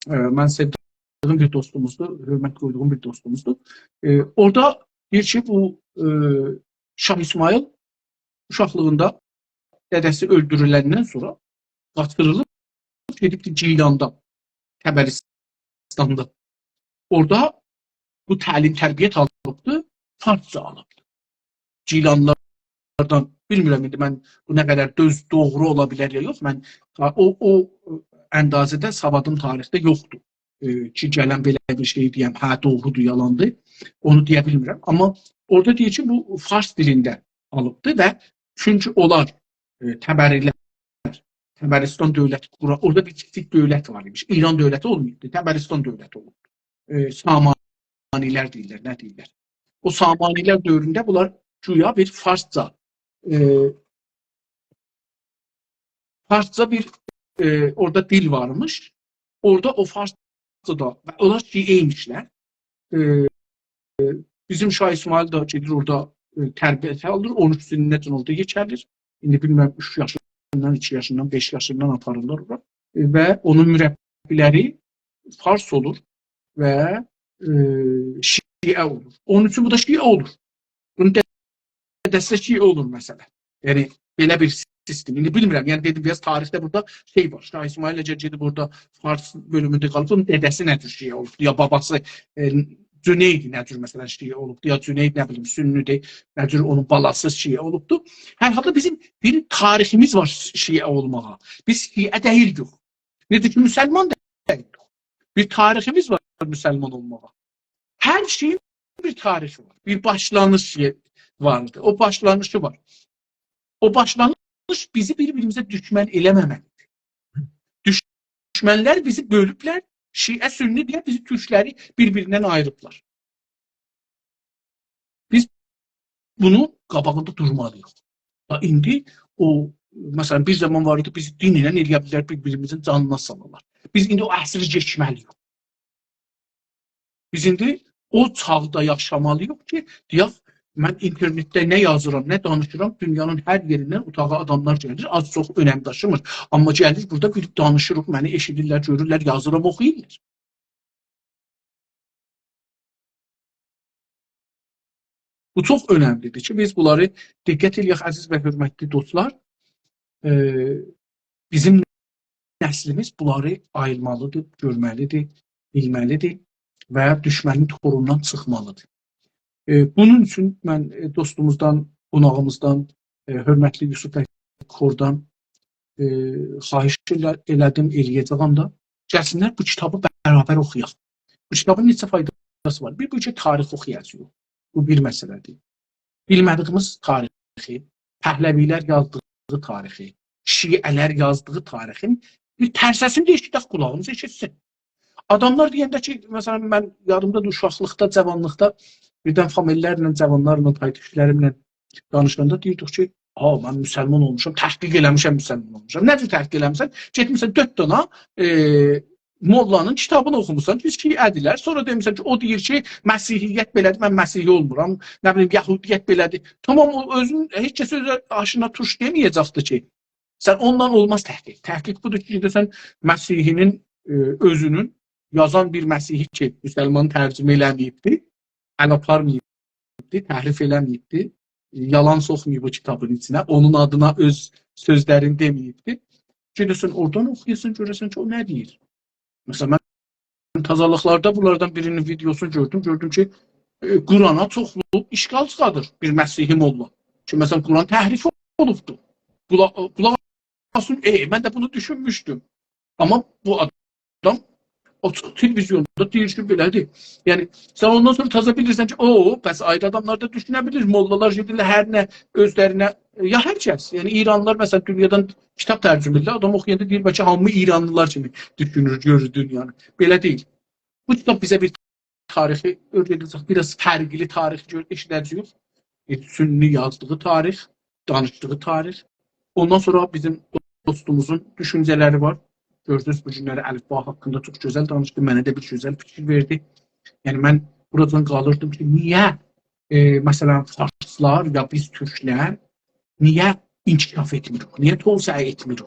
ائ، من سئودیگیم بیر دوستوموزدور، حؤرمت قویدوغوم بیر دوستوموزدور. ائ، اورادا دئییر کی، بو، ائ، شاه اسماعیل اوشاقلیغیندا دده‌سی اؤلدورولندن سونرا قاچیریلیب گئدیبدی گیلاندا، طبرستاندا. اورادا بو تعلیم تربیت آلیبدی، فارسجا آلیبدی. گیلانلیلاردان، بیلمیرم ایندی من بو نه قدر دوز، دوغرو اولا بیلر یا یوخ. من او، او اندازه‌ده سوادیم تاریخده یوخدور. ائ، کی، گلم بئله بیر شئی دئیم، هه، دوغرودور، یالاندیر، اونو دئیه بیلمیرم. آمما اورادا دئییر کی، بو فارس دیلینده آلیبدی و چونکی اونلار، ائ، طبری‌لر، طبرستان دؤولتی قورا، اورادا بیر کیچیک دؤولت وار ایمیش. ایران دؤولتی اولماییبدی، طبرستان دؤولتی اولوبدو. ائ، سامانی‌لر دئییرلر، نه دئییرلر؟ او سامانی‌لر دؤورونده بونلار گویا بیر فارسجا، ائ، فارسجا بیر، ائ، اورادا دیل وارمیش. اورادا او فارسجا دا، و اونلار شیعه ایمیشلر. ائ، بیزیم شاه اسماعیل ده گئدیر اورادا، ائ، تربیت آلیر، اون اوچ سنینه‌جن اورادا یئتیشیر. ایندی بیلمیرم، اوچ یاشیندان، ایکی یاشیندان، بئش یاشیندان آپاریرلار اورا. ائ، و اونون مربی‌لری فارس اولور و، ائ، شیعه اولور. اونون اوچون بو دا شیعه اولور. بونون دده‌سی ده شیعه اولور، مثلا. یعنی، بئله بیر سیستم. ایندی بیلمیرم، یعنی دئدیم، بیر آز تاریخده بورادا شئی وار. شاه اسماعیل اگر گئدیب اورادا فارس بؤلومونده قالیب، بونون دده‌سی نه جور شیعه اولوبدو، یا باباسی، ائ، جنید نه جور، مثلا، شیعه اولوبدو، یا جنید، نه بیلیم، سنی‌دیر، نه جور اونون بالاسی شیعه اولوبدو. هر حالدا بیزیم بیر تاریخیمیز وار شیعه اولماغا. بیز شیعه دئییلدیک. نئجه کی، مسلمان دئییلدیک. بیر تاریخیمیز وار مسلمان اولماغا. هر شئیین بیر تاریخی وار، بیر باشلانیشی واردیر. او باشلانیشی وار. او باشلانیش بیزی بیر-بیریمیزه دوشمن ائله‌مه‌مه‌لیدیر. دوشمنلر بیزی بؤلوبلر، شیعه، سنی دئیه بیزی، تورکلری بیر-بیریندن آییریبلار. بیز بونون قاباغیندا دورمالی‌ییق. دا ایندی او، مثلا، بیر زامان وار ایدی، بیز دین ایله ائلیه بیلر بیر-بیریمیزین جانینا سالالار. بیز ایندی او عصری کئچمه‌لی‌ییک. بیز ایندی او چاغدا یاشامالی‌ییق کی، دئیک، من اینترنتده نه یازیرام، نه دانیشیرام، دونیانین هر یئریندن اوتاغا آداملار گلیر، آز-چوخ اؤنم داشیمیر. آمما گلیر بورادا بیر دانیشیریق، منی ائشیدیرلر، گؤرورلر، یازیرام، اوخویورلار. بو چوخ اؤنملی‌دیر کی، بیز بونلاری دقت ائله‌یک، عزیز و حؤرمتلی دوستلار. ائ، بیزیم نسلیمیز بونلاری آییرمالی‌دیر، گؤرمه‌لی‌دیر، بیلمه‌لی‌دیر و دوشمنین توروندان چیخمالی‌دیر. ائ، بونون اوچون من، ائ، دوستوموزدان، قوناغیمیزدان، ائ، حؤرمتلی یوسف بی کوردان، ائ، خواهش ائله-، ائله‌دیم، ائلیه‌جه‌یم ده. گلسینلر، بو کیتابی برابر اوخویاق. بو کیتابین نئچه فایداسی وار. بیر، بو کی، تاریخ اوخویاجاغیق. بو بیر مسئله‌دیر. بیلمه‌دیگیمیز تاریخی، پهلوی‌لر یازدیغی تاریخی، شیعه‌لر یازدیغی تاریخین بیر ترسه‌سینی ده ائشیدک، قولاغیمیز ائشیتسین. آداملار دئینده کی، مثلا، من یادیمدادیر، اوشاقلیقدا، جاوانلیقدا بیردن فامیللرله، جاوانلارلا، تای‌تورکلریمله دانیشاندا دئییردیک کی، «ها، من مسلمان اولموشام، تحقیق ائله‌میشم، مسلمان اولموشام.» نه جور تحقیق ائله‌میسن؟ گئتمیسن دؤرد دانا، ائ، موللانین کیتابینی اوخوموسان کی، شیعه‌دیرلر. سونرا دئمیسن کی، او دئییر کی، مسیحیت بئله‌دیر، من مسیحی اولمورام. نه بیلیم، یهودیت بئله‌دیر. تامام، او اؤزون، هئچ کس اؤز آشینا تورش دئمه‌یه‌جکدیر کی، سن اوننان اولماز تحقیق. تحقیق بودور کی، گئده‌سن مسیحی‌نین، ائ، اؤزونون، یازان بیر مسیحی کی، مسلمان ترجمه ائله‌مه‌ییبدی، ال آپارماییبدی، تحریف ائله‌مه‌ییبدی، یالان سوخماییب او کیتابین ایچینه، اونون آدینا اؤز سؤزلرینی دئمه‌ییبدی. گئده‌سن اورادان اوخویاسان، گؤره‌سن کی، او نه دئییر. مثلا، من تازالیقلاردا بونلاردان بیرینین ویدئوسونو گؤردوم. گؤردوم کی، ائ، قرآنا چوخلو اشکال چیخادیر بیر مسیحی موللا. کی، مثلا، قرآن تحریف اولوبدور. قولا-، قولاق آسین، ائ، من ده بونو دوشونموشدوم. آمما بو آدام آچیق تلویزیوندا دئییر کی، بئله‌دیر. یعنی، سن اوندان سونرا تازا بیلیرسن کی، او، بس آیری آداملار دا دوشونه بیلیر. موللالار گئدیرلر هر نه اؤزلرینه، یا هر کس. یعنی، ایرانلیلار، مثلا، دونیادان کیتاب ترجمه ائدیرلر. آدام اوخویاندا دئییر، بلکه هامی ایرانلیلار کیمی دوشونور، گؤرور دونیانی. بئله دئییل. بو کیتاب بیزه بیر تاریخی اؤیره‌ده‌جک، بیر آز فرقلی تاریخ گؤر-، ائشیده‌جه‌ییک. ائ، سنی یازدیغی تاریخ، دانیشدیغی تاریخ. اوندان سونرا بیزیم دوستوموزون دوشونجه‌لری وار. گؤردونوز، بو گونلری الیفبا حاقیندا چوخ گؤزل دانیشدی. منه ده بیر گؤزل فیکیر وئردی. یعنی، من بورادان قالیردیم کی، نییه، ائ، مثلا، فارسلار یا بیز تورکلر نییه انکشاف ائتمیریک، نییه توسعه ائتمیریک؟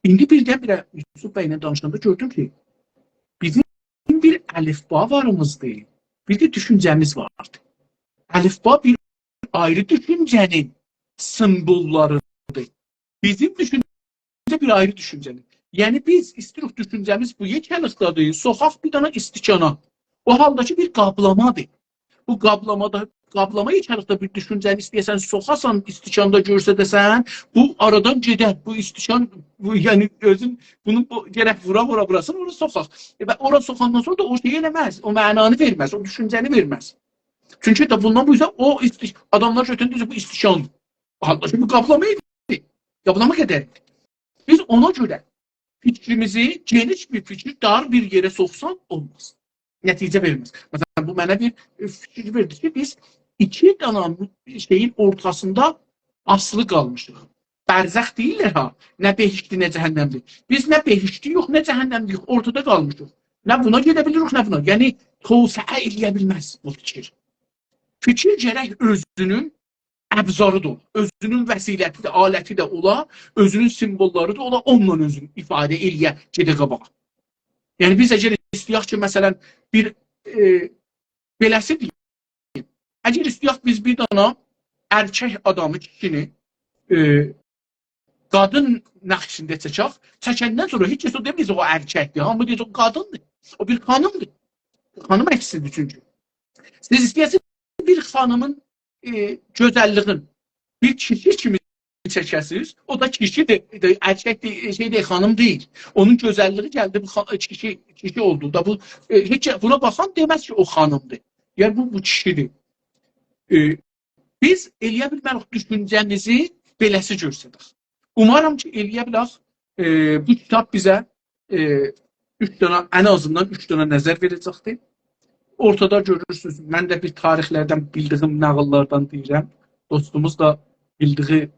ایندی بیردن-بیره یوسف بی‌له دانیشاندا گؤردوم کی، بیزیم بیر الیفبا واریمیزدیر، بیر ده دوشونجه‌میز واردی. الیفبا بیر آیری دوشونجه‌نین سیمبوللاریدیر. بیزیم دوشونجه بیر آیری دوشونجه‌دیر. یعنی، بیز ایستیروخ دوشونجه‌میز بو یئکه‌لیکده‌دیر، سوخاق بیر دنه استکانا. او حالدا کی، بیر قابلامادیر. بو قابلامادا، قابلاما یئکه‌لیکده بیر دوشونجه‌نی ایسته‌یه‌سن، سوخاسان، استکاندا گؤرسده‌سن، بو آرادان گئدر. بو استکان، بو، یعنی، اؤزون، بونو بو، گرک وورا-وورا ووراسان، اورا سوخاق. ائ، و اورا سوخاندان سونرا دا او شئی ائله‌مز، او معنانی وئرمز، او دوشونجه‌نی وئرمز. چونکی ده بوندان بو ایسه او استک-، آداملار گؤتورور، دئییر، بو استکاندیر. حالدا کی، بو قابلاما ایدی. قابلاما قدردیر. بیز اونا گؤره فیکریمیزی گئنیش بیر فیکیر، دار بیر یئره سوخسان اولماز. نتیجه وئرمز. مثلا، بو منه بیر، ائ، فیکیر وئردی کی، بیز ایکی دنه شئیین اورتاسیندا آسیلی قالمیشیق. برزخ دئییرلر ها، نه بهشتی، نه جهنمدیر. بیز نه بهشتی‌یوخ، نه جهنمدی‌یوخ، اورتادا قالمیشیق. نه بونا گئده بیلیریک، نه بونا. یعنی، توسعه ائله‌یه بیلمز بو فیکیر. فیکیر گرک اؤزونون ابزاری دا اولا، اؤزونون وسیله‌سی ده، آلتی ده اولا، اؤزونون سیمبوللاری دا اولا، اونونلا اؤزونو ایفاده ائله‌یه، گئده قاباغا. یعنی، بیز اگر ایسته‌یک کی، مثلا، بیر، ائ، بئله‌سی دئییم، اگر ایسته‌یک بیز بیر دانا ائرکک آدامی، کیشینی، ائ، قادین نقشینده چکک، چکندن سونرا هئچ کس او دئمه‌یه‌جک او ائرککدیر، هامی دئیه‌جک او قادیندیر، او بیر خانیمدیر. خانیم عکسیدیر چونکی. سیز ایسته‌یه‌سینیز بیر خانیمین، ائ، گؤزللیگین بیر کیشی کیمی چکه‌سینیز، او دا کیشیدیر، ائرکک دئ-، شئی دئییل، خانیم دئییل. اونون گؤزللیگی گلدی، بو خا-، کیشی، کیشی اولدو. دا بو، ائ، هئچ بونا باخان دئمز کی، او خانیمدیر. یعنی، بو، بو کیشیدیر. ائ، بیز ائله‌یه بیلمه‌ریک دوشونجه‌میزی بئله‌سی گؤرسدک. اومارام کی، ائله‌یه بیلک، ائ، بو کیتاب بیزه، ائ، اوچ دنه، ان آزیندان اوچ دنه نظر وئره‌جکدیر. اورتادا گؤرورسونوز، من ده بیر تاریخلردن بیلدیگیم ناغیللاردان دئییرم. دوستوموز دا بیلدیگی، ائ،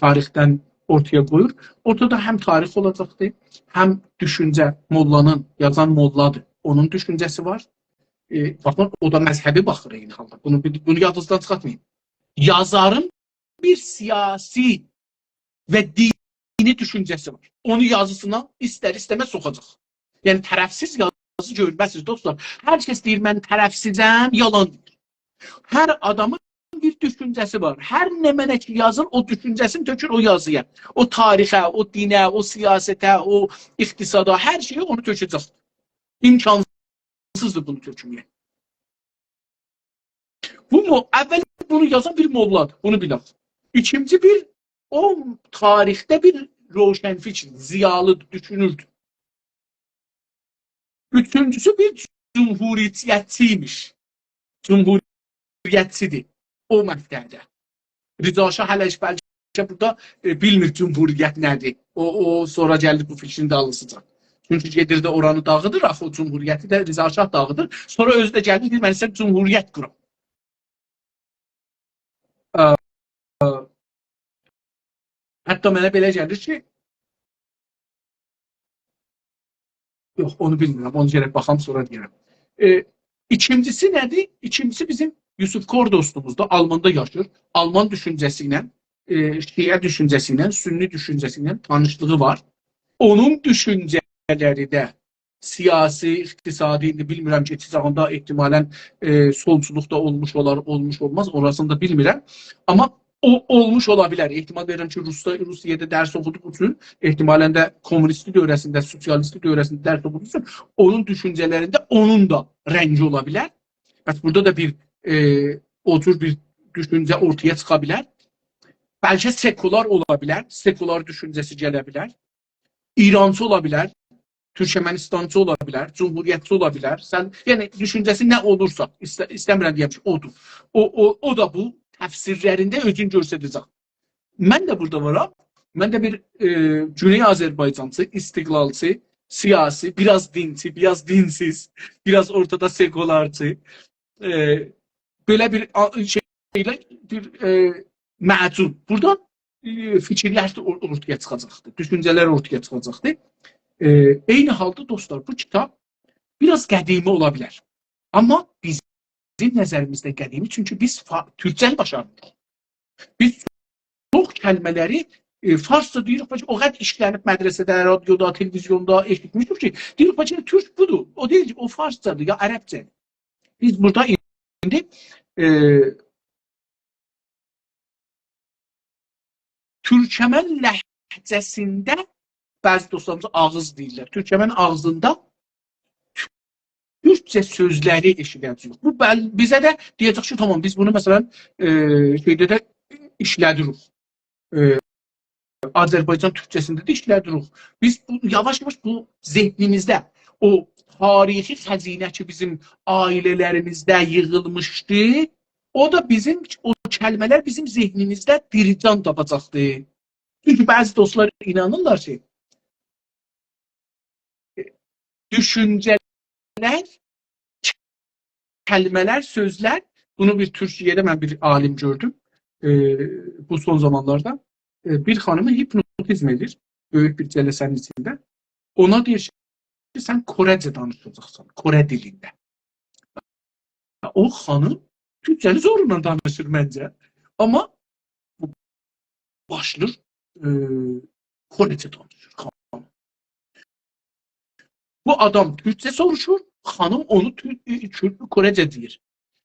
تاریخدن اورتایا قویور. اورتادا هم تاریخ اولاجاقدیر، هم دوشونجه، موللانین، یازان موللادیر، اونون دوشونجه‌سی وار. ائ، باخین، او دا مذهبی باخیر عینی حالدا. بونو، بونو یادینیزدان چیخارتمایین. یازارین بیر سیاسی و دینی دوشونجه‌سی وار. اونو یازیسینا ایستر-ایسته‌مز سوخاجاق. یعنی، طرفسیز یازی گؤرمزسینیز، دوستلار. هر کس دئییر، «من طرفسیزم»، یالان دئییر. هر آدامین بیر دوشونجه‌سی وار. هر نمنه کی یازیر، او دوشونجه‌سینی تؤکور او یازییا. او تاریخه، او دینه، او سیاسته، او اقتصادا، هر شئیه اونو تؤکه‌جک. امکانسیزدیر بونو تؤکمه‌یه. بو مو-، اول بونو یازان بیر موللادیر، بونو بیلک. ایکینجی بیر، او تاریخده بیر روشنفکر، ضیالی دوشونوردو. اوچونجوسو بیر جمهوریتچی ایمیش. جمهوریتچیدیر او مقطعده. رضا شاه هله هئچ بلکه بورادا، ائ، بیلمیر جمهوریت نه‌دیر. او، او سونرا گلیر بو فیکرین دالیسیجا. چونکی گئدیر ده اورانی داغیدیر، آخی او جمهوریتی ده رضا شاه داغیدیر. سونرا اؤزو ده گلیر، دئییر، «من ایسته‌ییرم جمهوریت قورام.» ا، ا، حتی منه بئله گلیر کی، یوخ، اونو بیلمیرم، اونو گرک باخام، سونرا دئیه‌رم. ائ، ایکینجیسی نه‌دیر؟ ایکینجیسی بیزیم یوسف کور دوستوموزدور، آلماندا یاشیر. آلمان دوشونجه‌سی ایله، ائ، شیعه دوشونجه‌سی ایله، سنی دوشونجه‌سی ایله تانیشلیغی وار. اونون دوشونجه‌لری ده سیاسی، اقتصادی، ایندی بیلمیرم کی، کئچه‌جک، اوندا احتمالاً، ائ، سولچولوق دا اولموش اولار، اولموش اولماز، اوراسینی دا بیلمیرم. آمما او اولموش اولا بیلر. احتمال وئریرم کی، روسدا، روسیه‌ده درس اوخودوغو اوچون، احتمالاً ده کمونیستی دؤوره‌سینده، سوسیالیستی دؤوره‌سینده درس اوخودوغو اوچون اونون دوشونجه‌لرینده اونون دا رنگی اولا بیلر. پس بورادا دا بیر، ائ، او جور بیر دوشونجه اورتایا چیخا بیلر. بلکه سکولار اولا بیلر، سکولار دوشونجه‌سی گله بیلر. ایرانچی اولا بیلر. تورکمنیستانچی اولا بیلر، جمهوریتچی اولا بیلر. سن، یعنی، دوشونجه‌سی نه اولورسا، ایسته-، ایسته‌میرم دئیم کی، اودور. او، او، او دا بو تفسیرلرینده اؤزونو گؤستره‌جک. من ده بورادا وارام. من ده بیر، ائ، گونئی آذربایجانچی، استقلالچی، سیاسی، بیر آز دینچی، بیر آز دینسیز، بیر آز اورتادا سکولارچی، ائ، بئله بیر آ-، شئیله، بیر، ائ، معجون. بورادا، ائ، فیکیرلر ده اور-، اورتایا چیخاجاقدیر، دوشونجه‌لر اورتایا چیخاجاقدیر. ائ، عینی حالدا، دوستلار، بو کیتاب بیر آز قدیمی اولا بیلر. آمما بیزیم نظریمیزده قدیمی، چونکی بیز فا-، تورکجه‌نی باشارمیریق. بیز چوخ کلمه‌لری، ائ، فارسجا دئییریک، باخ، او قدر ایشلنیب مدرسه‌ده، رادیودا، تلویزیوندا ائشیتمیشیک کی، دئییریک، باخ، تورک بودور. او دئییل کی، او فارسجادیر، یا عربجه. بیز بورادا ایندی، ائ، تورکمن لهجه‌سینده، بعضی دوستلاریمیز آغیز دئییرلر. تورکمن آغزیندا تورکجه سؤزلری ائشیده‌جه‌ییک. بو بل-، بیزه ده دئیه‌جک کی، تامام، بیز بونو، مثلا، ائ، شئیده ده ایشله‌دیریک. ائ، آذربایجان تورکجه‌سینده ده ایشله‌دیریک. بیز بو، یاواش-یاواش بو ذهنیمیزده او تاریخی خزینه کی، بیزیم عائله‌لریمیزده ییغیلمیشدی، او دا بیزیم، او کلمه‌لر بیزیم ذهنیمیزده دیری جان تاپاجاقدی. چونکی بعضی دوستلار اینانیرلار کی، دوشونجه‌لر، کلمه‌لر، سؤزلر، بونو بیر تورکیه‌ده من بیر عالیم گؤردوم، ائ، بو سون زامانلاردا، ائ، بیر خانیمی هیپنوتیزم ائدیر، بؤیوک بیر جلسه‌نین ایچینده. اونا دئییر کی، سن کره‌جه دانیشاجاقسان، کره دیلینده. او خانیم تورکجه‌نی زورلا دانیشیر منجه. آمما بو باشلاییر، ائ، کره‌جه دانیشیر خانیم. بو آدام تورکجه سوروشور، خانیم اونو تور-، ائ، کور-، کره‌جه دئییر.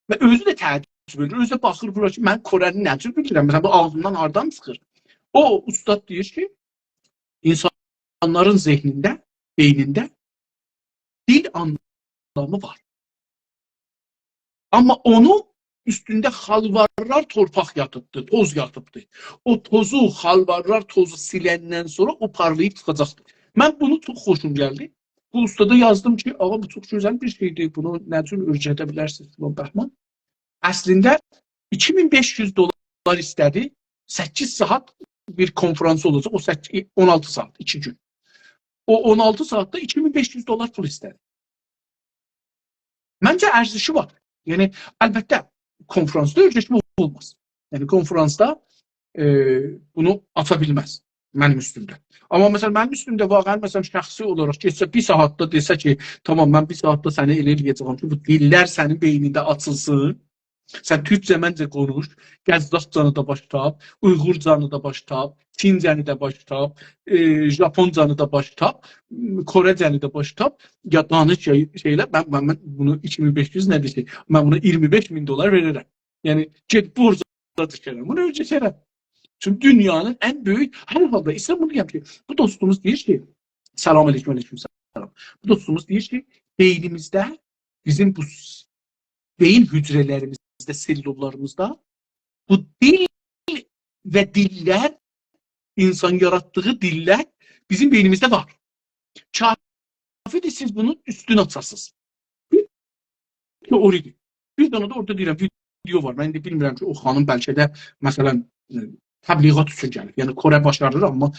و اؤزو ده تعجب ائدیر، اؤزو ده باخیر بورا کی، من کره‌نی نه جور بیلیرم؟ مثلا، بو آغزیمدان هاردان چیخیر؟ او اوستاد دئییر کی، اینسانلارین ذهنینده، بئینینده دیل آنلامی وار. آمما اونو اوستونده خالوارلار تورپاق یاتیبدی، توز یاتیبدی. او توزو، خالوارلار توزو سیلندن سونرا او پارلاییب چیخاجاقدی. من بونو چوخ خوشوم گلدی. بو اوستادا یازدیم کی، آغا، بو چوخ گؤزل بیر شئیدیر، بونو نه جور اؤیرده بیلرسینیز، فلان بهمان. اصلینده ایکی مین بئش یوز دلار ایسته‌دی، سککیز ساعات بیر کنفرانس اولاجاق، او سککیز، اون آلتی ساعات، ایکی گون. او اون آلتی ساعاتدا ایکی مین بئش یوز دلار پول ایسته‌دی. منجه ارزشی وار. یعنی، البته، کنفرانسدا اؤیرشمک اولماز. یعنی، کنفرانسدا، ائ، بونو آچا بیلمز منیم اوستومده. آمما، مثلا، منیم اوستومده واقعا، مثلا، شخصی اولاراق گئتسه، بیر ساعاتدا دئسه کی، تامام، من بیر ساعاتدا سنی ائله ائله‌یه‌جه‌یم کی، بو دیللر سنین بئینینده آچیلسین. سن تورکجه منجه قونوش، قزاقجانی دا باش تاپ، اویغورجانی دا باش تاپ، چینجه‌نی ده باش تاپ، ائ، ژاپونجانی دا باش تاپ، م، کره‌جه‌نی ده باش تاپ، یا دانیش، یا شئی ائله، من، من، من بونو ایکی مین بئش یوز نه‌دیر کی؟ من بونا اییرمی بئش مین دلار وئررم. یعنی، گئت بورسادا دوشرم، بونو اؤیرشرم. چونکی دونیانین ان بؤیوک، هر حالدا ایسته‌ییرم بونو دئیم کی، بو دوستوموز دئییر کی، سلام علیکم، علیکم سلام. بو دوستوموز دئییر کی، بئینیمیزده، بیزیم بو س-، بئیین حجره‌لریمیزده، سلوللاریمیزدا بو دیل و دیللر، اینسان یاراتدیغی دیللر بیزیم بئینیمیزده وار. کافی‌دیر سیز بونون اوستونو آچاسینیز. بیر تئوری‌دیر. بیر دنه ده اورادا دئییرم، ویدئو وار. من ایندی بیلمیرم کی، او خانیم بلکه ده، مثلا، ائ، تبلیغات اوچون گلیب. یعنی، کره باشاریر، آمما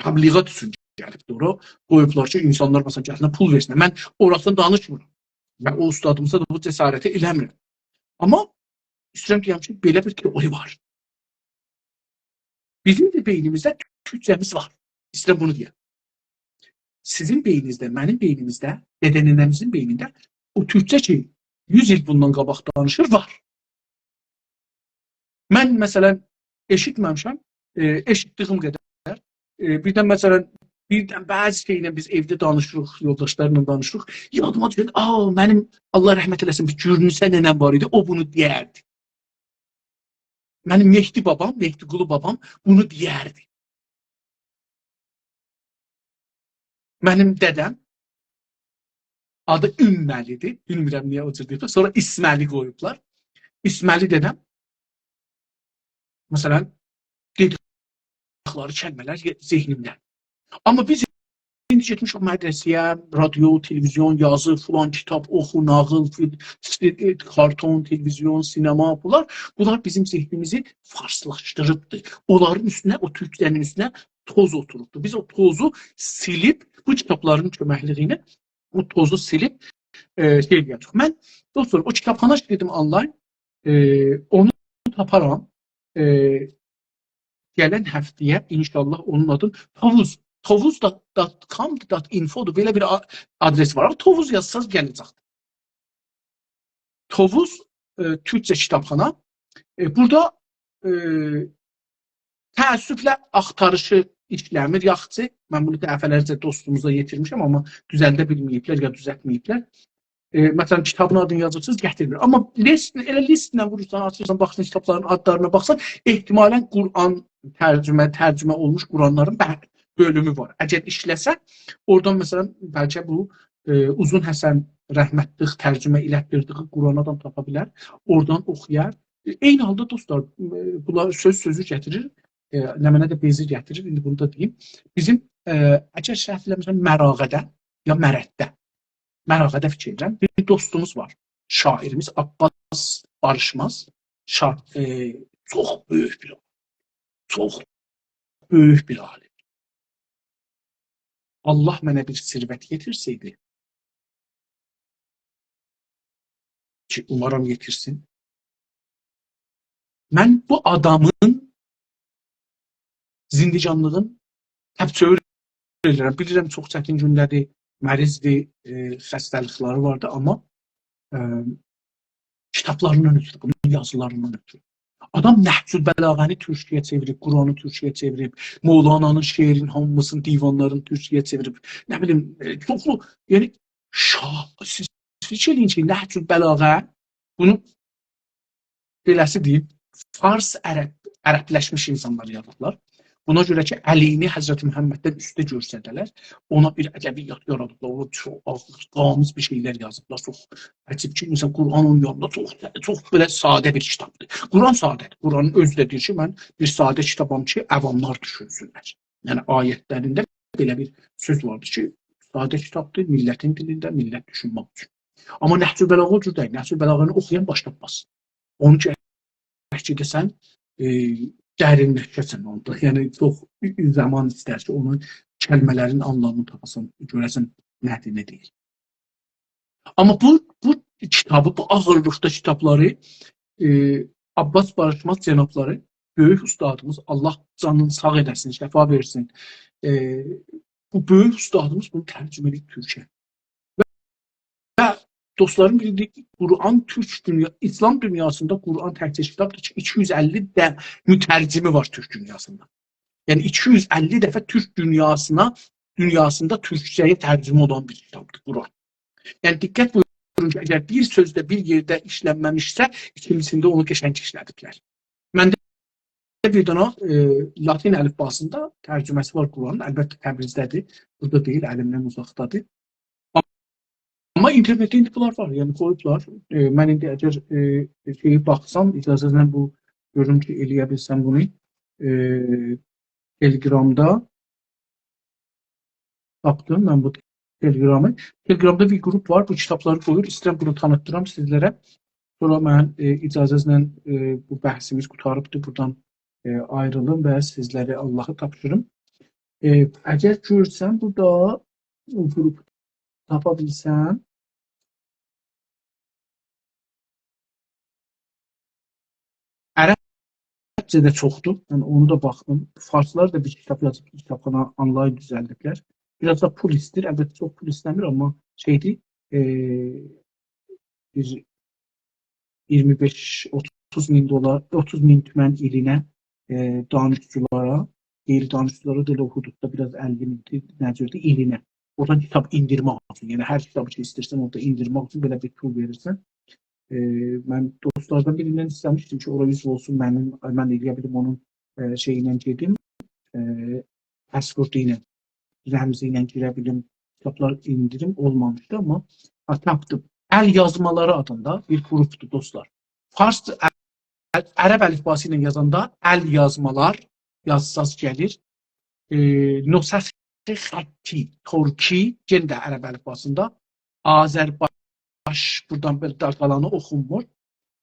تبلیغات اوچون گلیبدیر اورا. قویوبلار کی، اینسانلار، مثلا، گلسینلر، پول وئرسینلر. من اوراسینی دانیشمیرام. من او اوستادیمیزا دا بو جسارتی ائله‌میرم. آمما ایسته‌ییرم دئیم کی، بئله بیر تئوری وار. بیزیم ده بئینیمیزده تورکجه‌میز وار. ایسته‌ییرم بونو دئیم. سیزین بئینینیزده، منیم بئینیمیزده، دده ننه‌میزین بئینینده او تورکجه کی، یوز ایل بوندان قاباق دانیشیر، وار. من، مثلا، ائشیتمه‌میشم، ائ، ائشیتدیگیم قدر. ائ، بیردن، مثلا، بیردن بعضی شئیله بیز ائوده دانیشیریق، یولداشلارلا دانیشیریق. یادیما دوشور، آ، منیم، الله رحمت ائله‌سین، بیر گورنوسه ننه‌م وار ایدی، او بونو دئیردی. منیم مهدی بابام، مهدی‌قولو بابام بونو دئیردی. منیم دده‌م، آدی امه‌لی‌دیر، بیلمیرم نییه او جور دئییبلر، سونرا اسمه‌لی قویوبلار. اسمه‌لی دده‌م، مثلا، دئدیکلری کلمه‌لر ذهنیمده. آمما بیز ایندی گئتمیشیک مدرسه‌یه، رادیو، تلویزیون، یازی، فلان کیتاب اوخو، ناغیل، فیل-، سی-، کارتون، تلویزیون، سینما، بونلار، بونلار بیزیم ذهنیمیزی فارسلاشدیریبدی. اونلارین اوستونه، او تورکجه‌نین اوستونه توز اوتوروبدو. بیز او توزو سیلیب، بو کیتابلارین کؤمکلیگی ایله او توزو سیلیب، ائ، شئی ائله‌یه‌جه‌ییک. من، دوستلار، او کیتابخانا ایشله‌دیم آنلاین. ائ، اونو تاپارام. ائ، گلن هفته‌یه انشاءالله اونون آدین توووز، توووز دات کام دات اینفودور. بئله بیر آ-، آدرس وار. آمما توووز یازساز گله‌جکدیر. توووز، ائ، تورکجه کیتابخانا. ائ، بورادا، ائ، تأسفله آختاریشی ایشله‌میر یاخچی. من بونو دفعه‌لرجه دوستوموزا یئتیرمیشم، آمما دوزلده بیلمه‌ییبلر یا دوزلتمه‌ییبلر. ائ، مثلا، کیتابین آدینی یازیرسینیز، گتیرمیر. آمما لیست، ائله لیستله وورورسان، آچیرسان، باخیرسان کیتابلارین آدلارینا باخسان، احتمالا قرآن ترجمه، ترجمه اولموش قرآنلارین به-، بؤلومو وار. اگر ایشله‌سه، اورادان، مثلا، بلکه بو، ائ، اوزون حسن رحمتلیک ترجمه ائلتدیردیگی قرآنی آدام تاپا بیلر، اورادان اوخویار. ائ، عینی حالدا، دوستلار، ائ، بونلار سؤز سؤزو گتیریر، ائ، نمنه ده بئزی گتیریر. ایندی بونو دا دئییم. بیزیم، ائ، اگر شرح ائله‌میرم، مراغه‌ده یا مرده، مراغه‌ده فیکیر ائدیرم، بیر دوستوموز وار. شاعیریمیز عباس باریشماز. شا-، ائ، چوخ بؤیوک بیر، چوخ بؤیوک بیر عالیم. الله منه بیر ثروت یئتیرسه‌یدی، کی، اومارام یئتیرسین، من بو آدامین زندگانلیغین تبصره ائدیرم. بیلیرم، چوخ چتین گونده‌دیر، مریضدیر، ائ، خسته‌لیکلری واردی، آمما، ائ، کیتابلاریندان اؤترو، بونون یازیلاریندان اؤترو. آدام نهج‌البلاغه‌نی تورکجه‌یه چئویریب، قرآنی تورکجه‌یه چئویریب، مولانانین شعرین هامیسینی، دیوانلارینی تورکجه‌یه چئویریب. نه بیلیم، ائ، چوخلو، یعنی، شا-، سیز فیکیر ائله‌یین کی، نهج‌البلاغه، بونو بئله‌سی دئییم، فارس عرب، عربلشمیش اینسانلار یازیبلار. بونا گؤره کی، علی‌نی حضرت محمددن اوسته گؤرسده‌لر، اونا بیر ادبیات یارادیبلار، او چوخ آغیر، غامیض بیر شئیلر یازیبلار، چوخ عجیب کی، مثلا، قرآن اونون یانیندا چوخ، چوخ بئله ساده بیر کیتابدیر. قرآن ساده‌دیر. قرآنین اؤزو ده دئییر کی، من بیر ساده کیتابام کی، عواملار دوشونسونلر. یعنی، آیت‌لرینده بئله بیر سؤز واردیر کی، ساده کیتابدیر، میللتین دیلینده، میللت دوشونمک اوچون. آمما نهج‌البلاغه او جور دئییل. نهج‌البلاغه‌نی اوخویان باش تاپماز. اونو کی، گرک گئده‌سن، ائ، درینلشه‌سن اوندا. یعنی، چوخ زامان ایستر کی، اونون کلمه‌لرین آنلامینی تاپاسان، گؤره‌سن نه‌دیر، نه دئییل. آمما بو، بو کیتابی، بو آغیرلیقدا کیتابلاری، ائ، عباس باریشماز جنابلاری، بؤیوک اوستادیمیز، الله جانینی ساغ ائله‌سین، شفا وئرسین. ائ، بو بؤیوک اوستادیمیز بونو ترجمه ائدیب تورکجه. و دوستلاریم، بیلدیک، قرآن تورک دونیا، ایسلام دونیاسیندا قرآن تکجه کیتابدیر کی، ایکی یوز اللی ده مترجمی وار تورک دونیاسیندا. یعنی، ایکی یوز اللی دفعه تورک دونیاسینا، دونیاسیندا تورکجه‌یه ترجمه اولان بیر کیتابدیر قرآن. یعنی، دقت بویورون کی، اگر بیر سؤز ده بیر یئرده ایشلنمه‌میشسه، ایکینجیسینده اونو قشنگ ایشله‌دیبلر. منده بیر دنه، ائ، لاتین الیفباسیندا ترجمه‌سی وار قرآنین. البته، تبریزده‌دیر. بورادا دئییل، الیمدن اوزاقدادیر. آمما اینترنتده ایندی بونلار وار، یعنی قویوبلار. ائ، من ایندی اگر، ائ، شئیی باخسام، اجازه‌نیزله بو گؤروم کی، ائله‌یه بیلسم بونو. ائ، تلگرامدا تاپدیم من بو تلگرامی. تلگرامدا بیر گروپ وار، بو کیتابلاری قویور. ایسته‌ییرم بونو تانیتدیرام سیزلره. سونرا من، ائ، اجازه‌نیزله، ائ، بو بحثیمیز قوتاریبدیر. بورادان، ائ، آیریلیم و سیزلری اللها تاپشیریم. ائ، اگر گؤرسم بورادا او گروپو تاپا بیلسم. عربجه ده چوخدور. یعنی اونو دا باخدیم. فارسلار دا بیر کیتاب یازیب، کیتابخانا آنلاین دوزلدیبلر. بیر آز دا پول ایسته‌ییر. البته، چوخ پول ایسته‌میر، آمما شئیدیر، ائ، بیر ایگیرمی بئش، اوتوز مین دلار، اوتوز مین تومن ایلینه، ائ، دانشجولارا، غیر دانشجولارا دا ائله او حدوددا بیر آز اللی مین، نه جوردور، ایلینه. اورادان کیتاب ایندیرمک اوچون، یعنی هر کیتابی کی ایسته‌ییرسن، اورادا ایندیرمک اوچون بئله بیر پول وئریرسن. ائ، من دوستلاردان بیریندن ایسته‌میشدیم کی، اورا اوزو اولسون، منیم، من ائلیه بیلیم اونون، ائ، شئیی ایله گئدیم، ائ، پسوردو ایله، رمزی ایله گیره بیلیم. کیتابلار ایندیریم اولمامیشدی، آمما، ها، تاپدیم. ال یازمالاری آدیندا بیر گروپدور، دوستلار. فارس، ع-، عرب الیفباسی ایله یازاندا ال یازمالار یازساز گلیر. ائ، نسخ خطی، ترکی، یئنه ده عرب الفباسیندا. آذرباش، بورادان بئله دالغالانی اوخونمور.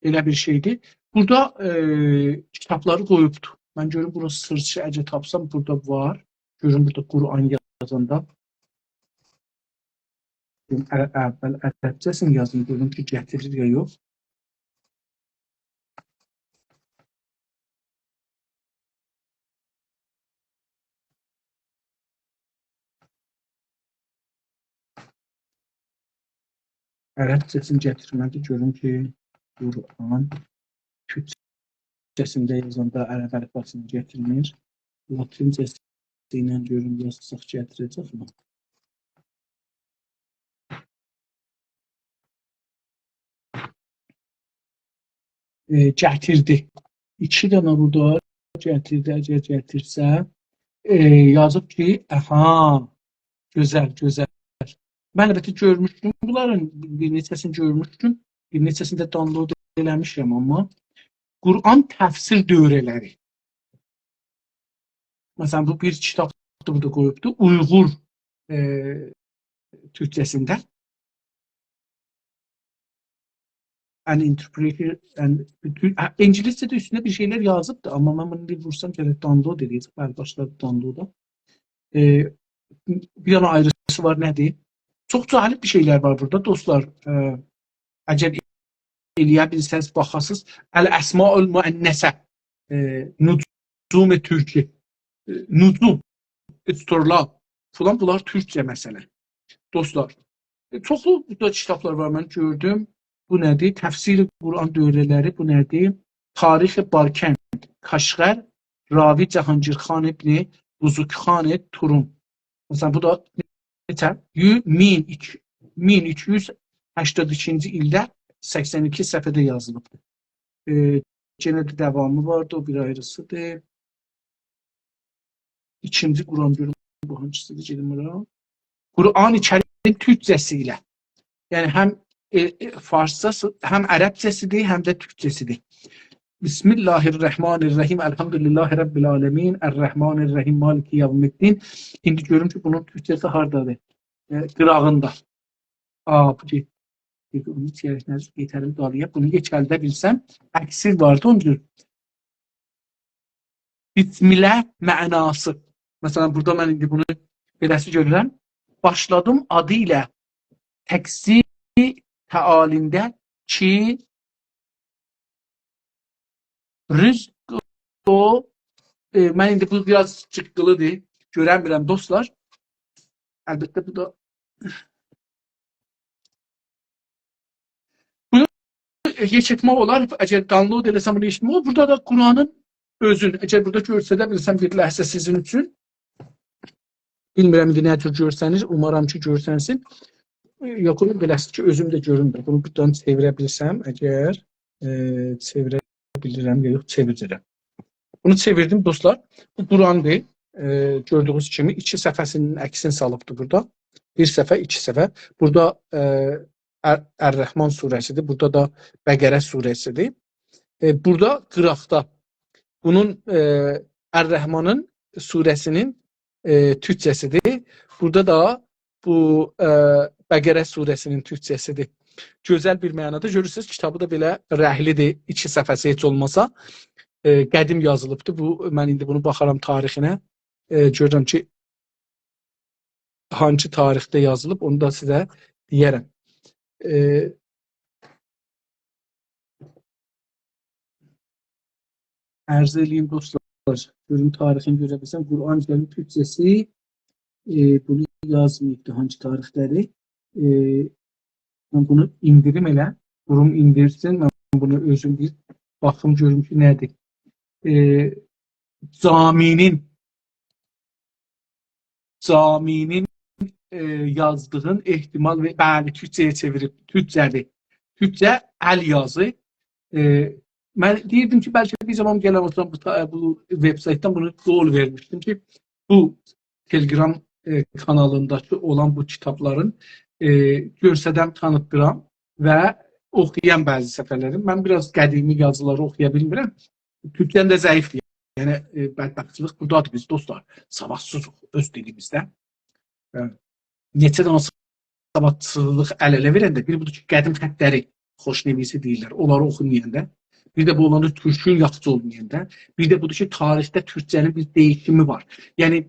ائله بیر شئیدیر. بورادا، ائ، کیتابلاری قویوبدور. من گؤروم، بورا سئرچ اگر تاپسام، بورادا وار. گؤروم، بورادا قرآن یازاندا. ا-، اول عربجه‌سینی یازیم، گؤروم کی، گتیریر یا یوخ. عربجه‌سینی گتیرمه‌دی، گؤروم کی، قرآن تورکجه‌سینده یازاندا عرب الفباسینی گتیرمیر. لاتینجه‌سی ایله گؤروم، یازساق گتیره‌جک می؟ ائ، گتیردی. ایکی دنه بورادا گتیردی، اگر گتیرسه، ائ، یازیب کی، آها، گؤزل، گؤزل. من البته گؤرموشدوم بونلارین، بیر نئچه‌سینی گؤرموشدوم، بیر نئچه‌سینی ده download ائله‌میشم، آمما قرآن تفسیر دوره‌لری. مثلا، بو بیر کیتابدیر، بورادا قویوبدو. اویغور، ائ، تورکجه‌سینده. An interpreter and، هه، اینگیلیسجه ده اوستونده بیر شئیلر یازیبدی، آمما من بونو بیر وورسام گرک download ائله‌یه‌جک. بلی، باشلادی download-ا. ائ، بیر دنه آیریسی وار، نه‌دیر؟ چوخ جالب بیر شئیلر وار بورادا، دوستلار. ائ، اگر ائلیه بیلسز، باخاسیز. الاسماء المؤنثه، ائ، نجوم ترکی، ائ، نجوم، استرلاب فلان، بونلار تورکجه، مثلا. دوستلار، ائ، چوخلو بورادا کیتابلار وار، من گؤردوم. بو نه‌دیر؟ تفسیر قرآن دوره‌لری، بو نه‌دیر؟ تاریخ بارکند، کاشغر، راوی جهانگیر خان ابن بزرگ خان توروم. مثلا، بو دا نئچه؟ یو-، مین ایکی، مین اوچ یوز هشتاد ایکینجی ایلده سکسن ایکی صفحه‌ده یازیلیبدیر. ائ، یئنه ده داوامی واردی، او بیر آیریسیدیر. ایکینجی قرآن، گؤروم بو هانسیدیر، گئدیم بورا. قرآن کریم تورکجه‌سی ایله. یعنی هم، ائ، ائ، فارسجاسی، هم عربجه‌سیدیر، هم ده تورکجه‌سیدیر. بسم الله الرحمن الرحیم، الحمد لله رب العالمین، الرحمن الرحیم، مالک یوم الدین. ایندی گؤروم کی، بونون تورکجه‌سی هاردادیر؟ ائ، قیراغیندا. آ، بو گئت-، گئت-، اونو ایچری نزدیک گتیریم دالییا. بونو یئکلده بیلسم، عکسی واردی، اونون اوچون. بسمله معناسی. مثلا، بورادا من ایندی بونو بئله‌سی گؤرورم. باشلادیم آدی ایله تقصیر تعالینده کی، رزق او، ائ، من ایندی بو بیر آز جیققیلیدیر، گؤرنمیرم، دوستلار. البته، بو دا، بونو ائشیتمک اولار، اگر download ائله‌سم، بونو ائشیتمک اولار. بورادا دا قرآنین اؤزون، اگر بورادا گؤرسده بیلسم بیر لحظه سیزین اوچون. بیلمیرم، ایندی نه جور گؤرسنیر، اومارام کی، گؤرسنسین. یوخ، بئله‌سی کی، اؤزوم ده گؤروم ده. بونو بیر دنه چئویره بیلسم، اگر، ائ، چئویره بیلیرم، یا یوخ، چئویریرم. بونو چئویردیم، دوستلار. بو قرآندیر. ائ، گؤردویونوز کیمی، ایکی صفحه‌سینین عکسینی سالیبدیر بورادا. بیر صفحه، ایکی صفحه. بورادا، ائ، ار-، الرحمن سوره‌سیدیر، بورادا دا بقره سوره‌سیدیر. ائ، بورادا قیراقدا بونون، ائ، الرحمنین سوره‌سینین، ائ، تورکجه‌سیدیر. بورادا دا بو، ائ، بقره سوره‌سینین تورکجه‌سیدیر. گؤزل بیر معنادا گؤرورسونوز، کیتابی دا بئله رنگلیدیر، ایکی صفحه‌سی هئچ اولماسا، ائ، قدیم یازیلیبدیر. بو، من ایندی بونو باخارام تاریخینه، ائ، گؤرورم کی، هانسی تاریخده یازیلیب، اونو دا سیزه دئیه‌رم. ائ، عرض ائله‌ییم، دوستلار، گؤروم تاریخینی گؤره بیلسم. قرآن کریم تورکجه‌سی، ائ، بونو یازماییبدی، هانسی تاریخده‌دیر. ائ، من بونو ایندیریم ائله. دوروم ایندیرسین، من بونو اؤزوم بیر باخیم، گؤروم کی، نه‌دیر. ائ، جامی‌نین، جامی‌نین، ائ، یازدیغین احتمال و، بلی، تورکجه‌یه چئویریب، تورکجه‌دیر. تورکجه ال یازی. ائ، من دئییردیم کی، بلکه بیر زامان گلن اولسام بو تا-، بو وبسایتدان بونو قول وئرمیشدیم کی، بو تلگرام، ائ، کانالینداکی اولان بو کیتابلارین، ائ، گؤرسدم، تانیتدیرام و اوخویام بعضی صفحه‌لری. من بیر آز قدیمی یازیلاری اوخویا بیلمیرم. تورکجه‌م ده ضعیفدیر. یعنی، ائ، بدبختچیلیک بورادادیر بیز، دوستلار. سوادسیزیق اؤز دیلیمیزده. ائ، نئچه دنه سوادسیزلیق ال-اله وئرنده، بیر بودور کی، قدیم خطلری خوشنویسی دئییرلر، اونلاری اوخومایاندا، بیر ده بو اولاندا تورکون یاخشی اولمایاندا، بیر ده بودور کی، تاریخده تورکجه‌نین بیر دییشیمی وار. یعنی،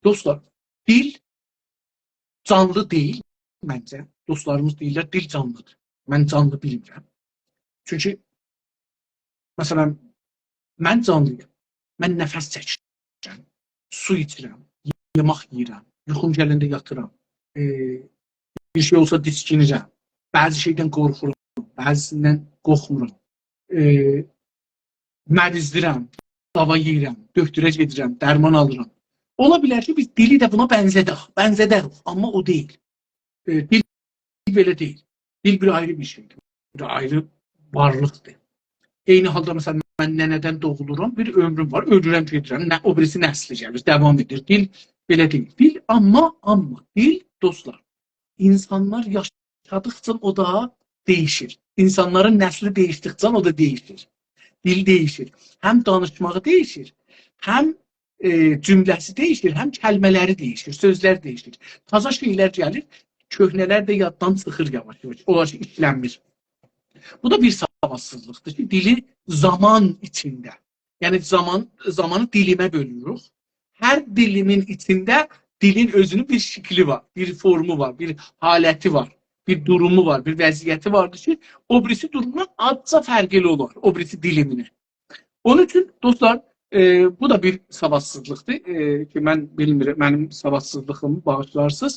دوستلار، دیل جانلی دئییل منجه. دوستلاریمیز دئییرلر، «دیل جانلیدیر.» من جانلی بیلمیرم. چونکی، مثلا، من جانلی‌یام. من نفس چکیرم، سو ایچیرم، یئمک یئییرم، یوخوم گلنده یاتیرام. ائ، بیر شئی اولسا دیسکینیرم. بعضی شئیدن قورخورام، بعضیسیندن قورخمورام. ائ، مریضلیرم، داوا یئییرم، دؤکتوره گئدیرم، درمان آلیرام. اولا بیلر کی، بیز دیلی ده بونا بنزه‌دک، بنزه‌دک، آمما او دئییل. ائ، دیل بئله دئییل. دیل بیر آیری بیر شئیدیر. بیر آیری وارلیقدیر. عینی حالدا، مثلا، من ننه‌دن دوغولورام، بیر عؤمروم وار، اؤلورم، گئدیرم، نه، او بیریسی نسلی گلیر، داوام ائدیر. دیل بئله دئییل. دیل، آمما، آمما، دیل، دوستلار، اینسانلار یاشادیقجا او دا دییشیر. اینسانلارین نسلی دییشدیکجه او دا دییشیر. دیل دییشیر. هم دانیشماغی دییشیر، هم، ائ، جمله‌سی دییشیر، هم کلمه‌لری دییشیر، سؤزلر دییشیر. تازا شئیلر گلیر، کؤهنه‌لر ده یاددان چیخیر یاواش-یاواش. اونلار کی، ایشلنمیر. بو دا بیر سوادسیزلیقدیر کی، دیلی زامان ایچینده، یعنی زامان، زامانی دیلیمه بؤلوروک. هر دیلیمین ایچینده دیلین اؤزونون بیر شکلی وار، بیر فورمو وار، بیر حالتی وار، بیر دورومو وار، بیر وضعیتی واردیر کی، او بیریسی دورومدان آزجا فرقلی اولار، او بیریسی دیلیمینه. اونون اوچون، دوستلار، ائ، بو دا بیر سوادسیزلیقدیر، ائ، کی، من بیلمیرم، منیم سوادسیزلیغیمی باغیشلارسینیز.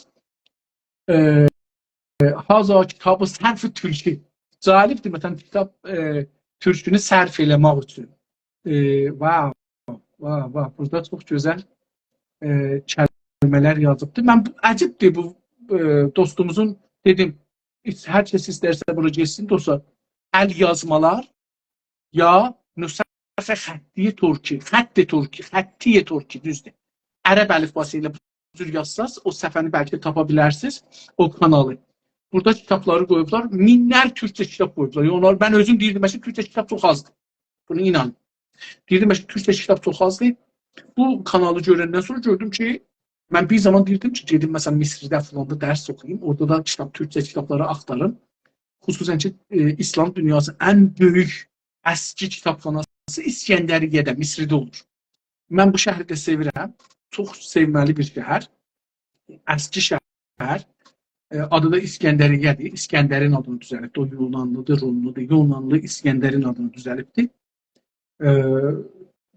ائ، هازا کیتابی صرف تورکی. جالبدیر، مثلا، کیتاب، ائ، تورکونو صرف ائله‌مک اوچون. ائ، واو، واو، واو، بورادا چوخ گؤزل، ائ، کلمه‌لر یازیبدیر. من بو، عجیبدیر بو، ائ، دوستوموزون، دئدیم، ایس-، هر کس ایسترسه بورا گئتسین، دوستلار. ال یازمالار یا نسخه خطی ترکی، خط ترکی، خطی ترکی، دوزدور. عرب الیفباسی ایله بو جور یازساز، او صفحه‌نی بلکه تاپا بیلرسینیز، او کانالی. بورادا کیتابلاری قویوبلار، مینلر تورکجه کیتاب قویوبلار. یعنی، اونلار، من اؤزوم دئییردیم، بلکه تورکجه کیتاب چوخ آزدیر. بونو اینانین. دئییردیم، بلکه تورکجه کیتاب چوخ آزدیر. بو کانالی گؤرندن سونرا گؤردوم کی، من بیر زامان دئییردیم کی، گئدیم، مثلا، مصرده فلاندا درس اوخویوم، اورادا دا کیتاب، تورکجه کیتابلاری آختاریم. خصوصا کی، ائ، ایسلام دونیاسی ان بؤیوک اسکی کیتابخاناسی اسکندریه‌ده، مصرده اولور. من بو شهری ده سئویرم. چوخ سئومه‌لی بیر شهر. اسکی شهر. ائ، آدی دا اسکندریه‌دیر. اسکندرین آدینی دوزلیبدیر. او یونانلیدیر، روملودور. یونانلی اسکندرین آدینی دوزلیبدیر. ائ،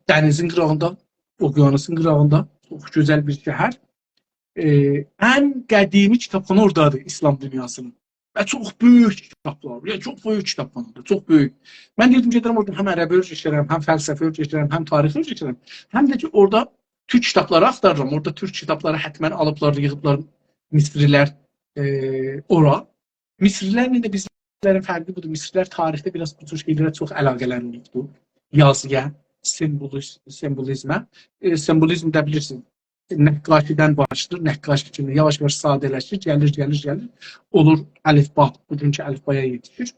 دنیزین قیراغیندا، اقیانوسون قیراغیندا چوخ گؤزل بیر شهر. ائ، ان قدیمی کیتابخانا اورادادیر ایسلام دونیاسینین. و چوخ بؤیوک کیتابلار، یعنی چوخ بؤیوک کیتابخانادیر، چوخ بؤیوک. من دئدیم، گئدیرم اورادا هم عربی اؤیرشرم، هم فلسفه اؤیرشرم، هم تاریخ اؤیرشرم. هم ده کی، اورادا تورک کیتابلاری آختاریرام. اورادا تورک کیتابلاری حتما آلیبلار، ییغیبلار مصری‌لر، ائ، اورا. مصری‌لرله ده بیزلرین فرقی بودور. مصری‌لر تاریخده بیر آز بو جور شئیلره چوخ علاقه‌لری اولوبدور. یازی‌یا، سمبولیز-، سمبولیزمه. ائ، سمبولیزم ده بیلیرسینیز، نقاشی‌دن باشلاییر، نقاشی کیمی یاواش-یاواش ساده‌لشیر، گلیر، گلیر، گلیر، اولور الفبا، بوگونکو الفبایا یئتیشیر.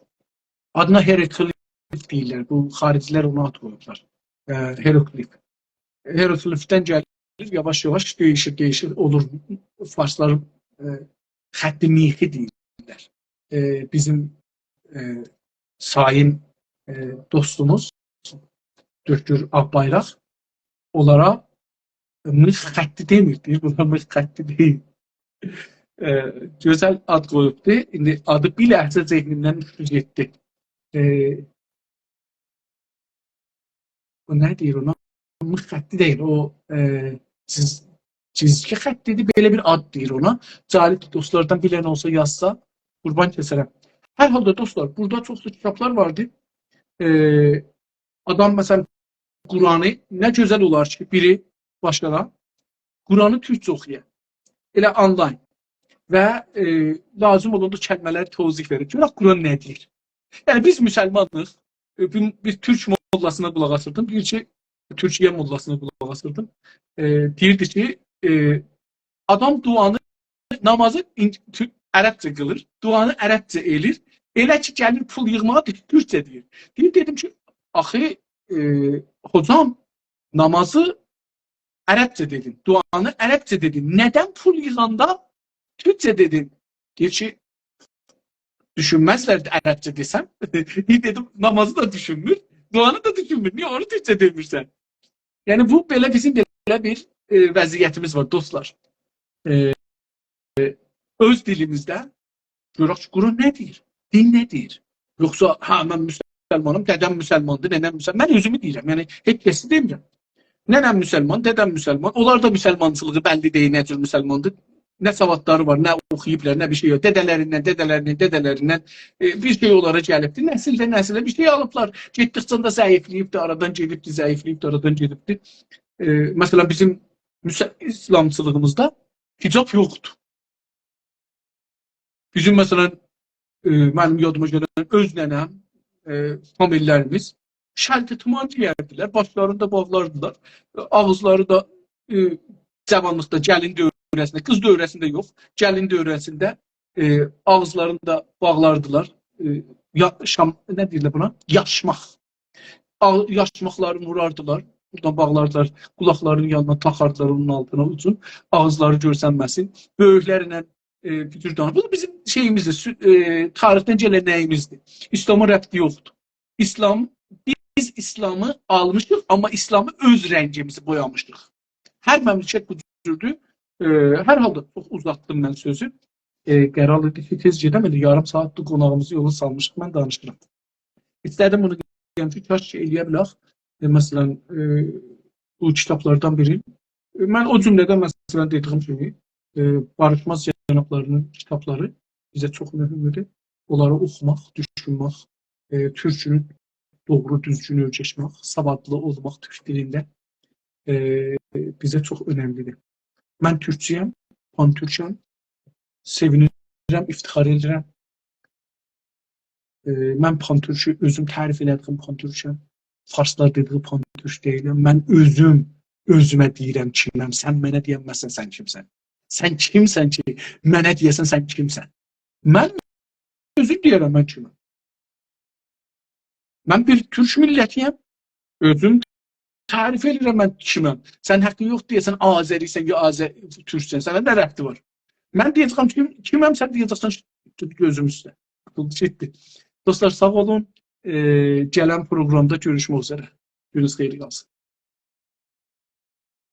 آدینا هئروگلیف دئییرلر، بو خارجی‌لر اونا آد قویوبلار. ائ، هئروگلیف. هئروگلیفدن گلیر، یاواش-یاواش دییشیر، دییشیر، اولور فارسلارین، ائ، خط میخی دئییرلر. ائ، بیزیم، ائ، سایین، ائ، دوستوموز دکتر آقبایراق اونلارا میخ خطی دئمیر، دئییر، بونلار میخ خطی دئییل. ائ، گؤزل آد قویوبدو. ایندی آدی بیر لحظه ذهنیمدن اوچدو گئتدی. ائ، او نه دئییر اونا؟ میخ خطی دئییل، او، ائ، چیز-، چیزگی خطی‌دیر، بئله بیر آد دئییر اونا. جالبدیر، دوستلاردان بیلن اولسا یازسا، قوربان کسرم. هر حالدا دوستلار، بورادا چوخلو کیتابلار واردی. ائ، آدام، مثلا، قرآنی، نه گؤزل اولار کی، بیری باشلارا قرآنی تورکجه اوخویا. ائله آنلاین. و، ائ، لازیم اولاندا کلمه‌لری توضیح وئریر. گؤرک قرآن نه دئییر. یعنی، بیز مسلمانیق. ائ، بیر، بیر تورک موللاسینا قولاق آسیردیم. دئییر کی، تورکیه موللاسینا قولاق آسیردیم. ائ، دئییردی کی، ائ، آدام دعانی، نامازی این-، تو-، عربجه قیلیر، دعانی عربجه ائلیر. ائله کی، گلیر پول ییغماغا، دئییر، تورکجه دئییر. دئییر، دئدیم کی، آخی، ائ، حوجام، نامازی عربجه دئدین، دعانی عربجه دئدین. ندن پول ییغاندا تورکجه دئدیم. دئییر کی، دوشونمزلر عربجه دئسم. دئدیم، نامازی دا دوشونمور، دعانی دا دوشونمور. نییه اونو تورکجه دئمیرسن؟ یعنی، بو بئله بیزیم بئله بیر، ائ، وضعیتیمیز وار، دوستلار. ائ، اؤز دیلیمیزده گؤرک کی، قرآن نه دئییر؟ دین نه دئییر؟ یوخسا، «هه، من مسلمانام، دده‌م مسلماندیر، ننه‌م مسلمان.» من اؤزومو دئییرم، یعنی هئچ کسی دئمیرم. ننه‌م مسلمان، دده‌م مسلمان، اونلار دا مسلمانچیلیغی بللی دئییل، نه جور مسلماندیر، نه سوادلاری وار، نه اوخویوبلار، نه بیر شئی یوخ. دده‌لریندن، دده‌لریندن، دده‌لریندن، ائ، بیر شئی اونلارا گلیبدیر. نسیلدن نسیله بیر شئی آلیبلار. گئتدیکجه ده ضعیفله‌ییبدیر، آرادان گئدیبدیر، ضعیفله‌ییبدیر، آرادان گئدیبدیر. ائ، مثلا، بیزیم مسل-، ایسلامچیلیغیمیزدا حجاب یوخدور. بیزیم، مثلا، ائ، منیم یادیما گلن اؤز ننه‌م، ائ، فامیللریمیز شلته تومان گئیردیلر، باشلارینی دا باغلاردیلار، آغیزلاری دا، ائ، جاوانلیقدا، گلین دوره‌سینده، قیز دوره‌سینده یوخ، گلین دوره‌سینده، ائ، آغیزلارینی دا باغلاردیلار. ائ، یا-، شام-، نه دئییرلر بونا؟ یاشماق. آغ-، یاشماقلارینی ووراردیلار، بورادان باغلاردیلار، قولاقلارینین یانینا تاخاردیلار، اونون آلتینا اوچون، آغیزلاری گؤرسنمه‌سین. بؤیوکلرله، ائ، بو جور دانیش-، بو دا بیزیم شئییمیزدیر، سو-، ائ، تاریخدن گلن نه‌ییمیزدیر. ایسلاما ربطی یوخدور. ایسلام، بیز ایسلامی آلمیشیق، آمما ایسلامی اؤز رنگیمیزی بویامیشیق. هر مملکت بو جوردور. ائ، هر حالدا چوخ اوزاتدیم من سؤزو. ائ، قرار ایدی کی، تئز گئدم، ایندی یاریم ساعاتدیر قوناغیمیزی یولا سالمیشیق، من دانیشیرام. ایسته‌دیم بونو دئیم کی، کاش کی، ائلیه بیلک. ائ، مثلا، ائ، بو کیتابلاردان بیری. ائ، من او جمله‌دن، مثلا، دئدیگیم کیمی، ائ، باریشماز جنابلاری‌نین کیتابلاری بیزه چوخ مهمدور. اونلاری اوخوماق، دوشونمک، ائ، تورکونو دوغرو، دوزگون اؤیرشمک، سوادلی اولماق تورک دیلینده، ائ، بیزه چوخ اؤنملیدیر. من تورکچویم، پان‌تورکم، سئوینیرم، افتخار ائدیرم. ائ، من پان‌تورکو اؤزوم تعریف ائله‌دیگیم پان‌تورکم. فارسلار دئدیگی پان‌تورک دئییلم. من اؤزوم اؤزومه دئییرم کیمم. سن منه دئینمزسن سن کیمسن. سن کیمسن کی، منه دئیه‌سن سن کیمسن؟ من اؤزوم دئیه‌رم من کیمم. من بیر تورک میللتی‌یم. اؤزوم تعریف ائدیرم من کیمم. سن حاققین یوخ دئیه‌سن آذری‌سن یا آذ-، تورکسن. سنه نه ربطی وار؟ من دئیه‌جه‌یم کیم، کیمم، سن دئیه‌جکسن تورک، گؤزوم اوسته. بو گئتدی. دوستلار، ساغ اولون. ائ، گلن پروگرامدا گؤروشمک اوزره. گونونوز خئییر قالسین.